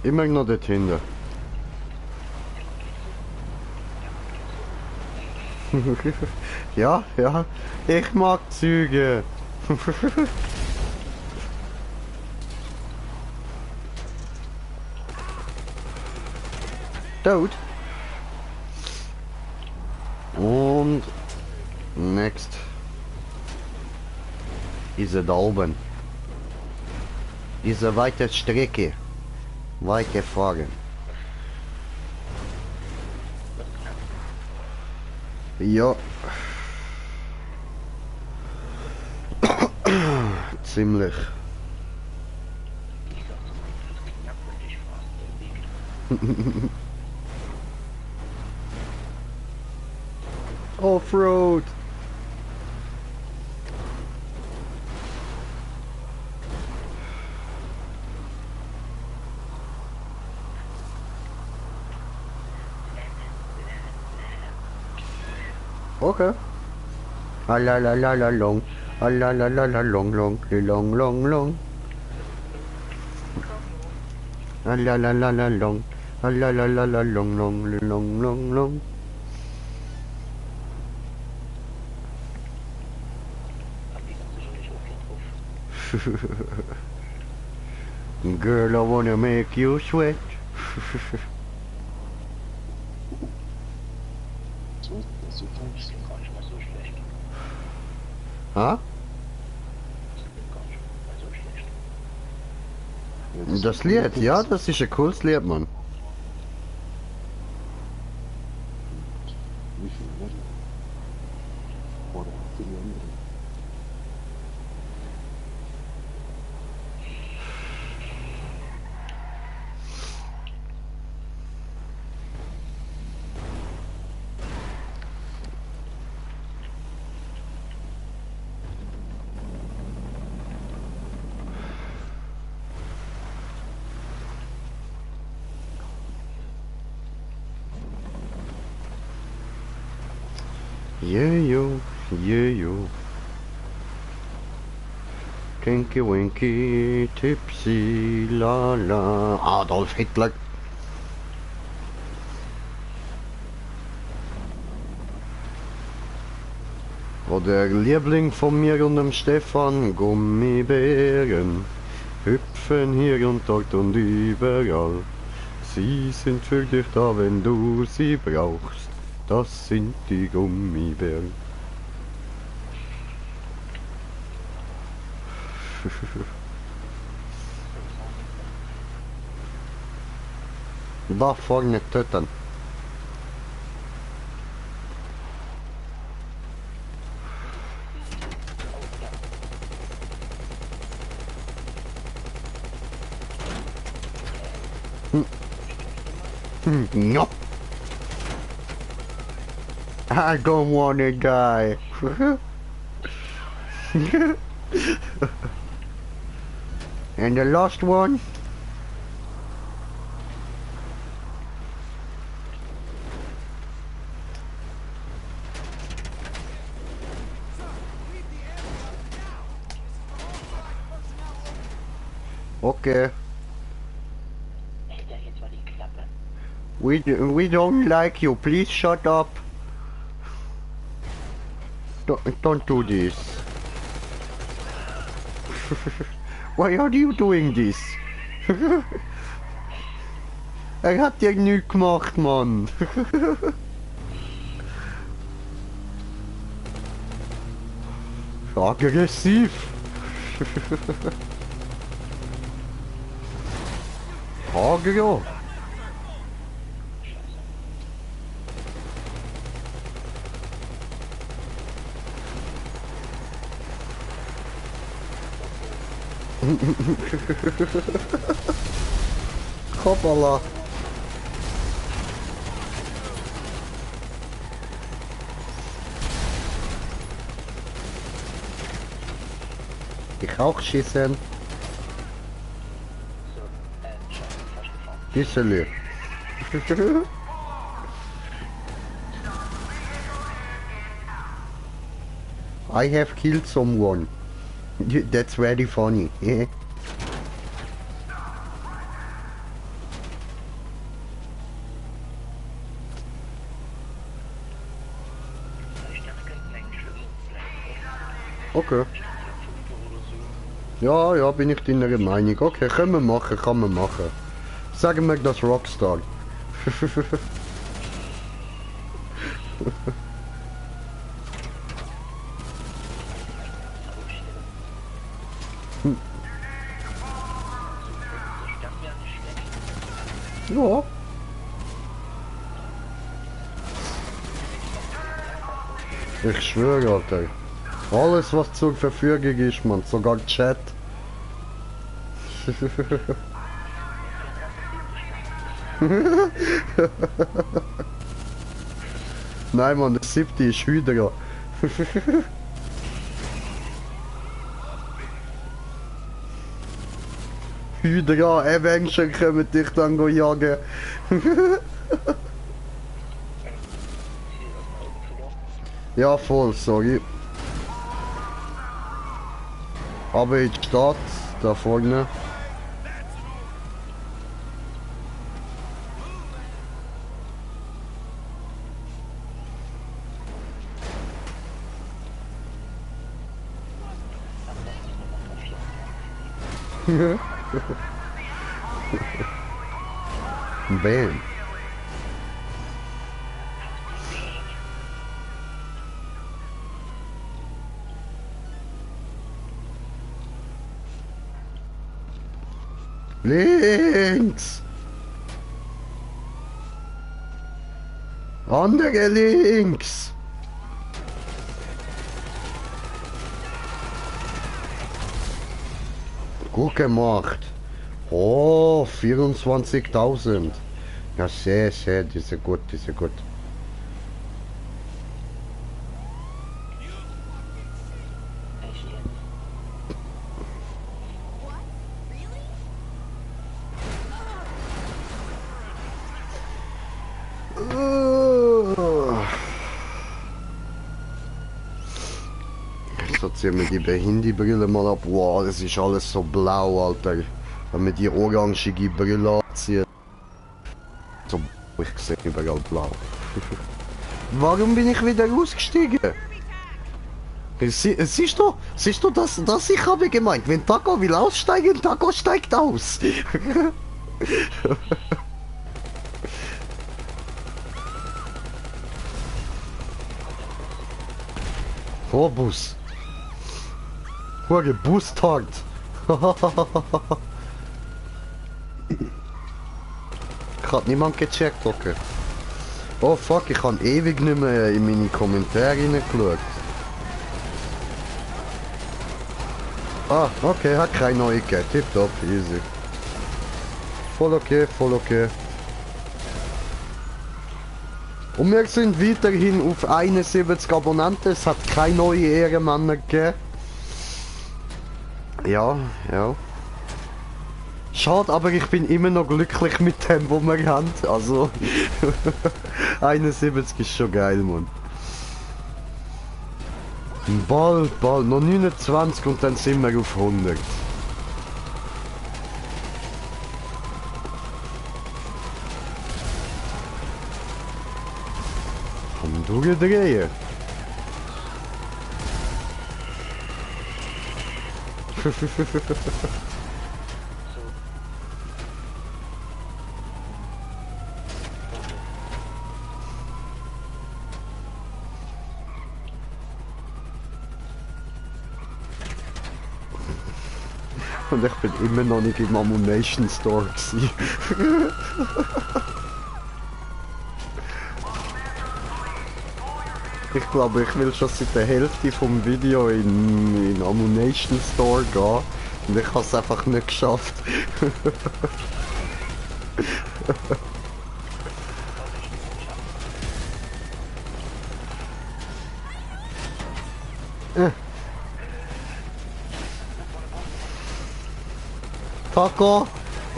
Immer noch dort hinten. Ja, ja, ich mag Züge. Tot. Und next ist er da oben. Diese weite Strecke. Weiterfahren. Ja. Ziemlich. Ich sag so, das knapp, wenn ich fast im Weg. Offroad! Okay. Alalalalong. Alalalalong long long long long. Alalalalong. Alalalalong long long long long. Hab die ganze Schule auf jeden Ruf. Girl, I wanna make you sweat. So, das ist super. Das ist gar nicht mal so schlecht. Ha? Das ist gar nicht mal so schlecht. Ja, Das Lied, ja, das ist ein cooles Lied, Mann. Wie viel Level? Oder viele andere? Yeah, yo. Kinky winky, tipsy, la la. Adolf Hitler. Oh, der Liebling von mir und dem Stefan, Gummibären, hüpfen hier und dort und überall. Sie sind für dich da, wenn du sie brauchst. Das sind die Gummibären. Da vorne töten. No. I don't wanna die. And the last one. Okay. Echt, jetzt war die Klappe. We don't like you. Please shut up. Don't do this. Why are you doing this? Hat dir nichts gemacht, Mann. Aggressiv. Agro. Hoppala. Ich auch schießen. So, scheiße, falsch gefahren. Bissele. I have killed someone. That's very funny. Yeah. Ich dachte, eigentlich für ihn. Okay. Oder so. Ja, bin ich deiner Meinung. Okay, können wir machen, kann man machen. Sagen wir das Rockstar. Ja. Ich schwöre, Alter. Alles was zur Verfügung ist, man, sogar Chat. Nein, man, der 7. ist Hydra. Hydra, Avenger kommen dich dann jagen. Ja, voll, sorry. Aber in die Stadt, da vorne. Bam. Links! Andere links! Gut gemacht. Oh, 24.000. Ja, sehr, sehr, die sind gut, die sind gut. Jetzt ziehen wir die Behindy-Brille mal ab. Wow, das ist alles so blau, Alter. Wenn wir die orangige Brille anziehen. So, ich sehe überall blau. Warum bin ich wieder ausgestiegen? Siehst du, das ich habe gemeint. Wenn Taco will aussteigen, Taco steigt aus. Bus. Hure Bustard. Ich hab niemand gecheckt, okay. Oh fuck, ich habe ewig nicht mehr in meine Kommentare reingeschaut. Ah, okay, hat keine neue gegeben. Tipptopp, easy. Voll okay, voll okay. Und wir sind weiterhin auf 71 Abonnenten. Es hat keine neue Ehrenmänner gegeben. Ja, ja. Schade, aber ich bin immer noch glücklich mit dem, was wir haben. Also, 71 ist schon geil, Mann. Bald, noch 29 und dann sind wir auf 100. Komm, durchdrehen. Und ich bin immer noch nicht im Ammunition Store gewesen. Ich glaube, ich will schon seit der Hälfte vom Video in Ammunition Store gehen. Und ich habe es einfach nicht geschafft.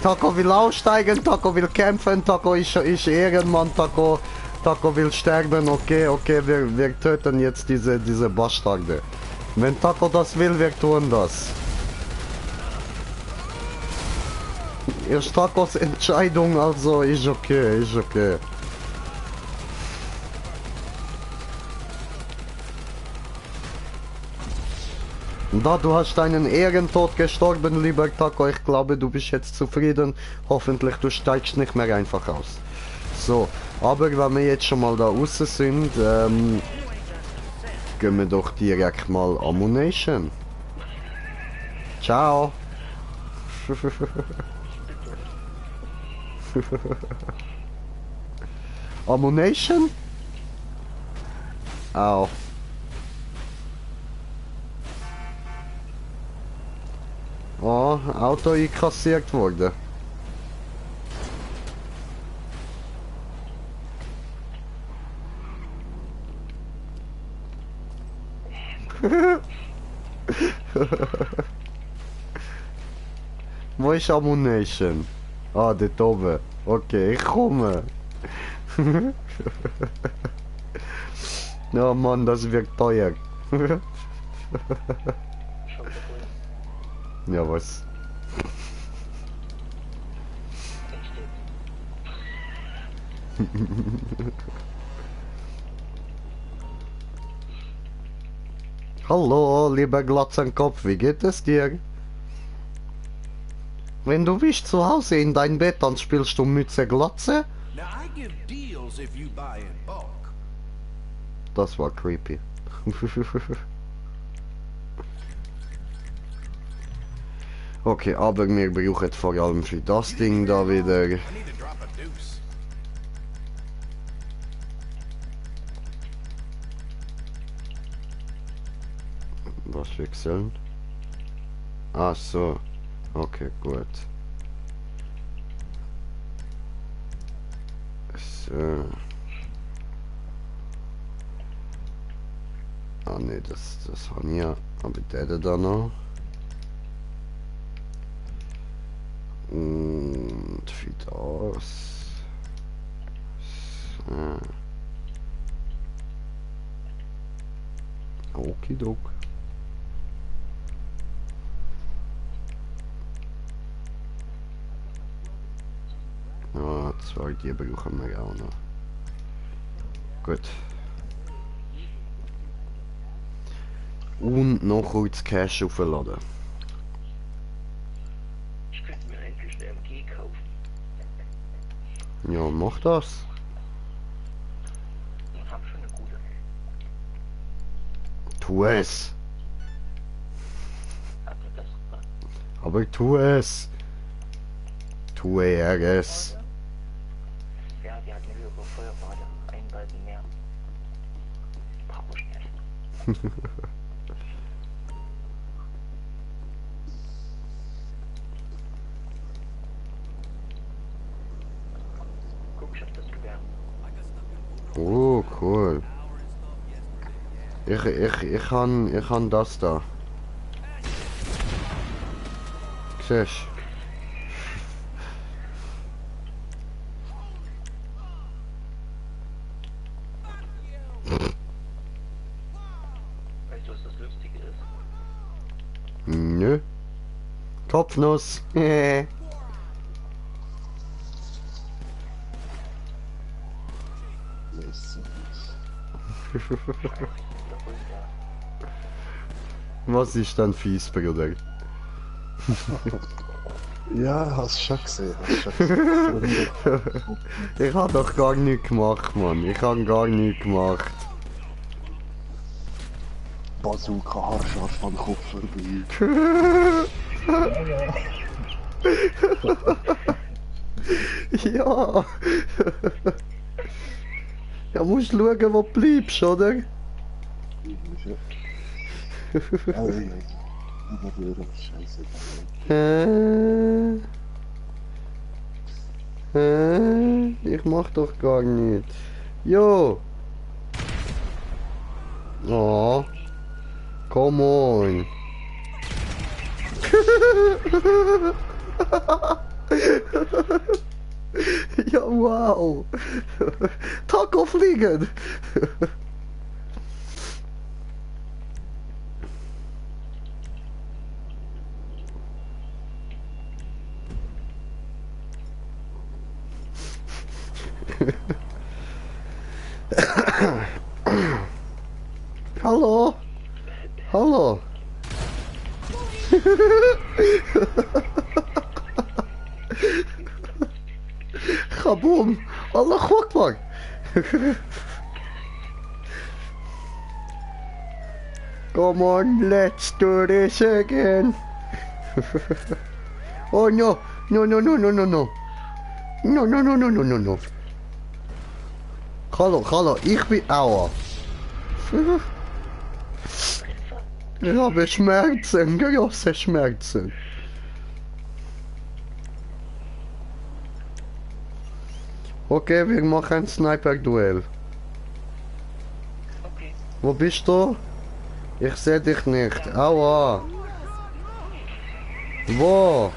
Taco will aussteigen, Taco will kämpfen, Taco ist Ehrenmann, Taco will sterben, okay, wir töten jetzt diese Bastarde. Wenn Taco das will, wir tun das. Ist Tacos Entscheidung, also ist okay, ist okay. Da du hast einen Ehrentod gestorben, lieber Taco, ich glaube du bist jetzt zufrieden. Hoffentlich du steigst nicht mehr einfach aus. So, aber wenn wir jetzt schon mal da außen sind, gehen wir doch direkt mal Ammunition. Ciao. Ammunition? Au. Oh, Auto einkassiert worden. Wo ist Ammunition? Ah, dort oben. Okay, ich komme. Ja, Mann, das wird teuer. Schon beruhigt. Ja, was? Echt jetzt? Hallo, lieber Glatzenkopf, wie geht es dir? Wenn du willst zu Hause in dein Bett, dann spielst du Mütze Glatze? Now I give deals if you buy in bulk. Das war creepy. Okay, aber wir brauchen vor allem für das Ding da wieder. I need to drop a deuce. Was wechseln? Ach so. Okay, gut. So. Ah ne, das habe ich ja. Aber der da noch. Und für das. So. Okidok. Ja, zwei, die brauchen wir auch noch. Gut. Und noch kurz Cash aufladen. Ich könnte mir endlich eine MG kaufen. Ja, mach das. Ich habe schon eine gute. Tu es. Hat mir das gemacht. Aber tu es. Tue es. Ja, die hat eine höhere Feuerrate. Einbalken mehr. Brauche ich nicht. Guck, ich hab das Gewehr. Oh, cool. Ich kann das da. Siehst Weißt du, was das Lustige ist? Nö. Kopfnuss. Was ist denn fies, Bruder? Ja, hast schon gesehen. Hast schon gesehen. Ich hab doch gar nichts gemacht, Mann. Ich hab gar nichts gemacht. Bazooka, haarscharf am Kopf vorbei. Ja. Ja, musst schauen, wo du bleibst, oder? Ich mach doch gar nicht. Jo. Oh. Come on. Ja, wow. Taco fliegen. Hallo. Hallo. Kaboom. Allah Akbar. Come on, let's do this again. Oh no. No, no, no, no, no, no. No, no, no, no, no, no, no. Hallo, hallo, ich bin Aua. Ich habe Schmerzen, große Schmerzen. Okay, wir machen ein Sniper-Duell. Okay. Wo bist du? Ich sehe dich nicht. Aua. Wo?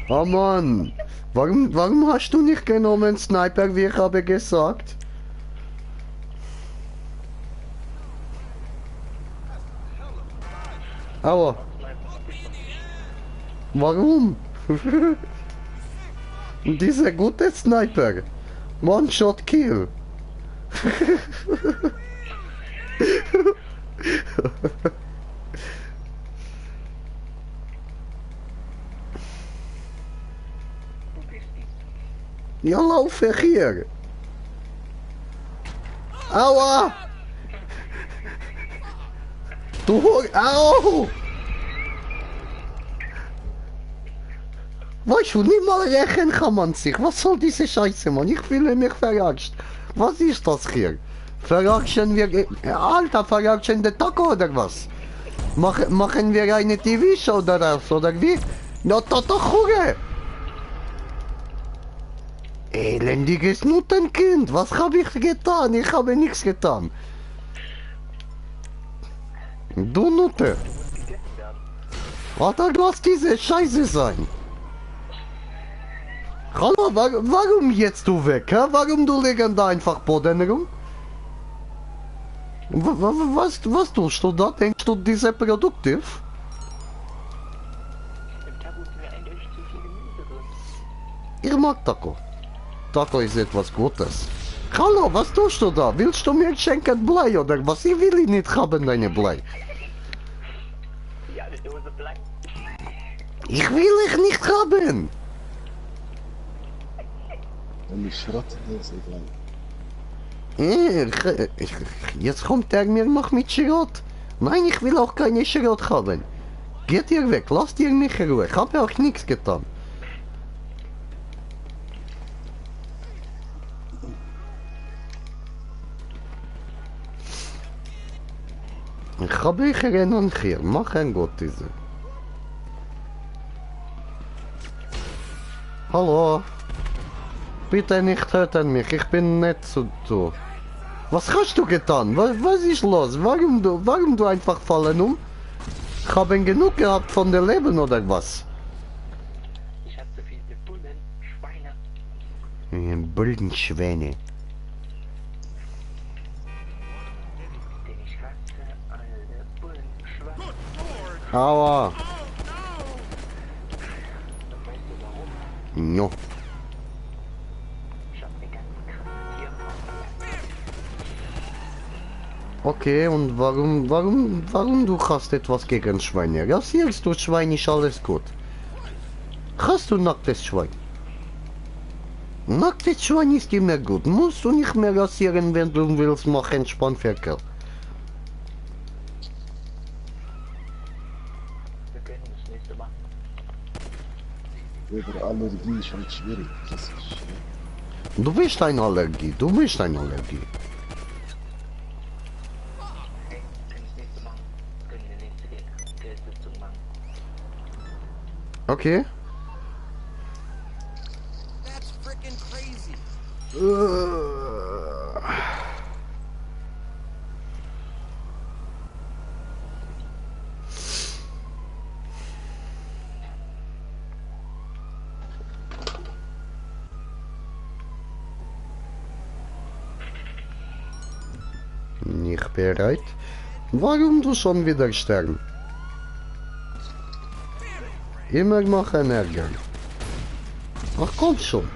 Oh Mann. Warum hast du nicht genommen Sniper, wie ich habe gesagt? Aua. Warum? Diese gute Sniper. One-Shot Kill. Ja, lauf weg hier. Aua. Du Au. Weißt du, nicht mal rächen kann man sich. Was soll diese Scheiße, Mann? Ich fühle mich verarscht. Was ist das hier? Verarschen wir... Alter, verarschen den Tag oder was? Machen wir eine TV-Show daraus, oder wie? Na, doch, Hure! Elendiges Nuttenkind, was habe ich getan? Ich habe nichts getan. Du Nutte. Alter, lass diese Scheiße sein. Hallo, warum jetzt du weg? Hä? Warum du legst da einfach Boden rum? Was tust du da? Denkst du, diese produktiv? Ich mag Taco. Taco ist etwas Gutes. Hallo, was tust du da? Willst du mir schenken Blei oder was? Ich will nicht haben, deine Blei. Ja, eine Dose Blei. Ich will dich nicht haben. Eine Schrottdose Blei. Jetzt kommt er mir noch mit Schrott. Nein, ich will auch keine Schrott haben. Geht ihr weg, lasst ihr mich in Ruhe. Ich habe auch nichts getan. Ich habe euch erinnern hier, mach ein Gott diese. Hallo. Bitte nicht töten mich, ich bin nicht so. Was hast du getan? Was ist los? Warum du einfach fallen um? Ich habe genug gehabt von der Leben oder was? Ich hab so viele Bullen, Schweine. Bullenschwäne. Den ich hasse, alle Bullen, Schweine. Aua. Und weißt du warum? No. Ich hab den ganzen Kram hier Okay, und warum du hast etwas gegen Schweine? Rasierst du Schwein, ist alles gut. Hast du nacktes Schwein? Nacktes Schwein ist immer gut. Musst du nicht mehr rasieren, wenn du willst, mach entspannt Ferkel. Wir können das nächste Mal. Über Allergie ist halt schwierig. Das ist, Du bist eine Allergie, du bist eine Allergie. Hey, können das nächste machen. Können wir nächste Sitzung machen. Okay. That's freaking crazy. Nicht bereit? Warum du schon wieder sterben? Immer machen Ärger. Ach komm schon.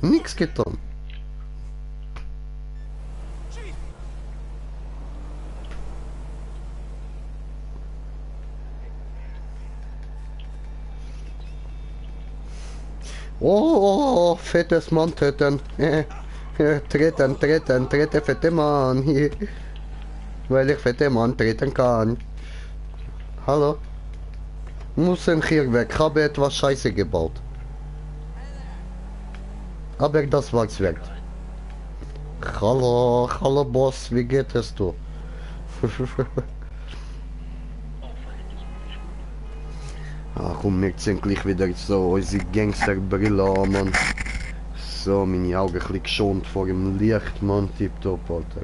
Nix getan. Oh, fettes Mann töten. Treten, fette Mann. Weil ich fette Mann treten kann. Hallo? Müssen hier weg. Habe etwas Scheiße gebaut. Aber das war's weg. Hallo Boss, wie geht es du? Komm, wir ziehen gleich wieder so unsere Gangsterbrille an, Mann. So, meine Augen ein bisschen geschont vor dem Licht, Mann. Tipptopp, Alter.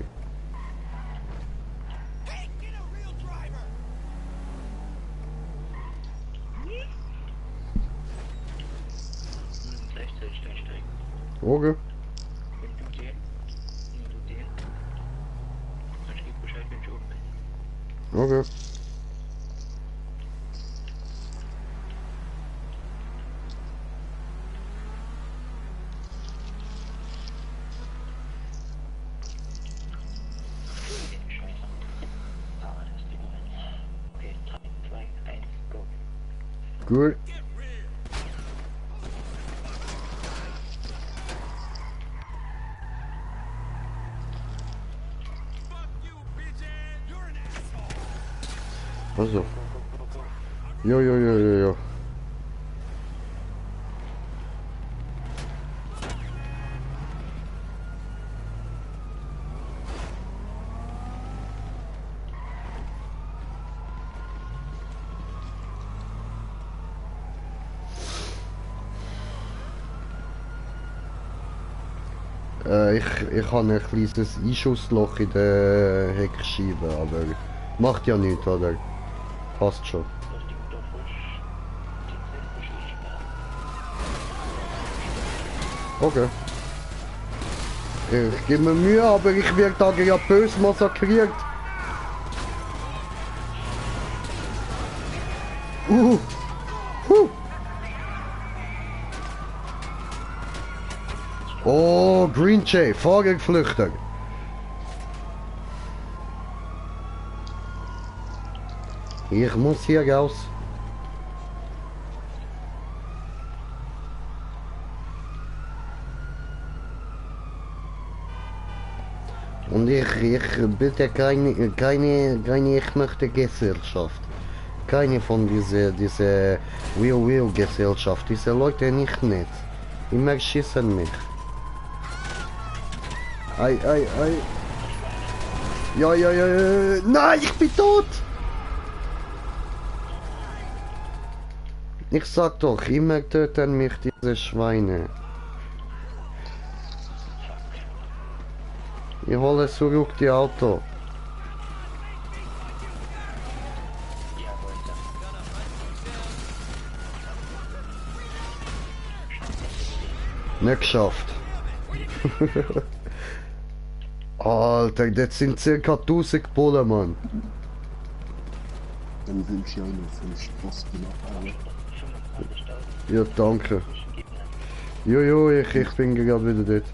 Okay. Okay. Gut. Also. Jo, jo, jo, jo, jo. Ich habe ein kleines Einschussloch in der Heckscheibe, aber macht ja nichts, oder? Passt schon. Okay. Ich gebe mir Mühe, aber ich werde da ja böse massakriert. Uh. Oh, Green Jay, Fahrgeflüchter. Ich muss hier raus. Und ich bitte ich möchte Gesellschaft. Keine von diese Will Gesellschaft. Diese Leute nicht nett. Immer schießen mich. Ei. Ja. Nein, ich bin tot! Ich sag doch, immer töten mich diese Schweine. Ich hole zurück die Auto. Nicht geschafft. Alter, das sind circa 1000 Bullen, Mann. Dann wünsche ich einen für Spaß gemacht. Ja, danke. Jojo, ich bin gerade wieder dort.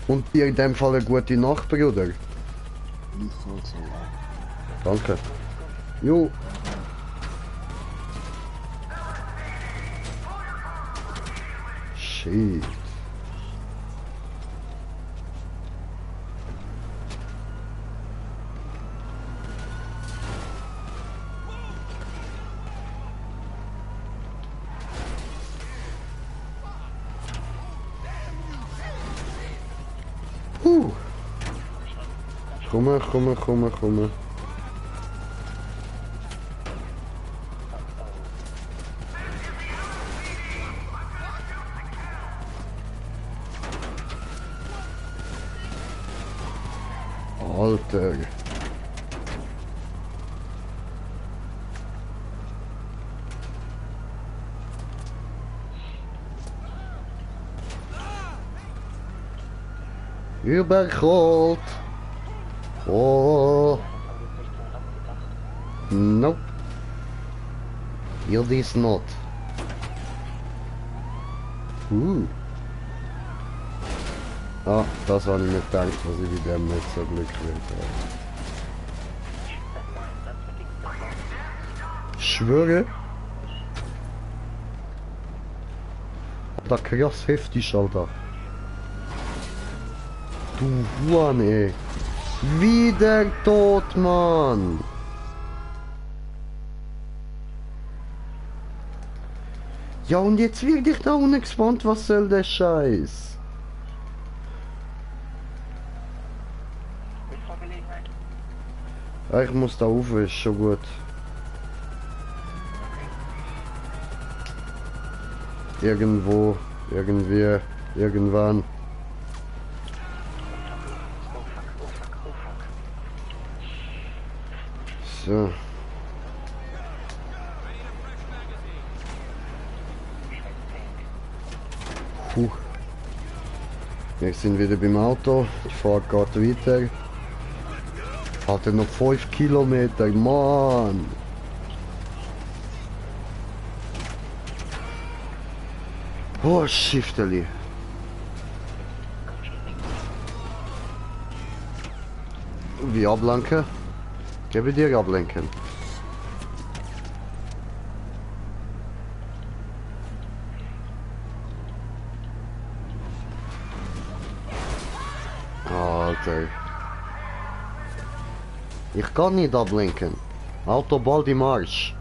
Und dir in dem Fall eine gute Nacht, Bruder. Ich halt so. Danke. Jo. Shit. Komme. Alter. Überholt. Oh. Nope. It is not. Ah, das habe ich nicht gedacht, was ich mit dem nicht so glücklich bin. Ich schwöre. Da krass heftig, Alter. Du Huan, ey. Wieder tot, Mann. Ja, und jetzt werde ich da unten gespannt, was soll der Scheiß? Ja, ich muss da rauf, ist schon gut. Irgendwo, irgendwie, irgendwann. So. Puh. Wir sind wieder beim Auto. Die Fahrt geht weiter. Hatte noch 5 Kilometer, Mann. Oh, Schifteli. Wie ablenken? Gebe dir ablenken. Alter. Ich kann nicht ablenken. Auto bald im Arsch.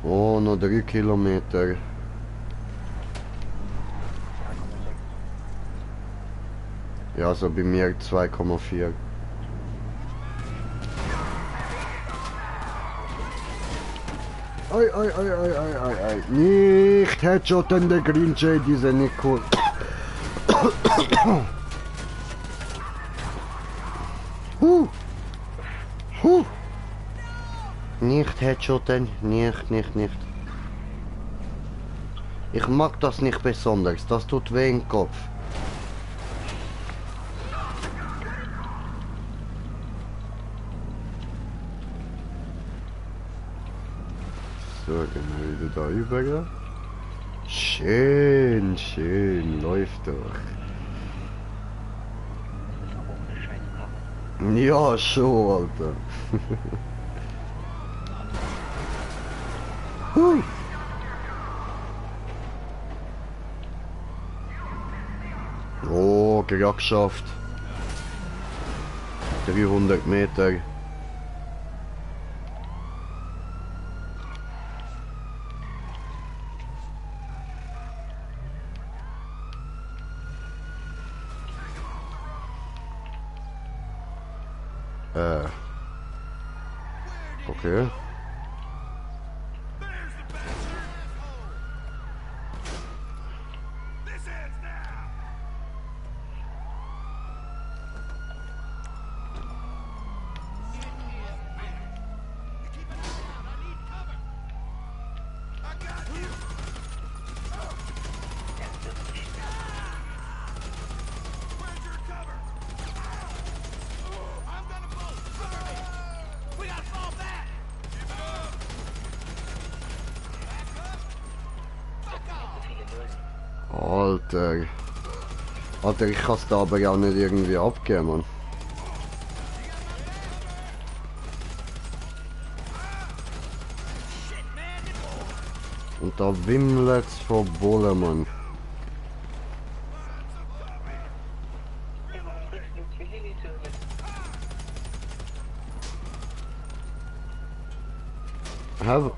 Oh, noch 3 Kilometer. Ja, so bei mir 2,4. Ei, ei, ei, ei, ei, ei, ei. Nicht Headshot in der Green Jade, die sind nicht cool. Nicht Headshotten, nicht. Ich mag das nicht besonders, das tut weh im Kopf. So, gehen wir wieder da über. Schön, läuft doch. Ja, schon, Alter. Oh, gerade geschafft. 300 Meter. Okay. Alter. Alter, ich kann es da aber auch nicht irgendwie abgeben, Mann. Und da wimmelt es von Bullen, Mann. Hä?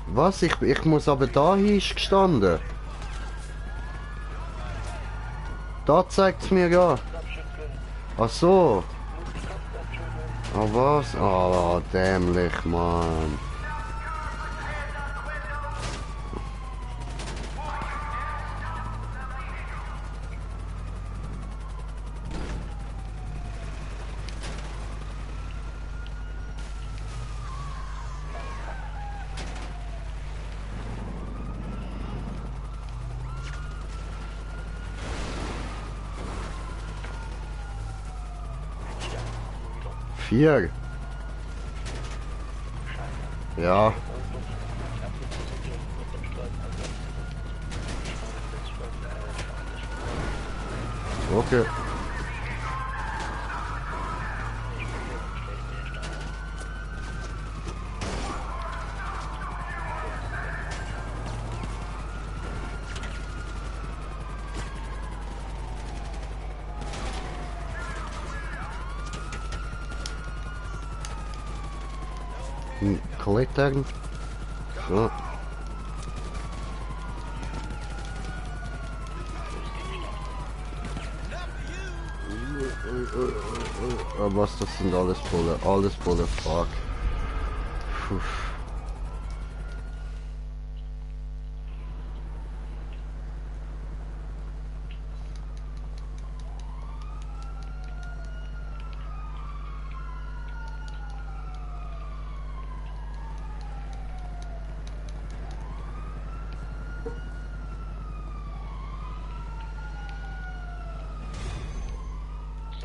Was? Ich muss aber da hin, ist gestanden. Da zeigt es mir ja. Ach so. Ah was? Ah, dämlich, Mann. Vier. Ja. Okay. Klettern. So. Was, das sind alles Bulle, fuck.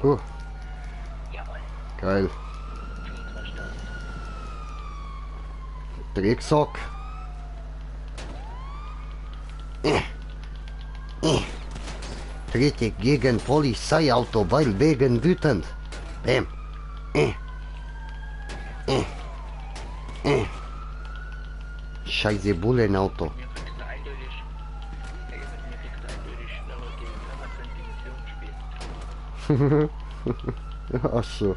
Puh. Jawohl. Geil. Verstanden. Drecksack. Trete gegen Polizeiauto, weil wegen wütend. Bäm. Scheiße Bullenauto. Mir kriegst du eindeutig, mir kriegst du eindeutig schneller gegen 100% Mission spielen. Ach so.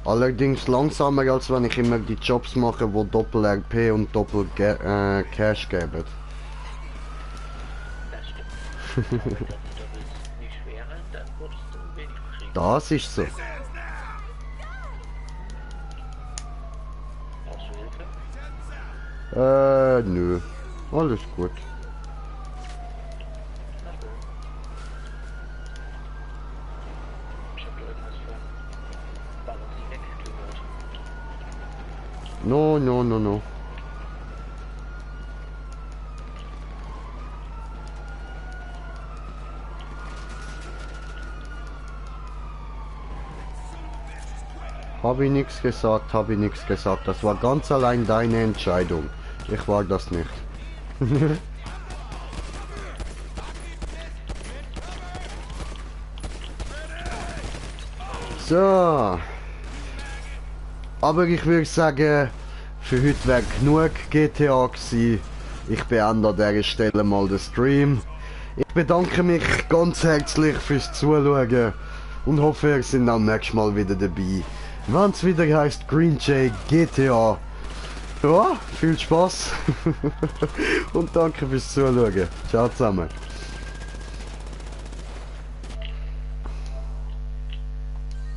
Allerdings langsamer, als wenn ich immer die Jobs mache, wo Doppel-RP und Doppel-Cash geben. Das stimmt. Aber wenn du das nicht wäre, dann würdest du weniger kriegen. Das ist so. Brauchst du Hilfe? Nö. Alles gut. Na gut. Ich hab irgendwas von Balancing weggehört. No. Habe ich nichts gesagt. Das war ganz allein deine Entscheidung. Ich war das nicht. So. Aber ich würde sagen, für heute wäre genug GTA gewesen. Ich beende an dieser Stelle mal den Stream. Ich bedanke mich ganz herzlich fürs Zuschauen und hoffe, ihr seid auch nächstes Mal wieder dabei, wenn es wieder heißt Green Jay GTA. Ja, viel Spaß und danke fürs Zuschauen. Ciao zusammen.